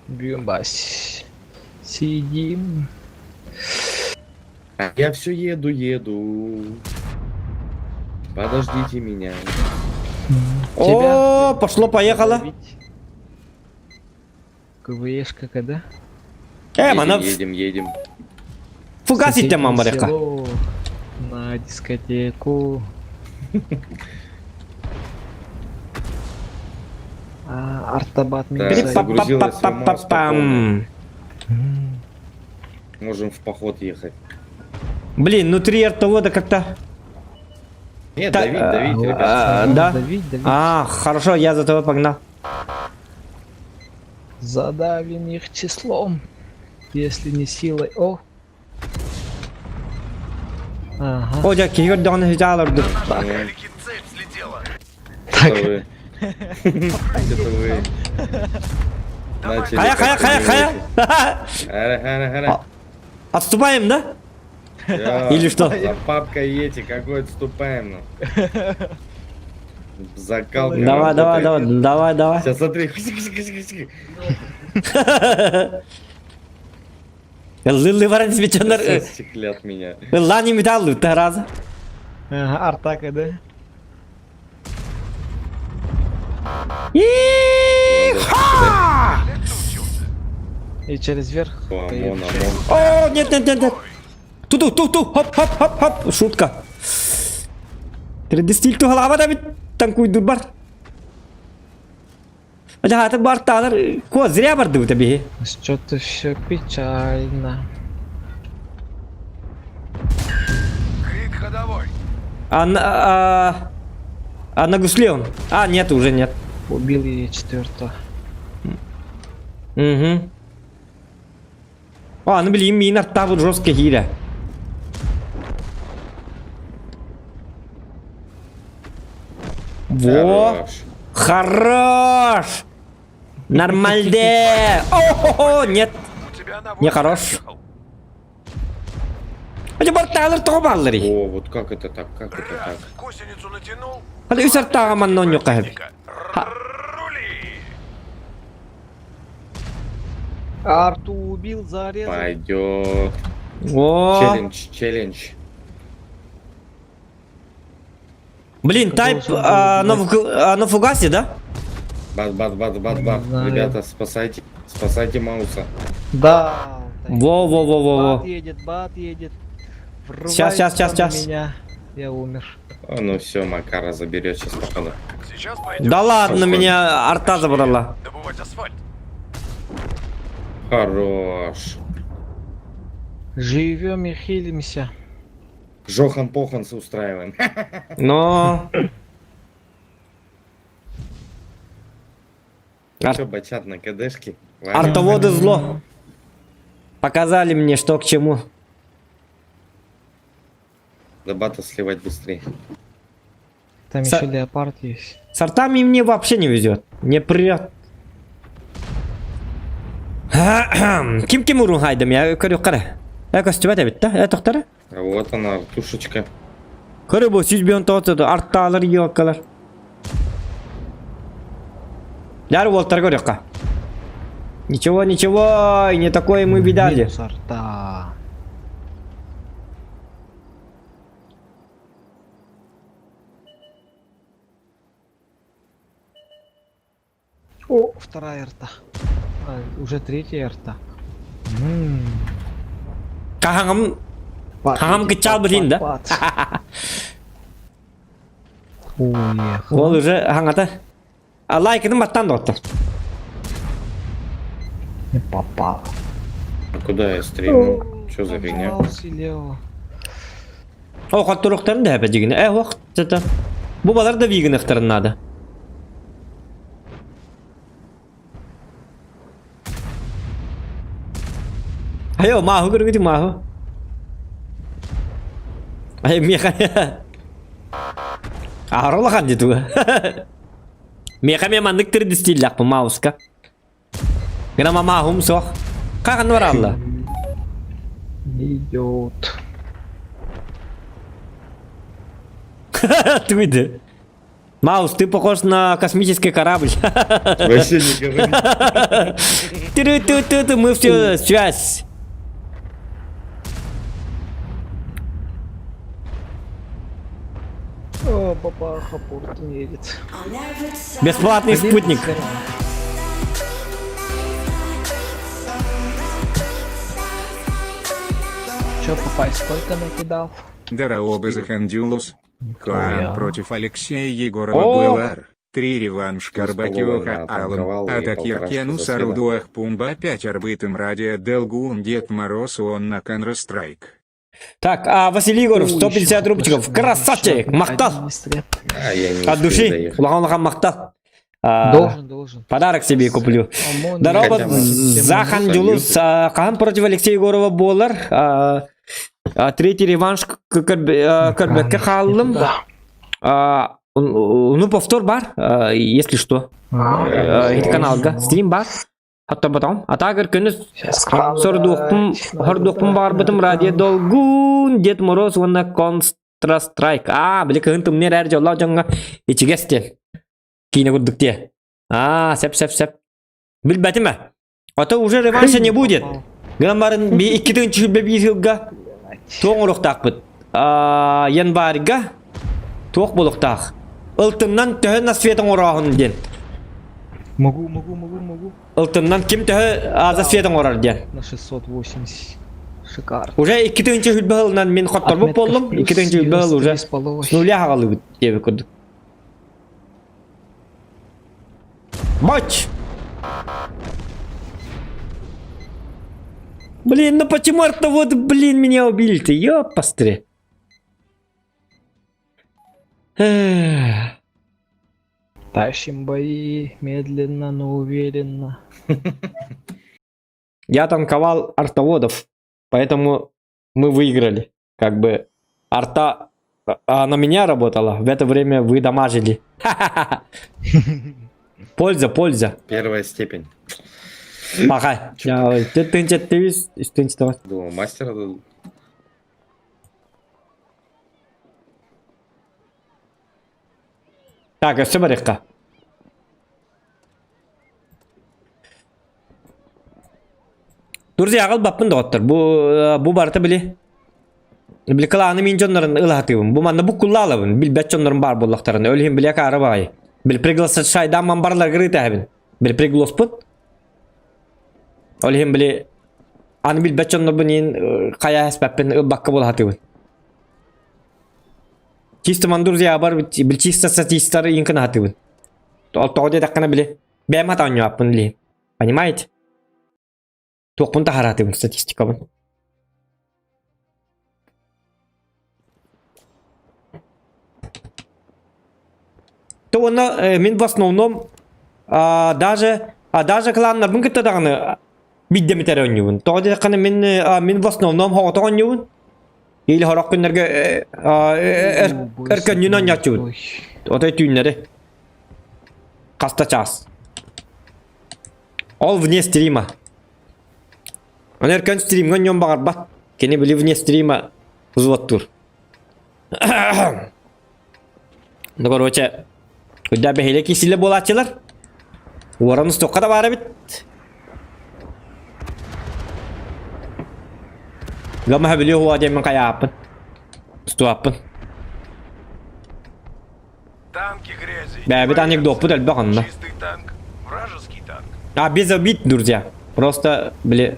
Бүгүн бас. Сидим. Я все еду, еду. Подождите меня. О, пошло-поехало. КВЕшка когда? Э, Едем, мана едем, едем. фугас иттен ман барыахха. Село На дискотеку. А, Артабат Так, загрузилась в Маус по полной. Пам. Можем в поход ехать. Блин, ну три артовода как-то. Нет, Та- давить, давить, ребят. А, да? Давить, давить. А, хорошо, я за тобой погнал. Задавим их числом, если не силой. О! Ага. О, дьэ, киһи көрдөҕүнэ сыдьаалар Ну, Великий цепь слетела. Это вы. Это вы. Начали Хайа, хайа, как-то хайа, не хайа! очень. Хара, хара, хара. Отступаем, да? Всё, Или что? За папкой едете, какой отступаем? ну. Закалка Давай, давай, работает. давай, давай, давай. Сейчас смотри. Лылы баран сбеченер. Стеклят меня. Лани металлы, тараза. Ага, Артака, да? Иха! И через верх. О, поедешь. ОМОН, ОМОН. О, нет, нет, нет, нет. Ту-ту, ту-ту, хоп, хоп, хоп, хоп. Шутка. 3D стиль туһалаабат эбит танкуйдур бар. Дьаһааты бар таалар ко зря бардыбыт эбиһи. Что-то все печально. Крик ходовой. А, на, а, а на гусле он? А, нет, уже нет. Убил я четвертого. Угу. А, ну блин, мин артабыт жестко хире. Во! Хорош. Хорош! Нормальде! О, нет! У тебя на Не хорош. Hadi бартаалар тоҕо баалларый? О, вот как это так, как это так? Раз, гусеницу натянул. Hadi үс артааҕа манна онньуохха сөп. Рули! Арту убил, зарезал. Пойдет. О, Челлендж, челлендж. блин, тайп а, на, фу- а, на фугасе, да? Бат, бат, бат, бат, бат. Не знаю. Ребята, спасайте, спасайте Мауса. Да. Во-во-во-во-во. Бат едет, бат едет. Щас, щас, щас, Врывается на щас. Меня. Я умер. О, ну все, Макара заберет сейчас походу. Сейчас пойдем Да ладно, Пошла. меня арта забрала. добывать асфальт. Хорош. Живем и хилимся. Жохан Поханс устраиваем. Но... Ар- Че, бачат на КДшке? Ваня? Артоводы зло. Показали мне, что к чему. До бата сливать быстрее. Там Са- еще леопард есть. С артами мне вообще не везет. Не прет. Ким ким урун хайдым я көрү кара. Э көстүбэт эбит да? Э тохтара? А вот она, артушечка. Көрү бу сүз бион тоотоду арттаалар йоккалар. Дьар уолтар көрүөххэ. Ничего, ничего, не такое мы видали. Минус арта. О, вторая арта. А, уже третья арта. М. Хаһаҥым Пад, хаһам едет, кыччаал пад, бытин пад, да. пад. Уехал. Ол уже хаҥата. А лайкын баттан доттор. Не попал. А куда я стрельнул? Что за фигня? Взорвался лево. О, хотторуктарын да хэпэ дигинэ. Э, ох, это. Бу балар да вигыныхтарын надо. Айо, мааһы көрүҥүтү мааһы. Ай, миэхэ. Аһара улахан дии туга. Миэхэ эмиэ маннык 3D стиллээхпин мауска. Гына мааһым суох. Хаһан баралла? Не идет. Туйды. Маус, ты похож на космический корабль. Вообще не говори. Ту-ту-ту-ту, мы все связь. О, бабаха, порт не едет. Бесплатный спутник. Че, папай, сколько накидал? Дараоба Захандюлус. Клан против Алексея Егорова О! Буэлар. Три реванш Карбакиоха Столовая танковал Алан. и Атакир полторашка Кену за Сарудуах Пумба 5 Арбитым Радио Делгун Дед Мороз Он на Контрастрайк. Так, а Василий Егоров, Ой, 150 еще рубчиков. одна Красавчик! еще Махтал! один стрел. А, я не От успею души. доехать. Улахан улахан махтал. А, Должен, должен. Подарок себе куплю. ОМОН, Здорово, Хотя бы. Захан Дюлус. Хахан против Алексея Егорова буолар. А, а, Третий реванш көрбөккө хааллым. Да. А, Ну, повтор бар, а, если что. А, Ити каналга. Стрим бар. Hatta потом. А так күнүс Сейчас сордуохпун, хордуохпун баҕарбытым радио долгун Дед Мороз уонна Контра Страйк. А, били кыһын тымныы эрэр дьоллоох дьоҥҥо ичигэс диэн. Киинэ курдук диэ. А, сеп сеп сеп. Билбэтим ээ. А то уже реванша не будет. Гынан барын би 2021 сылга туох оҥоруохтаахпыт. А, январьга туох буолуохтаах. Ылтыннан төһө на свет оҥорооһун диэн. Могу, могу, могу, могу. Ылтыннан ким төһө аза свет оҥорор диэн. На 680. Шикарно. Уже 2020 сылынан мин хотторбут Отметка в буоллум. плюс 2020 сыл уже 93,5. с нуля аҕалыбыт диэбит курдук. Бач! Блин, ну почему вот, блин, меня убили-то? Ёпастре. Эх. Тащим бои медленно, но уверенно. Я танковал артоводов, поэтому мы выиграли. Как бы арта а, на меня работала, в это время вы дамажили. Польза, польза. Первая степень. Пока. Ты ты ты ты Думал, мастера дадут. Так, өссө барыахха. Друзья, аҕалбаппын доҕоттор. Бу бу барыта били били кылааны мин дьоннорун ылаһатыыбын. Бу манна буккуллаалабын. Билбэт дьоннорум баар буоллахтарына. Өлүһүн билэ акаары баҕайы. Били приглашайдаамман барыларгар ыытаһабын. Били приглоспут. Ол иһин били аны билбэт дьоннорбун иин хайа эспэппин ылбакка буолаһатыыбын. Чисто ман друзья бар били чисто статистары иин кынаһатыыбын. Ол тоҕо диэтэххинэ били бэйэм хата оонньообаппын илиһин. Понимаете? Туохпун таһараатыбын статистикабын. То уонна э, мин в основном а, даже а, даже кланнарбын кытта даҕаны биирдэ эмит эрэ оонньуубун. Тоҕо диэтэххинэ мин э, мин в основном соҕотох оонньуубун. Или сорох күннэргэ э, а, э, эр эр көнньүн оонньооччубун. Отой түүннэри. Хаста чаас. Ол вне стрима. Аны өркөн стримҥа оонньуон баҕарбат. Кини били вне стрима взводтуур. Ну, короче, куда бэһиэлэ киирсиллэр буолааччылар. Уоран устуохха да баар эбит. Гамаһа билиэ хуа диэммин хайааппын. Устуаппын. Танки грязи. Бэйэбит анекдоппут элбэх онно. Чистый танк, вражеский танк. А, без обид, друзья. Просто, били,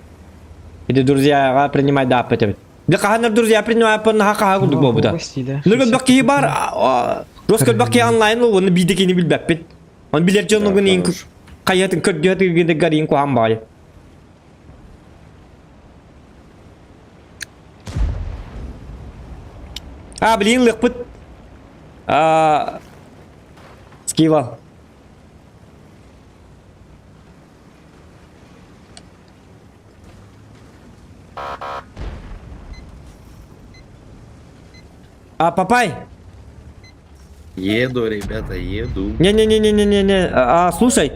или друзьяға принимай да эбит. Били хаһаннар друзья принимай наха хаһа курдук буолбута. Ныр элбэх киһи бар, Рос элбэх киһи онлайн оны биирдэ кини билбэппин. Он билэр дьонугун иин хайатын көрдүһэ гарин куһан баҕайы. А, блин, лыкпыт. А, скивал. А, папай. Еду, ребята, еду. Не-не-не-не-не-не. А, слушай.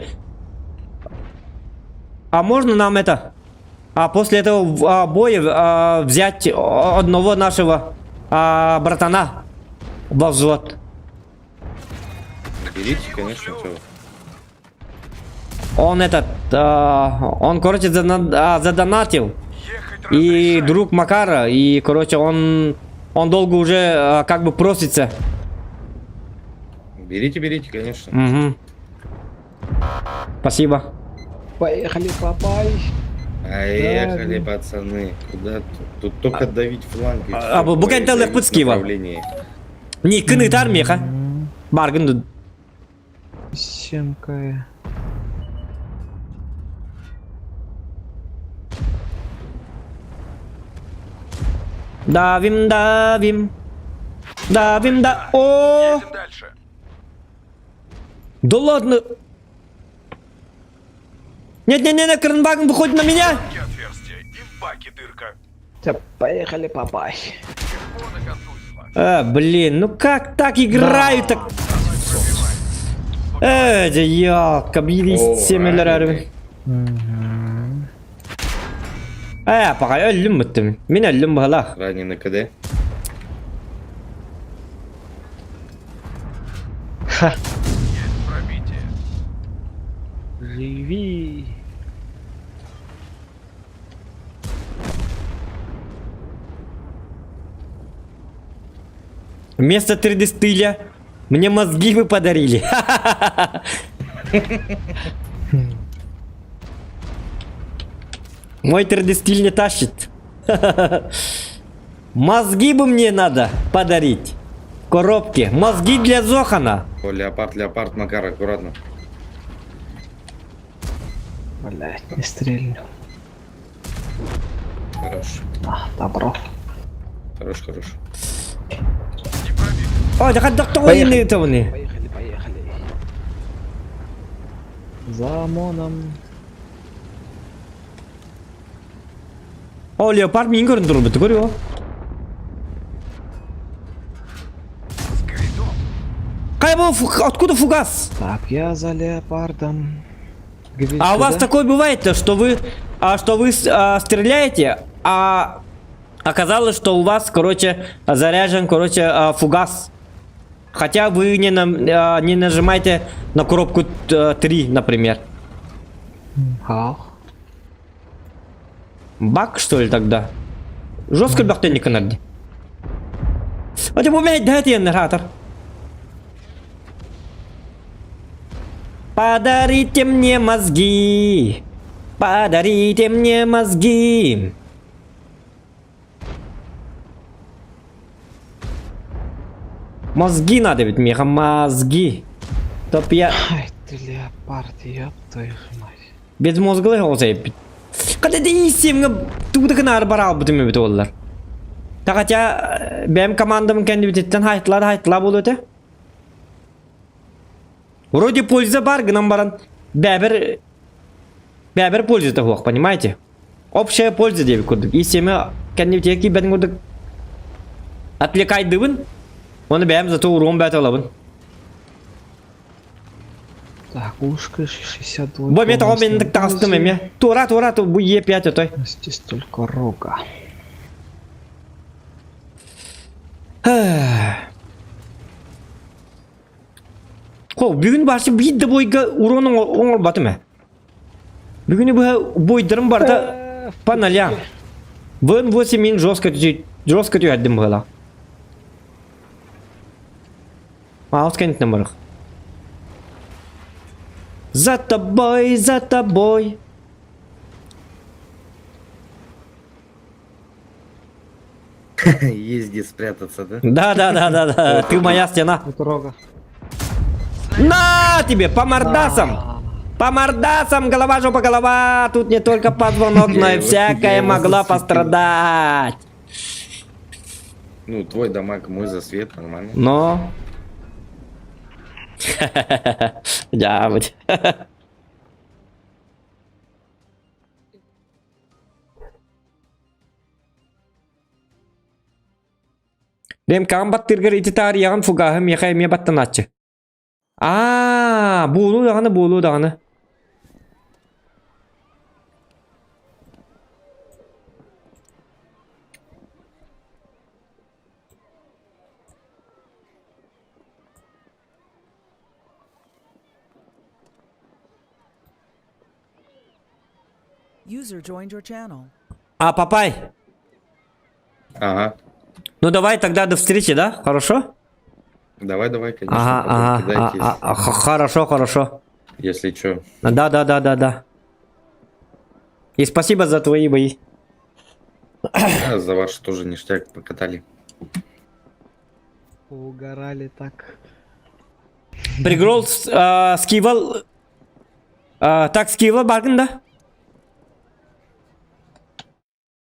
А можно нам это? А после этого а, боя а, взять одного нашего а, братана во взвод. Берите, конечно, чё. Он этот, а, он, короче, а, задонатил. И друг Макара, и, короче, он, он долго уже а, как бы просится. Берите, берите, конечно. Угу. Спасибо. Поехали, папай. Поехали, да, пацаны. Куда тут? Тут только давить фланг. А, бу кэнтэ лыппыт скива. Не, кынытар меха. Баргын Семка. Давим, давим. Давим, да. О! дальше. Да ладно. Нет, нет, нет, Кранбаген выходит на меня. Отверстие и в баке дырка. Поехали, папай. А, блин, ну как так играют так? Э, ёлка, семелер Э, пока өллүм бүттүм. Мин өллүм быһалаах. Раненый КД. Ха. Пробитие. Живи. Вместо 3D стиля мне мозги вы подарили. Мой 3D стиль не тащит. Мозги бы мне надо подарить. В коробке. Мозги для Зохана. О, леопард, леопард, Макар, аккуратно. Блять, не стрельнул. Хорош. А, добро. Хорош, хорош. Ой, да как Поехали. Поехали, поехали. За ОМОНом. О, леопард мин көрін тұрып бітті көрі Кай был, откуда фугас? Так, я за леопардом. А у вас такое бывает, что вы, а, что вы а, стреляете, а оказалось, что у вас, короче, заряжен, короче, а, фугас. Хотя вы не, на, а, не нажимаете на коробку 3, например. Ах. Баг, что ли, тогда? Жестко бахтенник канарди. А ты умеет дать генератор. Подарите мне мозги. Подарите мне мозги. Мозги надо ведь, Миха, мозги. Топ я... Ай, ты леопард, ёб твою мать. Без мозглы olsa Когда дейсим туда кынар барал бутым бит олар. Та хотя бэм командам кенди битеттен хайтлар хайтлар болу өте. Вроде польза бар гынан баран. Бәбір бәбір польза да понимаете? Общая польза деп көрдік. И семі кенди битеки бәдін көрдік. Отвлекайдыбын. Оны бәм зато урон бәт алабын. Так, ушко 62. Бо мен того мен тагыстым эме. Тура тура ту бу Е5 отой. Здесь только рога. Хо, бүгүн барсы биир да бойга урон оҥорботум ээ. Бүгүнү быһа бойдарым барда по нолям. ВН8 мин жестко жестко түһэрдим быһыылаах. Маус кэнниттэн барах. За тобой, за тобой. Есть где спрятаться, да? Да, да, да, да, да. Ты моя стена. Дорога. На тебе, по мордасам! По мордасам, голова, жопа, голова! Тут не только позвонок, но и всякое могла пострадать. Ну, твой дамаг, мой засвет, нормально. Но... Дьаабыт. Дэмкаҕын баттыыргар ити таарыйаҕын фугаһы миэхэ эмиэ баттанааччы. Аа, буолуо даҕаны, буолуо даҕаны. User joined your channel. А, папай. Ага. Ну давай тогда до встречи, да? Хорошо? Давай, давай, конечно. Ага, потом ага, кидайте, а, а, хорошо, хорошо. Если что. Да, да, да, да, да. И спасибо за твои бои. Да, за ваши тоже ништяк покатали. Угорали так. Пригрол э, скивал. Э, так скивал баргын да?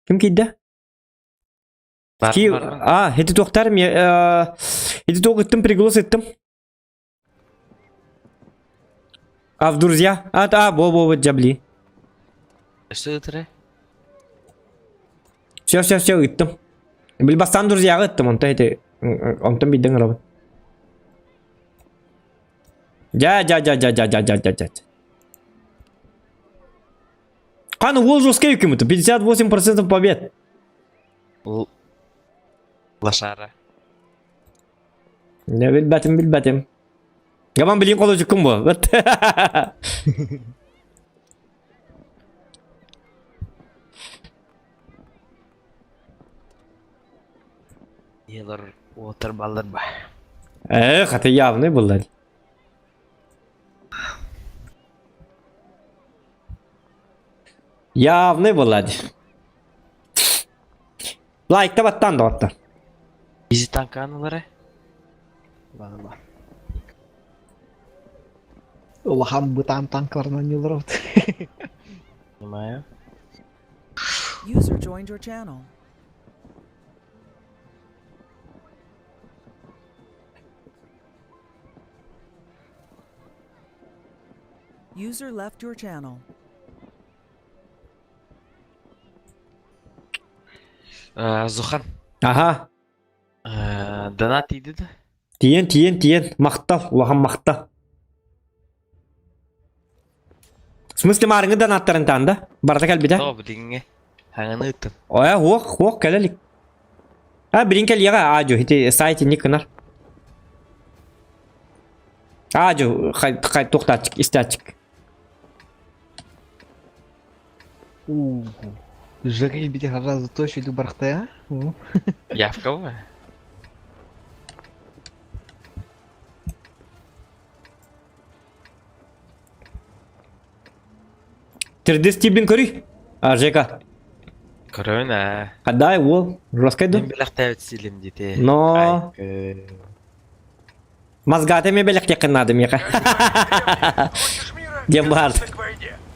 Ким киирдэ? Скив... А, ити туохтар ити туох ыттым приглас ыттым. А в друзья? А, а, во, во, во, джабли. Что это? Все, все, все, ыттым. Билбастан друзьяҕа ыттым, онтон ити онтон биирдэ ыҥырабын. Дьа, дьа, дьа, дьа, дьа, дьа, дьа, дьа, дьа. Хан уол жесткий кем-то, 58% побед. Лошара. Не билбэтим, билбэтим. Гаман билин колочуккун бу. Елор уотар баллар ба. Эх, это явный был. Явный был. Лайкта баттан доҕоттор. Изи танканалары? Ладно. Улахан бытаан танкаларынан ньылар Понимаю. User joined your channel. User left your channel. Зухан. Аха. Донат тиийдэ да? Тиийэн, тиийэн, тиийэн. Махтал, улахан махтал. В смысле маарыҥы донаттарын таан да? Барыта кэлбитэ? Тоҕо билиҥҥэ? Хаҥаны ыыттым. Ой, уох, уох, кэлэ илик. А, билин кэлиэҕэ, аадьу, ити сайт инник гынар. Аадьу, хай, хай, туохтааччык, истээччик. У, Жири бити сразу точно иду барахтая. Явка Тирдис тибин көрүй. А, Жека. Көрөбүн ээ. Хадай уол. Жесткай Мин бэлэхтээбит силим дите. Но. Мозгаты мне бэлэхтиэххин наада миэхэ. Диэн баар.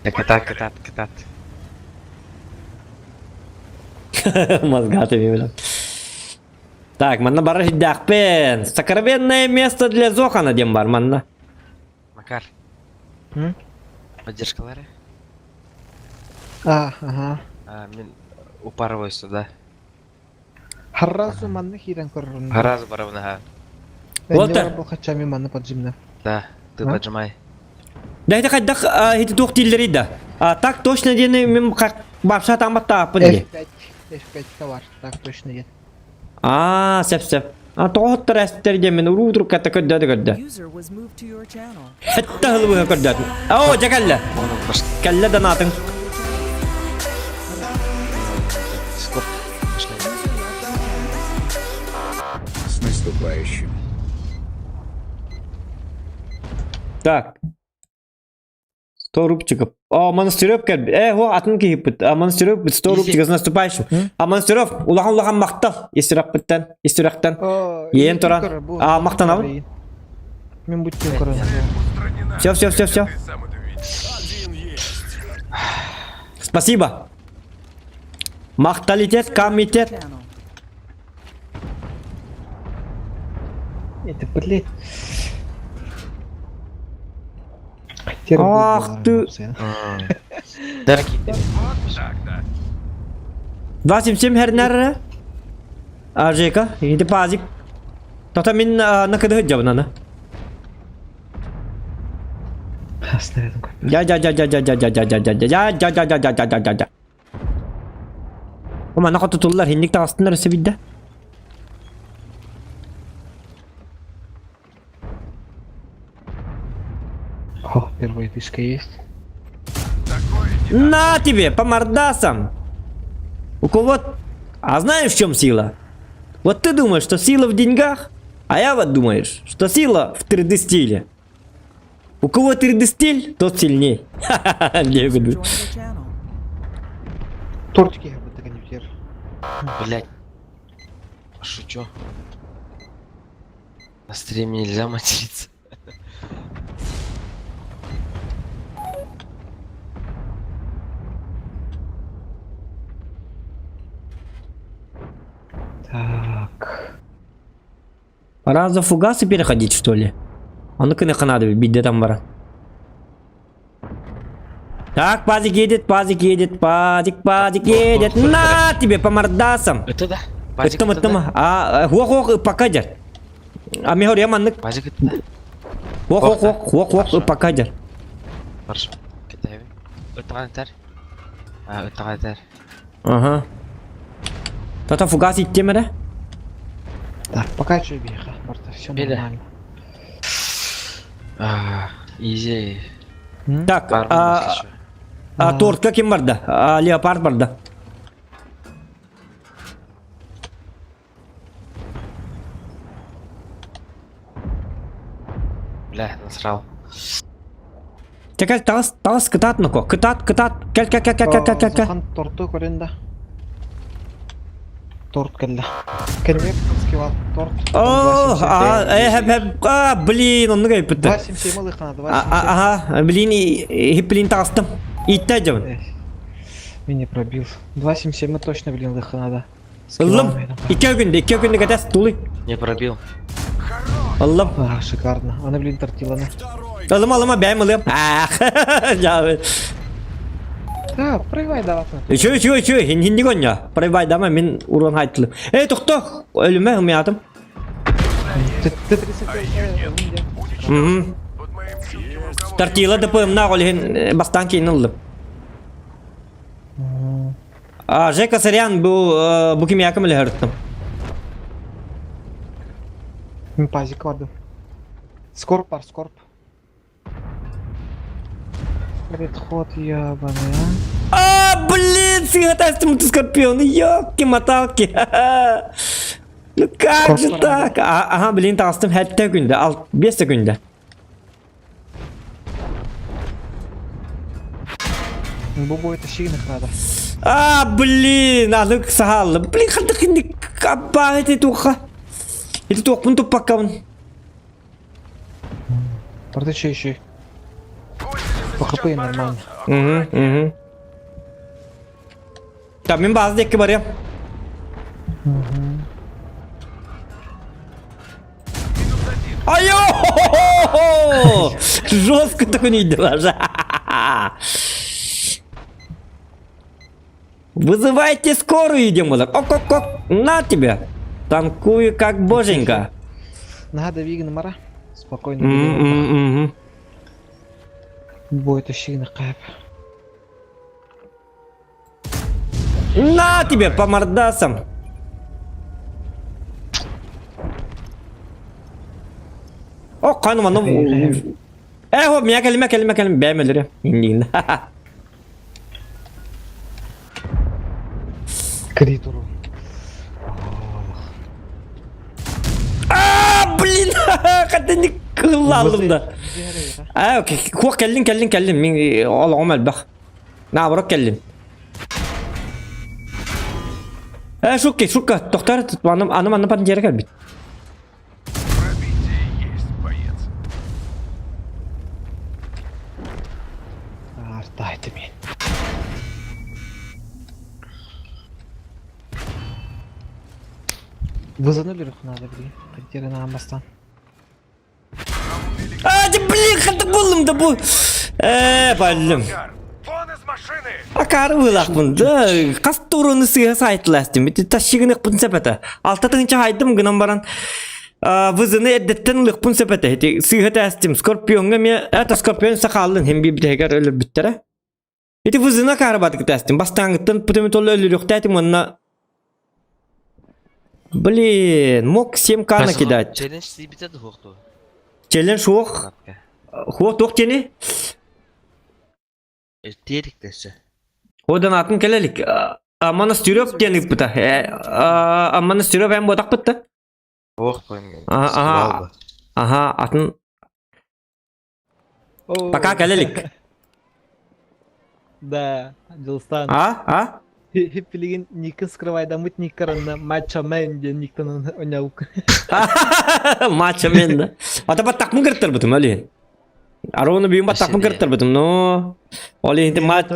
Кытаат, кытаат, кытаат. Мозгаты мне Так, манна бара сидяхпен. Сокровенное место для Зохана диэн бар манна. Макар. Поддержкалары? А, ага. А, мин упарываюсь сюда. Харразу манны хирен көрөрүн. Харразу барабын, ага. Вот Бу хачами манны поджимна. Да, ты поджимай. Да это хайдах ити туох дииллэрий да. А так точно диэни мин бапша таамматтааппын дии. F5, F5 бар, так точно диэн. Аа, сөп сөп. А тоҕо эстер диэммин уруу турукката көрдөөтө көрдө. User was moved to your channel. Хэтте хылыбыһа көрдөөтүм. Оо, дьэ кэллэ. Кэллэ донатыҥ. Дискорд. С наступающим. Так. 100 рубчиков. О, Монастырев кэлбит. Э, о, атын киһиппит. А, Монастырев 100 рубчиков с наступающим. А, Монастырев, улахан улахан махтал. Ис сүрэхпиттэн, ис сүрэхтэн. Иэн туран. А, махтанабын. Мен бүттүн көрөн. Все, все, все, все. Спасибо. Махталитет, комитет. Channel. Это, блядь. Ах ты. Дорогие. 277 хернер. А, Жека, иди пазик. Тота мин накыды жабынаны. Снарядом как. Я я я я я я я я я я я я я я я я я я я. Ома наха тутуллар хинник таҕыстыннар өссө бидде. О, первая тышка есть. На тебе, по мордасам! У кого... А знаешь, в чем сила? Вот ты думаешь, что сила в деньгах, а я вот думаешь, что сила в 3D стиле. У кого 3D стиль, тот сильней. Ха-ха-ха, User говорю. joined your channel. Тортики я бы так не втер. Блять. Шучу. На стриме нельзя материться. Так. Пора за фугасы переходить, что ли? А ну-ка надо, бидде там бара. Так, пазик едет, пазик едет, пазик, пазик едет. На тебе по мордасам. Это да. Пазик Ыттым, это да. ыттым. А, хуох, хуох, пока дер. А мехор я маннык. Пазик это да. Хуох, хуох, хуох, хуох, хуох, пока дер. Хорошо. Китайбин. Ыттаҕан А, ыттаҕан этэр. Ага. Тата фугас иттемере. Так, пока что беха, Марта, все Беда. нормально. А, изи. М? Так, Бар а, а тортка ким барда? А, леопард барда. Бля, насрал. Текел таас, таас кытаат ноко. Кытаат, кытаат. Кел, кел, кел, кел, кел, кел, кел, кел. Захан торту көрін да. Торт келді. Кенвек скивал торт. О, а, э, хэп, хэп, а, блин, онны кайпытты. 277 лыхана, 277. Ага, блин, хиплин таастым. Итте жабын. Меня пробил. 277 точно, блин, лыха надо. Ыллым. Икки күндө, икки күндө кэтес тулуй. Не пробил. Ыллым. А, шикарно. Она, блин, тортилана. Ылым, ылым, бэйм ылым. Ах, жабын. Да, проиграй, давай. Үчү, үчү, үчү, хин хинни конья. Проебай дама, мен урон хайтлым. Эй, тохто, өлүмө, умятым. Ты, ты 35 Мгм. Тортила ДПМ на олихин бастан кейин ыллым. А, Жека Сарян бу бу ким якым эле хөрттüm. Пазик барды. Скорб бар, скорб. Редхот ебаный, а. А, блин, сыгатастым ты скорпион, ёлки-моталки. Ну как же Скорб так? А, ага, блин, тастым хәтта күндә, ал 5 күндә. Бу будет шигнах надо. А, блин, анык сахаллы. Блин, хандык инде капа эти туха. Эти тух туппаккабын. Барды еще еще. По хп нормально. Угу, угу. Так, мин базы декке барыам. Айо! Жестко такой не даже. Вызывайте скорую, идем. Ок-ок-ок, на тебе. Танкую как боженька. Надо вигн мара. Спокойно. М-м-м. Будет шигнах кайп. На тебе по мордасам. Хоххан манна Э, хо, меня кэлимэ, кэлимэ, кэлимэ, бэйэм өлөрө. Иннигин. Критуру. А, блин, хатыны кыллалым да. А, окей, хуох кэллин, кэллин, кэллин. Мин олоҕум элбэх. Наоборот кэллим. Э, шутка, шутка, тохтор, аны, аны манна пандера кэлбит. Пробитие есть, боец. Артайды мен. Вызаны өлөрөх надо блин. Қайтерін амбастан. А, да блин, хата буллум да бу. Э, баллым. Вон из машины! Акары вылахпын да, қас туруны сыға сайтластым. Бити ташигын ықпын сәпәті. Алта тыңча хайдым гынан баран. Вызыны эрдеттен ылықпын сәпәті. Ити сыға тәстим. Скорпионга ме, это скорпион сақалын хем бибитегер өліп биттері. Ити вызына карабатык тәстим. Бастаңыттан путемитолы өлүрүктәтим онна. Блин, мог 7к накидать. Челлендж сибите духту. Челлендж уох. Хуох туох тени? Терик десе. Одан атын келелик. Монастырев диэн ыппыта. Монастырев эн буотахпыт да? Ох, Ага, ага, атын Пока кэлэлик. Да, Дилстан. А? А? Билигин никын скрывайдаммыт никкаранна Мачо Мэн диэн никтан оняук. Мачо Мэн да. Ата баттакмын кырттарбытым али. Ароны бүйін баттакмын кырттарбытым, но... Оли инти мат...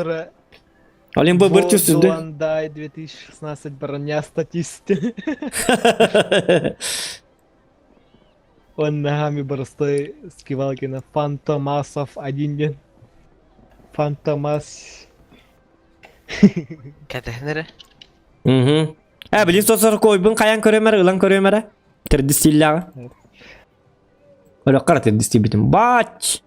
Олин бу бір чувствует. Золандай 2016 броня статист. Он ногами простой Скивалкина. Фантомасов один день. Фантомас. Кэтэһинэрэ. Угу. Э, билин сосор койбун каян көрөмөр, ылан көрөмөрө. Терди стилляга. Өлөккара терди стилбитим. Бач!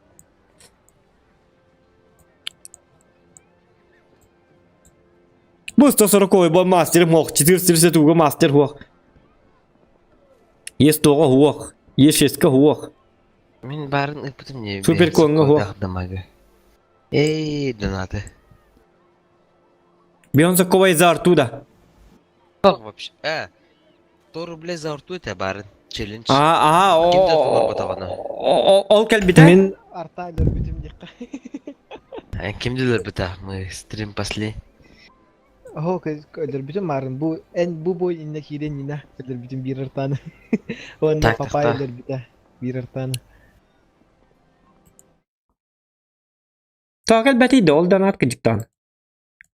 Бу 140 бо мастер мох, 432 мастер хуох. Есть тоҕо хуох, есть шестка хуох. Мин баарын ыппытым не. Супер конго хуох. Дамага. Эй, донаты. Бионса ковай за артуда. Вообще. Э. 100 рублей за арту это барын. Челлендж. Аа, аа, Ким да толорботаҕына. ол кэлбитэ. Мин арта өлөрбүтүм диэххэ. Ким өлөрбүтэ? Мы стрим пасли. Оһо өлөрбүтүм марын бу эн бу бой инне киирэн нина өлөрбүтүм биир артаны. Уонна Так, папай так. өлөрбүтэ биир артаны. Тоҕо кэлбэтий да ол донат кыдьыктаан.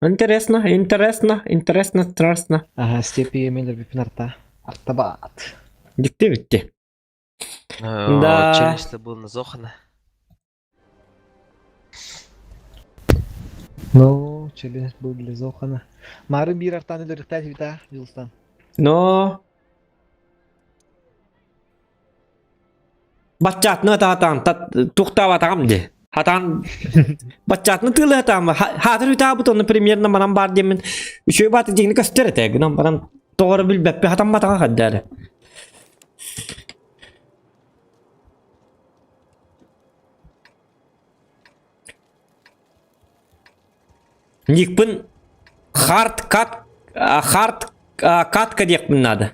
Интересно, интересно, интересно, страшно. Ага, степи мен өлөрбүппүн арта. Артабаат. Дикти битти. Да. Челлендж был на Зохана. Ну, челлендж был для Зохана. Мары биир артаны өлөрүхтээх эбит Дьулустан. Но Баччаатны таатаан тухтаабатаҕым дии. Хатаан баччаатны тыылыһатаам хаатыр үтаабыт онно примерно манан баар диэммин үчүгэй бааты дьиҥни көстөр этэ гынан баран тоҕо эрэ билбэппин хатамматаҕа хайда эрэ. Никпин хард кат хард катка диэхпин наада.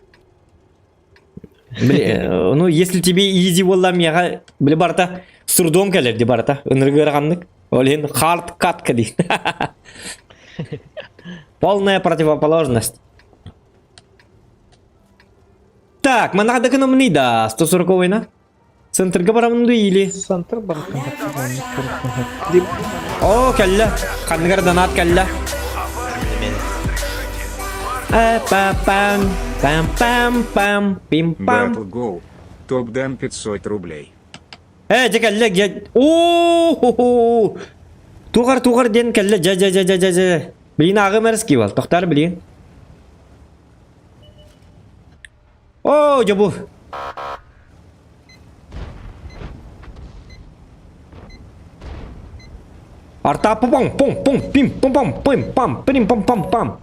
Били, ну если тебе изи буолла миэхэ били барыта с трудом кэлэр ди барыта ынырык ыараханнык. Ол иһин хард катка дии. Полная противоположность. Так, манна да да 140 война. Центрга барамын дуу или? Центр барытын О, кэллэ. Ханныгар донат кэллэ. Пам пам пам пам пим пам. Battle Go. Топ дам 500 рублей. Э, дьэ кэллэ, дьэ. О, Тугар тугар диэн кэллэ, дьэ дьэ дьэ дьэ дьэ дьэ. Билин ааҕым эрэ скивал, тохтоор билин. Оо, дьэ бу. Арта пом пом пом пим пом пом пим пам пим пом пом пам.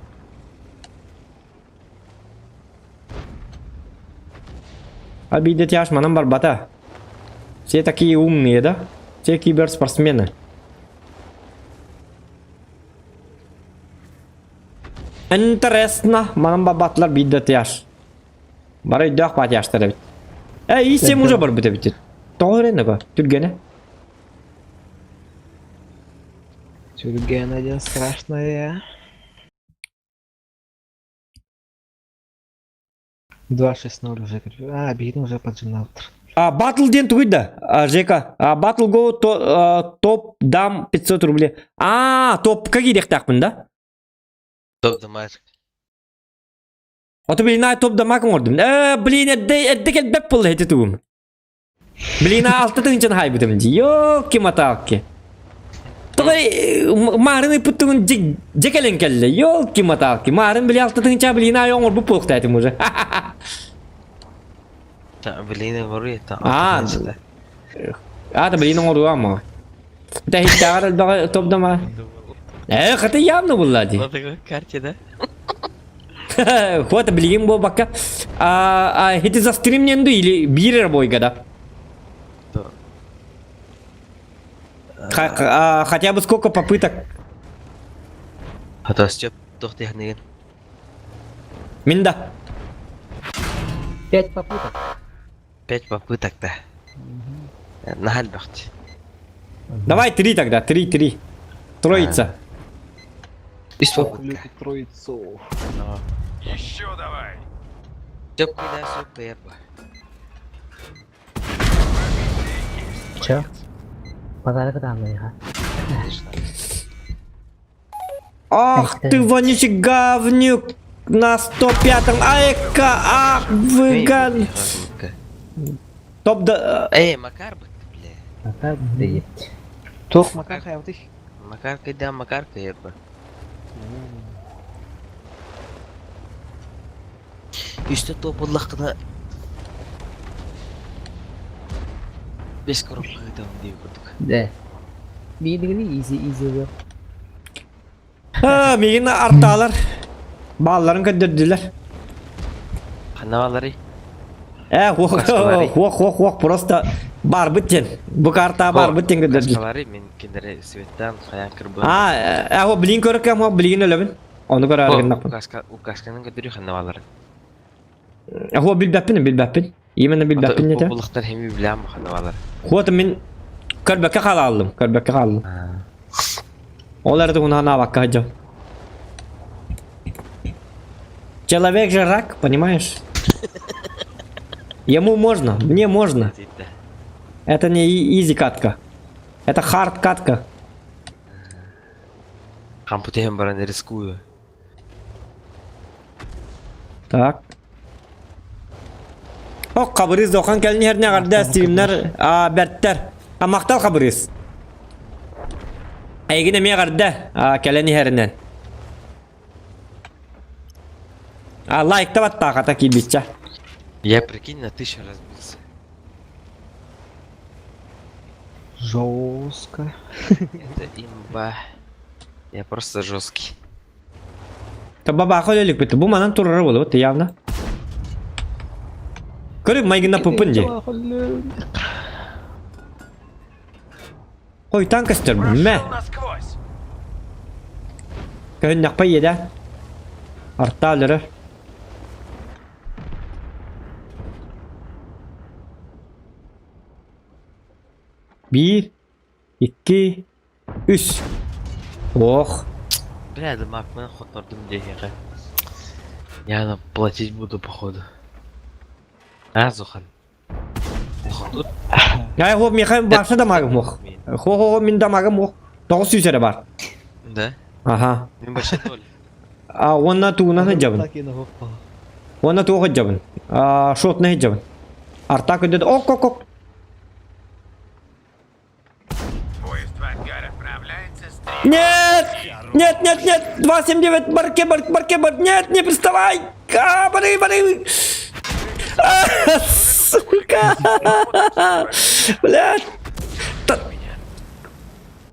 Обидеть манан барбата. Все такие умные, да? Все киберспортсмены. Интересно, манан бабатлар биирдэ тыас. Бары өйдөөх баатыйаштар эбит. Э, исем уже барбыт эбит. Тоҕо эрэнэго, түргэнэ. Түргэн один страшная. 2-6-0 уже. А, Бигин уже поджинал. А, батл диэн тугуй да, а, Жека? А, Battle Go то, а, топ дам 500 рублей. А, топка киириэхтээхпин да? Топ дамаг. Ото блин, топ дамаг оҥордум. Э, блин, эрдэ эрдэ кэлбэт буолла ити тугум. Блин, алта тыһыынчаны хаайбытым дии. Ёлки-маталки. Тоҕо маарын ыппыттыгын дьэ кэлэн кэллэ. Ёлки-маталки. Маарын били алта тыһыынча блин аайы оҥорбут буолуохтаатым уже. Блин, оҥоруй Аа, аа, да блин оҥоруо ама. Тэһиттээҕэр элбэҕи топдама. Э, хата явно булла дии. Карте, да? Вот билигин буолбакка а ити за стрим ду или биир эрэ бойга да? Хотя бы сколько попыток? Хата Степ тохтехныгын. Мин да. Пять попыток. Пять попыток да. Наһаа элбэхти. Давай три тогда, три, три. Троица. Үс попытка. Троицу. Еще давай. Сөп кыйда сөп кыйар ба. Че? Подарок данные, Ах ты вонючий говнюк! На 105-м Айка, ах вы гад... Топ да... Эй, Макар бы ты, бля. Макар бит. Туох Макар хайабытый? Макар кыйда Макар кыйар ба. Үстэ топ ыллаххына Бес коробка ыытабын дии курдук. Да. Биирдигини изи изи А, мигин артаалар. Баалларын көрдөрдүлэр. Ханна баалларый? Э, хуох, хуох, хуох, хуох, просто барбыт диэн. Бу карта барбыт диэн көрдөрдүлэр. Каскалары мен киндери светтан хаян кырбын. А, э, хо, билин көрөккөм, хо, билигин өлөбүн. Ону көрөр гыннаппын. Указканы көрдөрүү ханна бааллары. Хо, билбэппин, билбэппин. Именно билбэппин этэ. Буллахтар хеми билэм ханна бааллар. Хуот мин көрбөккө хаалаллым, көрбөккө хааллым. Ол эрэ тугун ханаабакка сылдьам. Человек же рак, понимаешь? Ему можно, мне можно. Это не изи катка. Это хард катка. Хампутehen баран рискую. Так. Ок, Хабырыыс дохан кэлин иһэрне эҕэрдэ стримнэр бэртэр. А махтал Хабырыыс. Эйигин эмиэ эҕэрдэ кэлэн иһэринэн. А лайкта баттаахата киирбиччэ. Я прикинь на тысячу разбился. Жестко. Это имба. Я просто жесткий. Табабаха өлөлүкпүт. Бу манан турара буолуот явно. Көрү майгына пупун дии. Хойтан көстөр мэ. Көһүннэхпэ иэдэ. Арта өлөрөр. Биир, икки, үс. Ох. Бля, да мак, мен хоттордум диэхэ. Я платить буду походу. А, Зухан. Тут? Я его меха барса дамагым ох. Хо-хо-хо мин дамагым ох. 900 эрэ бар. Да? Аха. Мин вообще ноль. А уонна тугунан сылдьабын. Уонна туох сылдьабын. А шотна сылдьабын. Арта көдөд ок ок ок. Нет! Нет, нет, нет! 279, барке, барке, барке, барке, нет, не приставай! А, бары, бары! А, сука! Блядь!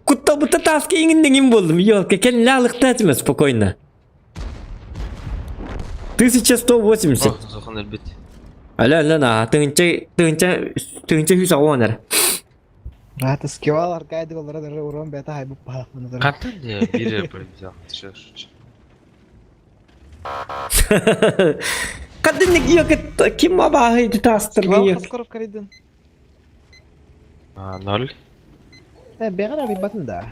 Кутталбыта тааска иҥин буоллум, елка, кэлин алыкта этимэ спокойно. 1180. Зохан өлбүт. Алло, алло, на, тыһыынча, тыһыынча, тыһыынча сүүс аҕыс уон эрэ. Рата скивал аркайды олора дары урон бета хайбып палакмын дары. Хантан де бир взял. Чё, чё. Кадынник йокет ким абаһы тастыр Скивал хас коров каридын. А, ноль. Э, бегара рибатын да.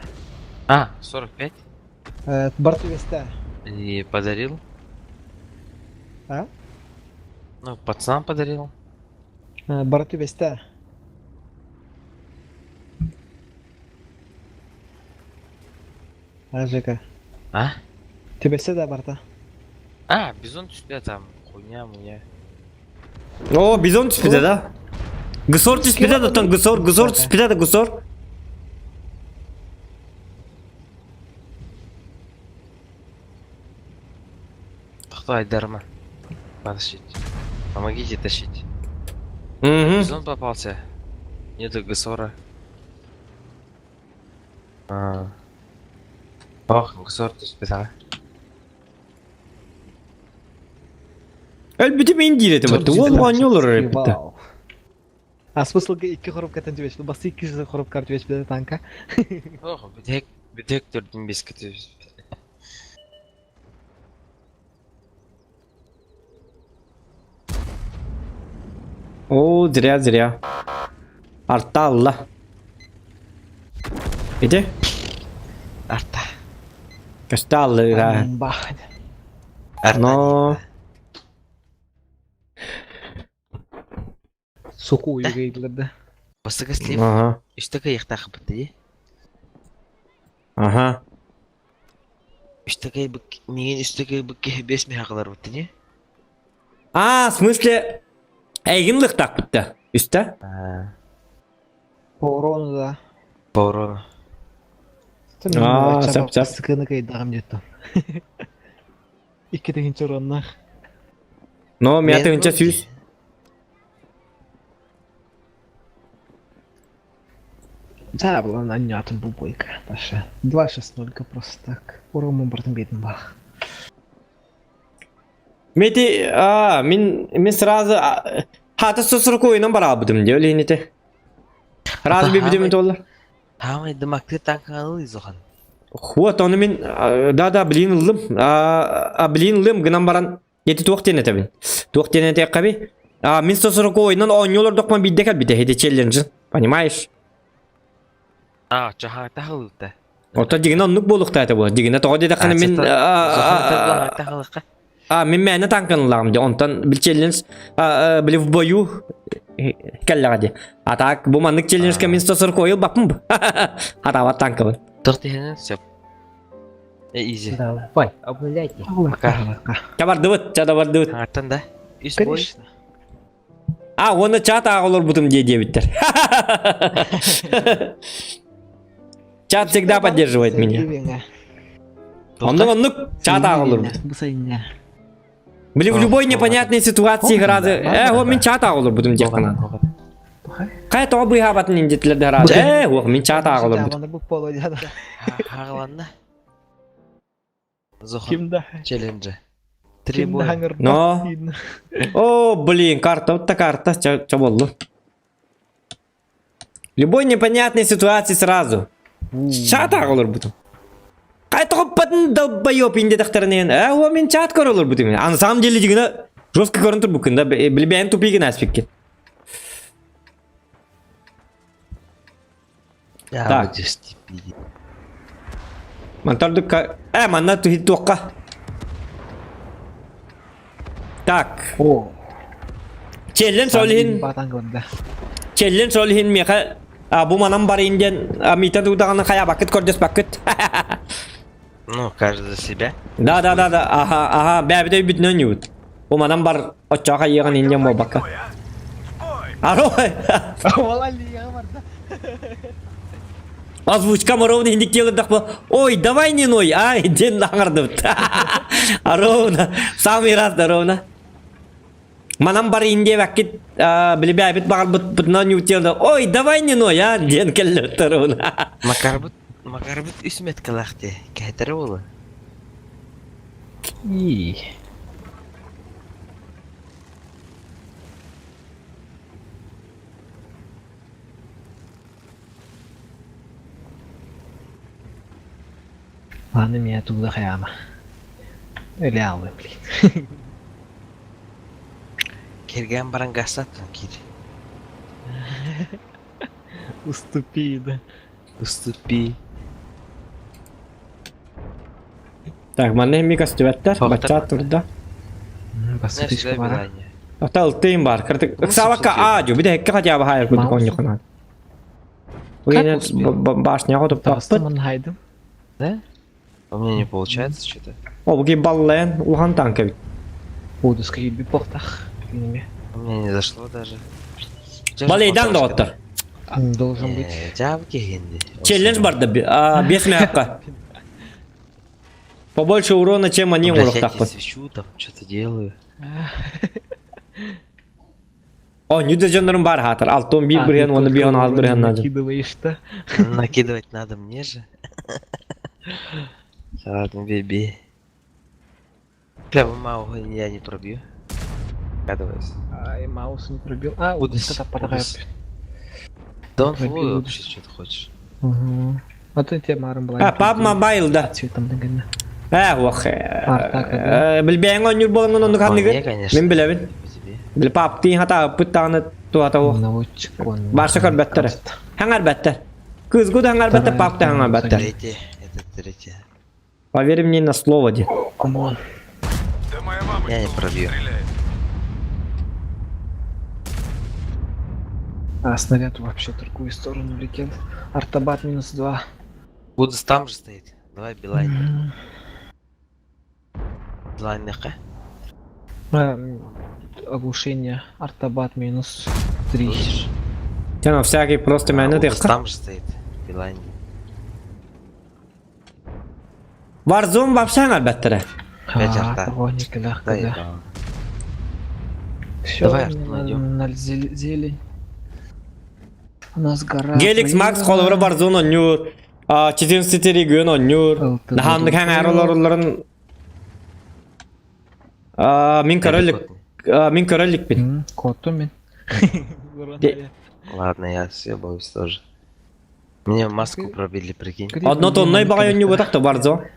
А, 45. Э, бар түбесте. И подарил. А? Ну, пацан подарил. Э, бар түбесте. А, Жека. А? Түбесте да барта. А, бизон түстэ там. Хуйня, муя. О, бизон түспүтэ да. Гысор түспүтэ да, оттон гысор, гысор түспүтэ да, гысор. Кто Айдарма? Потащить. Помогите тащить. Угу. Бизон попался. Нету Гасора. А. Ох, Гасор түспүт Өлбүтүм ин диир этим. Уол оонньуулар эппитэ. А смысл икки коробкаттан түбэс. Басы икки жүз коробка түбэс биле танка. Ох, бүтэк бүтэк төрдүн беске түспүт. О, зря, зря. Арта алла. Иди. Арта. Көстө алла. Бах. Но... Соку уйгайдылар да. Бастыгы слив. Ага. Үстәкә яхтах битти. Ага. Үстәкә бик миген үстәкә бик бес михакалар битти не? А, в смысле... Эйгин лыхтак битте. Үстә? По урону да. По урону. А, сәп, сәп. Сыкыны кайдагым жетті. Икки тегинче уроннах. Но, мия тыгынча сүүс. Да, была на нятым бубойка. Паша. 2-6-0 просто так. Урон бардым бедин бах. Мети, а, мин, мин сразу... Хата сосур койынан барабыдым, деп лените. Раз бибидим толлар. Хамай дымакты танкалы изохан. Вот, оны мин, да, да, блин ылым. А, блин ылым, гынан баран. Ети туох тен этебин. Туох тен эте каби. А, мин сосур койынан оонньолор докман бидде кал бите, хеде челлендж. Понимаешь? А, чаха тахылыта. Ото дигине оннук буолуохтаа этэ буолар. Дигине тоҕо диэтэххинэ мин а мин мээнэ танканылаҕым дии. Онтон бил челлендж били в бою кэллэҕэ дии. А так бу маннык челленджка мин 140 ылбаппын бу. Хатаабат танкабын. Туох тиһинэн сөп. Э, изи. Давай, обнуляйте. Пока. Чабардыбыт, чабардыбыт. Аңаттан да. Үс бой. Конечно. А, уонна чат ааҕа олорбутум дии диэбиттэр. Чат всегда поддерживает меня. Оннук оннук чат ааҕа олорбут. Бу сайыння. Блин, в любой непонятной ситуации грады. Э, ол мин чат ааҕа олорбутум диэх гынан. Кай тоҕо быыһаабатын индитлер грады. Э, ол мин чат ааҕа олорбутум. Бу поло дяда. Хагаланна. Зохан. Ким да? Челленджи. Три Ким да боя. хаңыр. Но. О, блин, карта, вот та карта, чё, чё боллу? Любой непонятной ситуации сразу. Чат ааҕа олорбутум. Кай тоҕоппатын долбоёб индетахтарынен. Э, ол мин чат көр олорбутум. А на самом деле дигина жестко көрөн турбуккун да, билбээн тупигин аспиккин. Я Так. буду стипендий. Мантардыкка... Э, манна туһит туохха. Так. О. Челлен солихин, Батангонда. челлен солихин меха а, бу манан барин диэн миитен туутаҕына хайа бакыт көрдөс бакыт. Ну, каждый за себя. Да, да, да, да, аха, аха, бэбит өйбүтүнэн юут. Бу манан бар оччоҕо хайыаҕын индиэн буолбакка. В бой! Аро, Ола лига барда. озвучка ровно индик делает Ой, давай не ной, ай, ден аңырдыбыт. А ровно, самый раз да ровно. Манан бар инде вакит, билбэбит багар бутынан ютелді. Ой, давай не ной, а, ден келлі ровно. Макарбыт, макарбыт үсмет калахте. Кәтері олы. И. Ладно, меня туда хаяма. Или аллы, блин. Кирген баран гастаттан кир. Уступи, да. Уступи. Так, манна эмиэ көстүбэттэр. Баччаат турда. Бассытышка бара. Ата алтыйын бар. Кыртык ыксаабакка аа дьу бүтэһиккэ хотя бы хаайар курдук оонньуоххун Уйна башняҕа туппаппыт. хайдым. Да? У меня не получается что-то. О, буги баллайан улахан танк эбит. Удуска киирбит буолтах. У меня не зашло даже. Балейдан доҕоттор. Должен быть. Жабки хинди. Челлендж барда 5 мягко. Побольше урона, чем они Блядь, я тебе оҥоруохтаахпыт. свечу там, что-то делаю. О, нүдэ дьоннорум бар хаатар. 61 бырыһан уонна 56 бырыһан наадьын. Накидываешь-то. Накидывать надо мне же. Ладно, бей, Бля, мау я не пробью. Догадываюсь. Ай, маус не пробил. А, Буду вот это буду Да он Пробил фул буду. вообще что ты хочешь. Угу. А то тебе марым была. А, паб мобайл да. Цветом дагана. Э, ох. Артака, Билбэҥ оонньуур буолаҥҥын оннук Вполне, ханныгы. конечно. Мин билэбин. Били пап тиин хата пыттаҕына туһата ох. Наводчик он. Барса көрбөттөр. Хаҥар бэттэр. Кызгу да хаҥар бэттэр, пап да хаҥар бэттэр. Третий, это третий. Поверь мне на слово, ди. Come on. Да моя мамочка Я не лучше пробью. стреляет. А снаряд вообще в другую сторону летел. Артобат минус 2. Будус там же стоит. Давай Билайн. Билайн нахэ. Оглушение. Артобат минус 3. Слышишь? Тема всякий просто А, мээнэ Будус тыахха. там же стоит. Билайн. Warzone вообще хаҥар бэттэрэ. Опять арта. Да, Да, Все, Давай арту найдем. на зелень. У нас гора. Gelix Max холобура Warzone оонньуур. 14 регион оонньуур. Наһааннык хаҥар олороллорун мин көрөлүк мин көрөлүкпүн. Коту мин. Ладно, я все боюсь тоже. Мне маску пробили, прикинь. Одно тонной баҕай оонньуугутах то Warzone.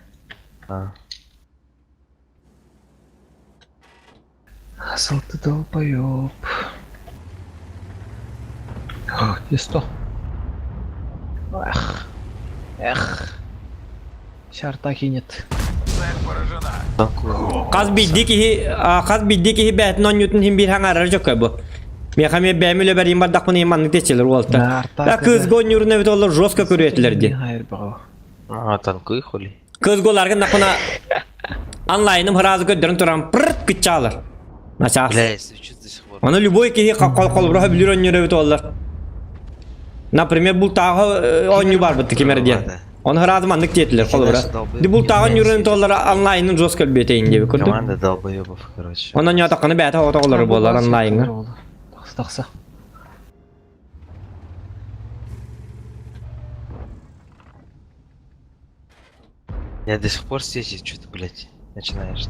А. Асыл ты долбоёб. И 100. Эх. Эх. Шарта кинет. Цель поражена. Танкую. Хас биирдии киһи хас биирдии киһи бэйэтин оонньуутун иһин биир хаҥарар дьоккой бу. Миэхэ эмиэ бэйэм үлэбэр бардахпын иһин маннык диэччилэр уолаттар. Да, арта. Да кыыс оонньуурун эбит олор жестко көрүөтүлэр дии. А, танкуй хули. Кыыс голаргын нахуна онлайным сразу көрдөрөн туран пырт кыччаалар. Начаас. Бля, я свечу до сих пор. Аны любой киһи холобура билир оонньуур эбит олар. Например, бултааҕы оонньуу барбыт кимер диэн. Оны сразу маннык диэтилэр холобура. Ди бултааҕы оонньуурун толлар онлайнын жестко өлбүөтейин диэби курдук. Команда долбоебов, короче. Онон ньотоххону бэйэтэ оҕото буолар онлайнга. Тахса, тахса. Я до сих пор сети что-то, блядь, начинаешь.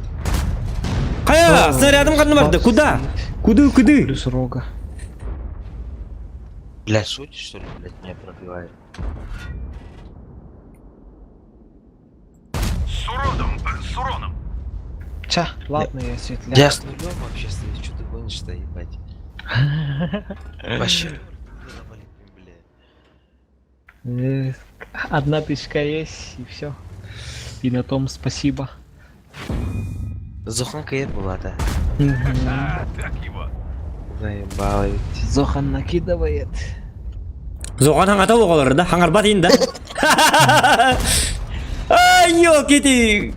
Хайа, снарядом ханна барды? Куда? Куды, куды? Плюс рога. Бля, шутишь, что ли, блядь, меня пробивает? С уродом, с уроном. Ча, ладно, я светля. Я с нулем вообще стою, что ты гонишь-то, ебать? Вообще, бля. Одна тычка есть, и все. И на том спасибо. Зохан КР была, да. А, так его. Заебало ведь. Зохан накидывает. Зохан хаҥата оҕолор да, хаҥарбат иһин да. Ай, ёлки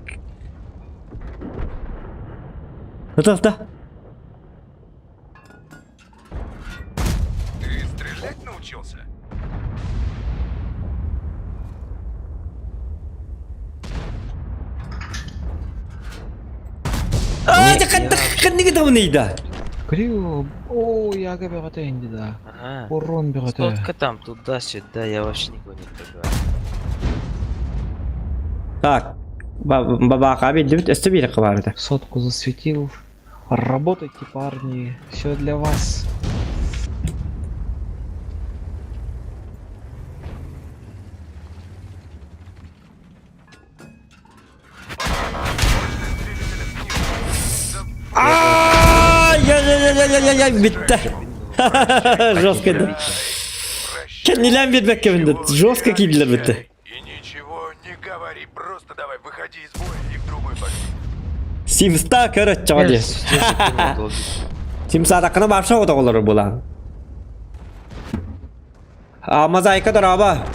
Ата, Ты стрелять научился? А, ханныгы табынайда. Крио, о, яга бегата инди да. Ага. Урон бегата. Сотка там, туда-сюда, я вообще никого не пробиваю. Так, бабака билдибит, өстө биир кыбарыта. Сотку засветил. Работайте, парни, все для вас. Ай-яй-яй-яй-яй, бүттэ. Жестко да. Кэннилээн биэрбэккэбин да, жестко киирдилэр бүттэ. И ничего не говори, просто давай выходи из боя и к другой пошли. Симста көрөччөҕө дии. Симсаатаххына баапша оҕотоҕолору булаан. А, мозаика дороба.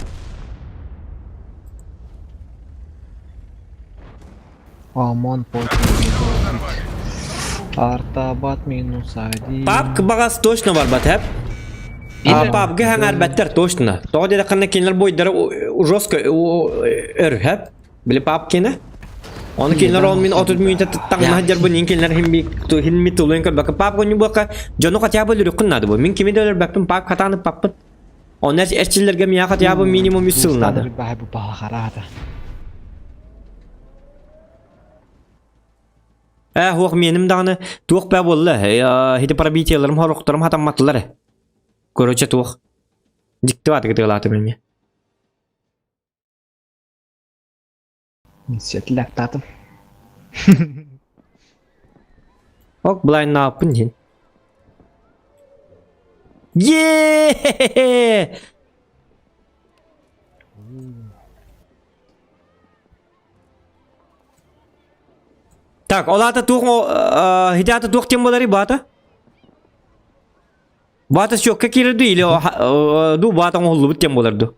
Омон Артабат минус один. Папка баҕас точно барбат хэп. А папка хаҥарбаттар точно. Тоҕо диэтэххинэ кинилэр бойдара жестко өр хэп. Били папкина. Оны кинилэр ол мин 30 мүнөтэ таҥнаһа дьарбын ин кинилэр химми тулуйан көрбөккө папка ньубуока дьону хотя бы өлөрүөххүн наада бу. Мин кими да өлөрбөппүн пап хатааны паппын. Онно эрчиллэргэ миэхэ хотя бы минимум үс сыл наада. Ээ, хуох миэним даҕаны туох баа буолла? Ити пробитиеларым хорохторум хатамматылар. Короче, туох. Дьикти баатыгы тыалаатым эмиэ. Светляктаатым. Ок, былайнааппын диэн. Е! Так, ол аата туох ити аата туох диэн буоларый баата? Баата счёкка киирэр дуу или дуу баата оҥоһуллубут диэн буолар дуу?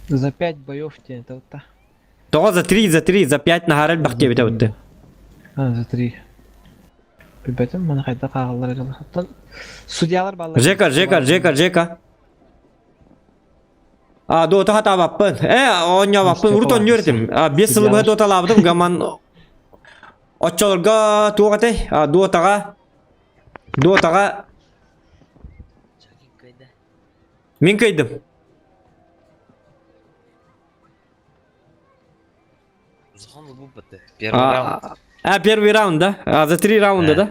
За пять боев диэн это Тоҕо за три, за три, за пять наһаар элбэх диэбитэ бутты. А, за три. Билбэтим, маны хайдах ааҕаллар эрэ Судьялар баллар. Жека, Жека, Жека, Жека. А, дота хатаабаппын. Э, оонньообаппын. Урут оонньуур этим. А, 5 сыл быһа доталаабытым, гаман оччолорго туох этэй? А, дотаҕа Дотаҕа Мин кыйдым. Первый раунд. А, первый раунд, да? А, за три раунда, да?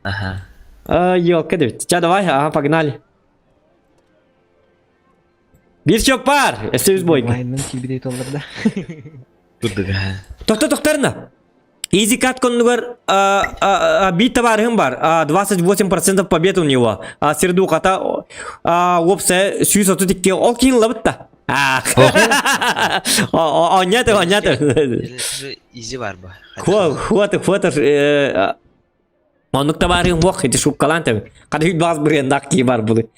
Ага. А, елка девять. Ча, давай, ага, погнали. Биир чоппар! Өссө үс бойга. Лайнын киирбит толлар да. Тохто тохторна. Изи кат коннугар биир табаарыһым бар. 28% побед у него. Сердухата уопсайа 132 ол киин лабыт та. Оннята, оннята. Изи бар ба. Хвата, хвата. Оннук табаарыһым буох ити шубкалаан тэбин. Хата үт баас бырыаннаах кии бар булы.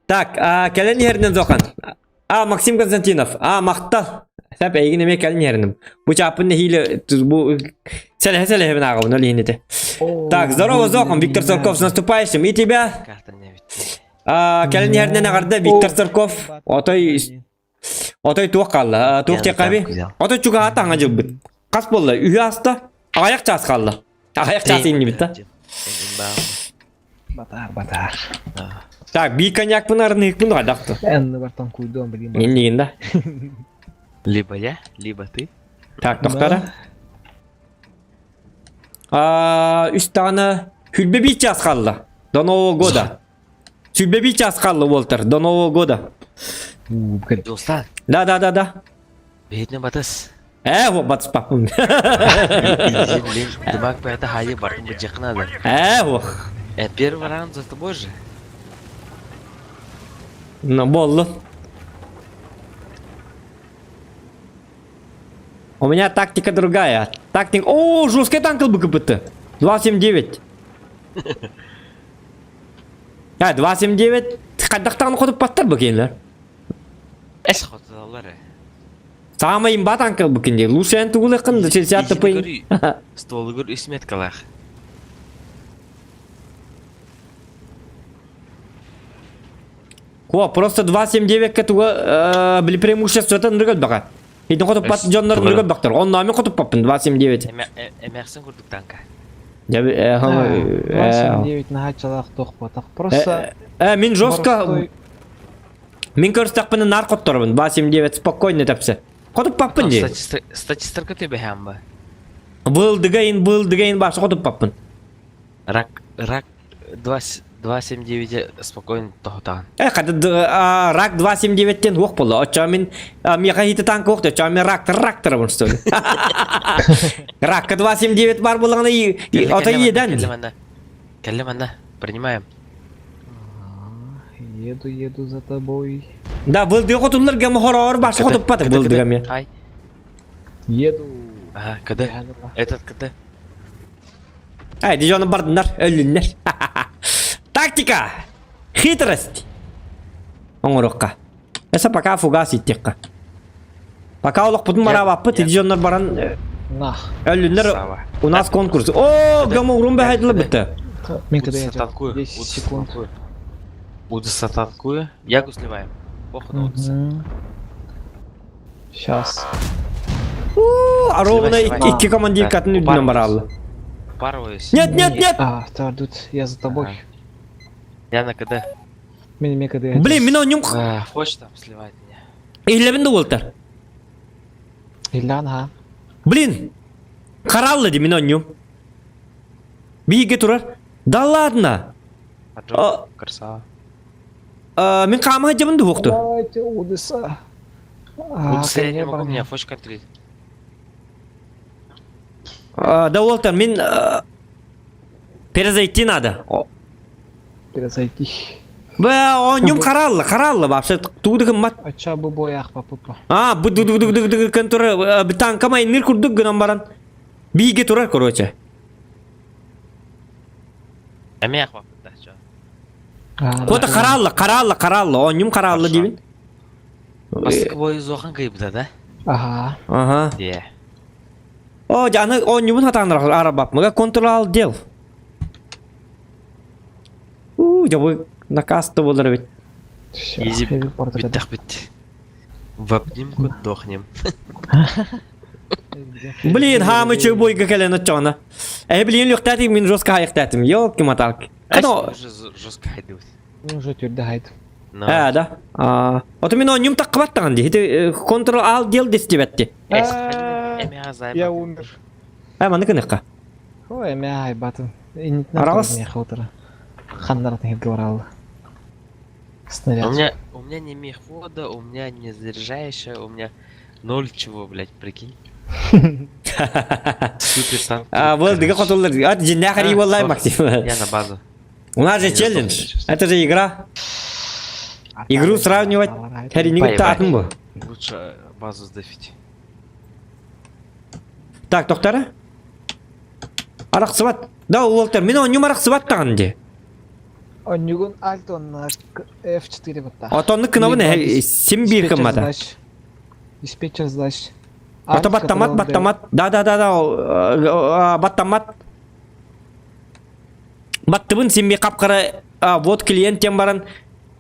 Так, кэлэн иһэринэн Зохан. А, Максим Константинов. А, махтал. Сәп эйигин эмиэ кэлэн иһэриним. Бу чааппын нэһиилэ бу сэлэһэ сэлэһэбин ааҕабын ол иһин ити. Так, здорово, Зохан, Виктор Царков, с наступающим. И тебя. А, кэлэн иһэринэн эҕэрдэ Виктор Царков. Отой Отой туох хаалла? Туох диэххэ Отой чугаһаата аҥа дьылбыт. Хас буолла? Үһү ааста. Аҕыйах чаас хаалла. Аҕыйах чаас иннибит да. Батаар, батаар. Так, бии коньякпын арыныыкпын хайдахты. Энны бартан куйдуом билим. Иннигин да. Либо я, либо ты. Так, доктора. Үс даҕаны хүлбэ биир чаас хаалла. До Нового года. Сүлбэ биир час хаалла Уолтер, до Нового года. Дьулустаан. Да, да, да, да. Бэйэтинэн батыс. Ээ, вот батыспаппын. Блин, дымак бэйэтэ хайы бардым быдьык надо. Ээ, вот. Э, первый раунд за тобой же. Ну, боллу. У меня тактика другая. Тактика... О, жесткий танк БКПТ. 279. А, 279. Хайдахтаҕын хотуппаттар бу кинилэр. Эс хотуталлар э. Саамай имба танк бу кинилэр. Лучше эн тугулыккын да 60 тупый. Стволугар үс меткалаах. О, просто 279-ке туга били преимущество ныргал бака. Итин хотуппат дьоннор ныргал бактар. Онно мен хотуппаппын 279. Эмээхсин курдук танка. 29 наһааччылаах туох буотах. Просто Э, мин жестко Мин көрсөхпүнэ нар хотторобун. 279 спокойно тэпсэ. Хотуппаппын дии. Статистика түбэһээн ба. Былдыгайын, былдыгайын башы хотуппаппын. Рак, рак 2, 279 спокойно тоһутаҕын. Э, хата рак 279-тен хуох буолла. Оччо мин миэхэ хити танк уох, оччо мен рак тракторабын что ли. Ракка 279 бар буоллаҕына ото иеден. Кэллим анна. Кэллим анна. Принимаем. Еду, еду за тобой. Да, былдыга хотуллар гема хороор башы хотуппаты былдыга мен. Ай. Еду. Ага, КД. Этот КД. Ай, дижоны бардыннар, өллүннэр. Тактика! Хитрость! Оҥоруохха. Эсэ пока фугас иттиэххэ. Пока олохпутун мараабаппыт, дижоннор баран өллүннэр у нас конкурс. О, гама урун бэһэдилэ бытта. Мен КД Танкую. 10 секунд. Удаса танкую. Ягу сливаем. Похуй на Удаса. Сейчас. А ровно икки командир катын үрдүнэн бараллы. Упарываюсь. Нет, нет, нет! А, тут я за тобой. Я на КД. Мен мен КД. Блин, мен онньум... Хочешь там сливать меня? Иллебин да уолтар. Иллан, ха. Блин! Хараллы ди мен онньум. Биге турар. Да ладно! Красава. Мин хаама дьабын дуһуохту. Давайте Удыса. Удыса я не могу, меня фочка контрить. Да, Уолтер, мин перезайти надо. Перезайти. Бә, онньум хараллы, хараллы вообще туудыгым мат. Ача бу боях папа. А, бу ду ду ду ду ду контура танка майныр курдук гынан баран. Биге турар, короче. Эмиэх баппыта, чё? Кота харалла, харалла, харалла, онньум харалла диибин. Бастакы бой зохан кыйбыта, да? Ага. Ага. Дие. О, аны онньубун хатаан арабапмыга контрол дел. У, дьэ наказ болар эбит. Изи бүттэх бүт. В обнимку дохнем. Блин, хамы бойга кэлэн оччоҕуна. Э, блин, люхтаатым мин жестко хайыктаатым. Ёлки-моталки. Кано? Уже жестко хайдыбыт. Уже түрдө хайдым. Э, да. Ото мин онньум таккыбаттаҕын дии. Ити контрол ал дел дестибэтти. Я умер. Э, маны кыныкка. Ой, мэ айбатын. Аралас. Ханнаратын хирге бараллы. Снаряд. У меня, у меня не мехвода, у меня не заряжающая, у меня ноль чего, блядь, прикинь. Супер танк. А, вот, дыга хотуллар. А, дьиннээх арий буоллай, Максим. Я на базу. У нас же челлендж. Это же игра. Игру сравнивать. Хэрини таатын бу. Лучше базу сдефить. Так, доктора? Арахсыбат. Да, Уолтер, мин онньум арахсыбат даҕаны дии. Онньугун Альт онна F4 бытта. Отонну кынабын сим биир кыммата. Диспетчер задач. Ото баттамат, баттамат. Да, да, да, да, баттамат. Баттыбын сим би капкара вот клиент тем баран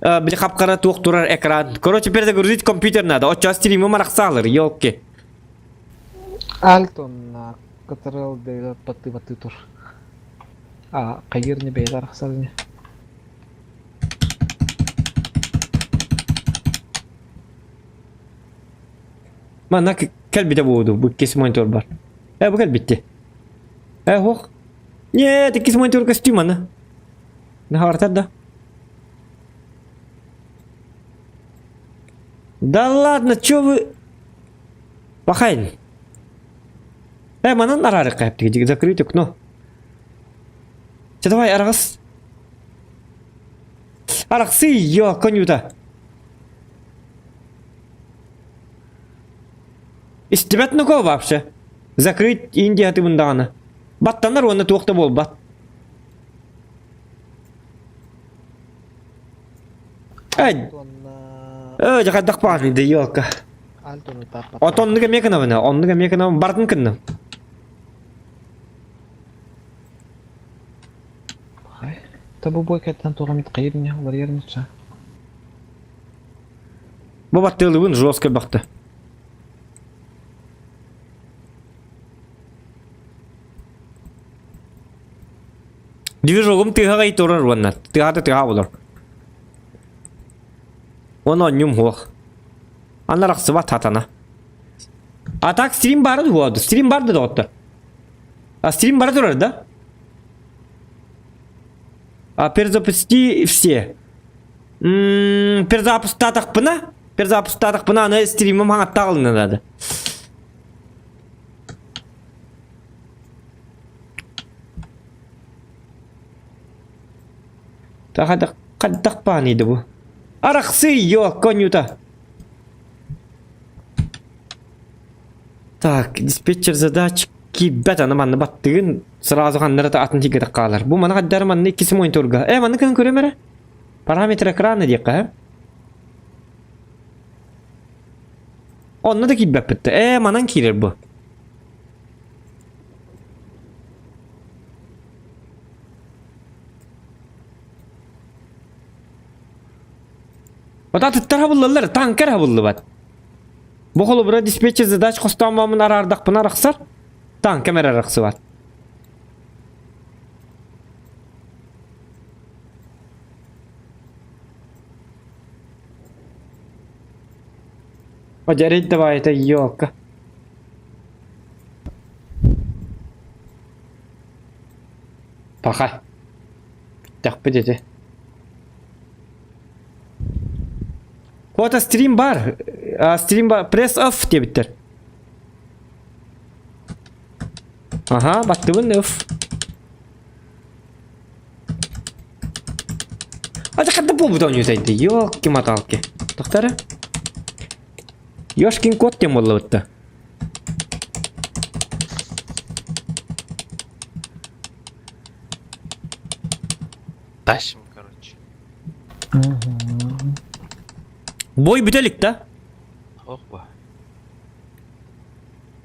били капкара туох турар экран. Короче, перезагрузить компьютер надо. Оччо стримим арахсалыр, елки. Альт онна Ctrl D баты баты тур. А, кайыр не бейт арахсар Манна кэлбитэ буолду, бу иккис монитор бар. Э, бу кэлбитти. Э, ох. Нет, иккис монитор костюм аны. Наһаартар да. Да ладно, чё вы... Пахайн. Э, манан араарыкка эптиги, закрыть окно. Чэ, давай, араҕас. Арахсый, ё, конюта. Истибэт нуко вообще. Закрыть Индия тыбындаҕына. Баттанар уонна туох да буолбат. Эй, э, дьахайдах баҕаный да елка. Ото оннук эмиэ гынабын, оннук эмиэ гынабын, бардын гынным. Та бу бойкаттан туох эмит хайыр не уларыйар нича. Бу баттыылыбын жестко бахты. Движогум тыһаҕай турар уонна тыһата тыһа болор. Оны онньум хуох. Анна рахсыбат хатана. А так стрим бары дуоду. Стрим барды доҕоттор. А стрим бара турар да? А перезапусти все. Перезапустаатахпына, перезапустаатахпына аны стримим хаҥаттаҕылына надо. Хайдах бааныйда бу? Арахсый, ё, конюта. Так, диспетчер задач киирбэт аны манна баттыгын сразу ханнара да атын сиргэ хаалар. Бу маны хаддар манна иккиси мониторга. Э, манны кын көрөм эрэ. Параметр экрана диэххэ, э? Онно да киирбэппит да. Э, манан киирэр бу. Ота атыттар хабыллаллар, танкер хабыллыбат. Бу холобура диспетчер задач хостоон баамын араардахпына арахсар, танкам эрэ арахсыбат. Одярить давай, это елка. Пока. Тахпыт ити. Куота стрим бар. Стрим бар. Пресс off диэбиттэр. Аха, баттыбын off. А хадда буолбут оонньуу сайды. Ёлки-маталки. Тохтара. Ёшкин кот диэн буоллабытта. Тащим, короче. Бой бүтэ илик да? Ох ба.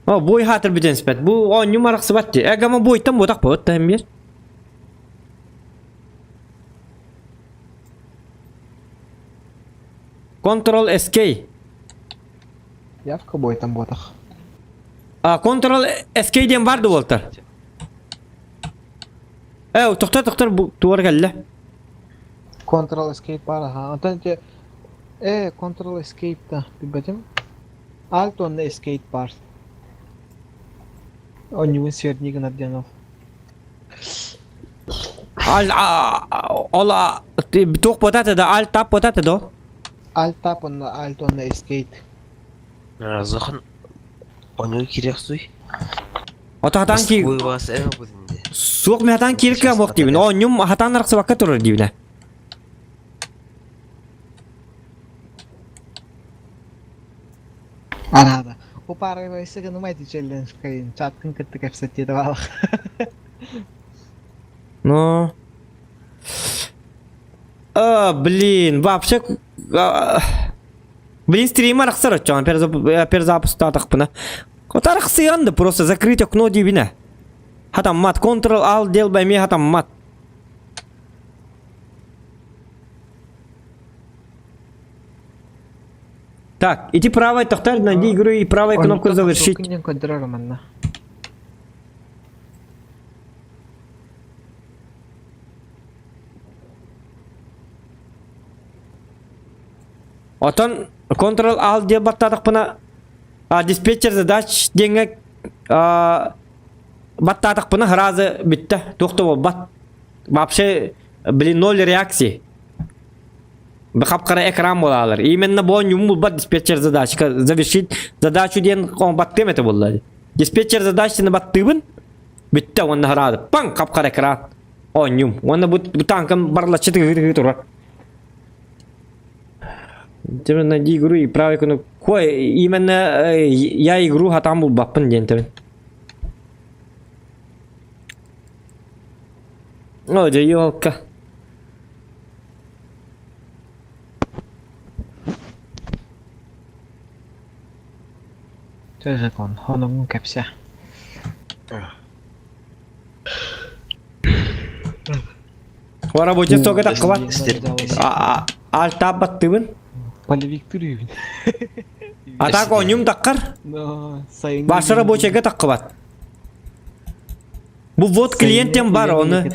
О, бой хаатыр бүтэн испэт. Бу оонньуу арахсыбат дии. Эгама бойтан буотах буот да бир. Ctrl SK. Явка бойтан буотах. А, Ctrl SK диэн бар да буолтар. Э, тохтор тохтор бу туар кэллэ. Ctrl Escape бар аха. Онтон те э Ctrl Escape да билбэтим. Alt онно Escape бар. Онньугун сверни гынар диэн ол. Ал ол туох буотаата да Alt Tab буотаата до. Alt Tab онно Alt онно Escape. Разохан Ону кириэхсуй. Ото хатаан ки Москвы эме бутинде. суох ми хатаан кииркэ мох диибин. Оонньум хатаан арахсыбакка турар диибинэ. Арада. Упарывайся гынымай челлендж кайын. Чаткын кытты кэпсэтиэ балах. Ну. А, блин, вообще... а, Блин, стрим арахсар оччоҕон перезапустаатахпына. Арахсыйан да просто закрыть окно диибинэ. Хатаммат, Ctrl Alt дел эмиэ хатаммат. Так, иди правой тохтар, найди игру и правой кнопку завершить. Күннен көндөрөр манна. Отон Ctrl Alt диэн баттаатахпына а, диспетчер задач диэҥҥэ а, баттаатахпына сразу бүттэ. Туох да буолбат. Вообще, блин, ноль реакции. Хап-хара экран буолалар. Именно бу оонньуум булбат диспетчер задачка. Завершить задачу диэн баттыам этэ буолла. Диспетчер задачаны баттыыбын. Бүттэ уонна сразу паҥ хап-хара экран. Оонньуум. Уонна бу, бу танкам барлаччы тыгыы турар. Тебе найди игру и правой кнопку. Кой, именно я игру хатаан булбаппын диэн тэбин. О, дьэ, елка. Төзекон, хонуҥ кэпсэ. Рабочий столга таххыбат. Alt Tab баттыыбын. Полевиктыр үйбүн. А так оонньуум таххар. Но сайын Баша рабочийга таххыбат. Бу вот клиент бар оны.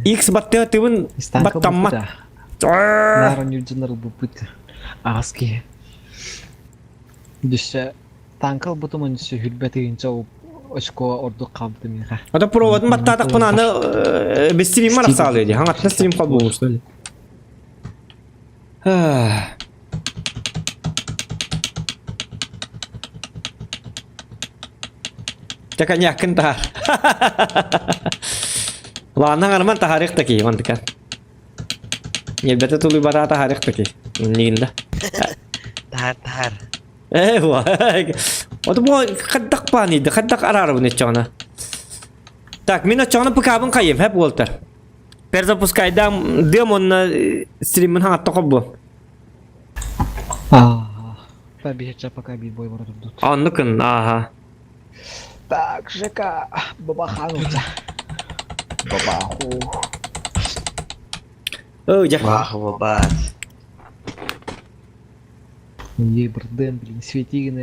X баттыыбын баттаммат. Наар ньүрдьүнэр буппут. Аски. Дүссе танкал бутумун дүссе хүрбэтигинче. очко ордук хаалбыта миэхэ. Ата проводын баттаатахпына аны без стрима арахсаалыа дии. Хаҥаттан стрим холбуубуста. Дьэ коньяккын таһаар. Лааннаҥ арман таһаарыах да киһи мантыка. Ньирбэтэ тулуйбатаа таһаарыах да киһи. Иннигин да. Таһаар, таһаар. Ээ, Ото бу хайдах бааныйда, хайдах араарабын оччоҕуна? Так, мин оччоҕуна ПК-бын хайыам, хэп уолтар. Перезапускайдаам дыам уонна стриммин хаҥатта холбуом. Аа, побежа пока бит бой бара турдут. Оннукун, ааха. Так, Жека, бабаханута. Бабаху. Өө, дьэ. Бах, бабат. Ей, брден, блин, свети гына.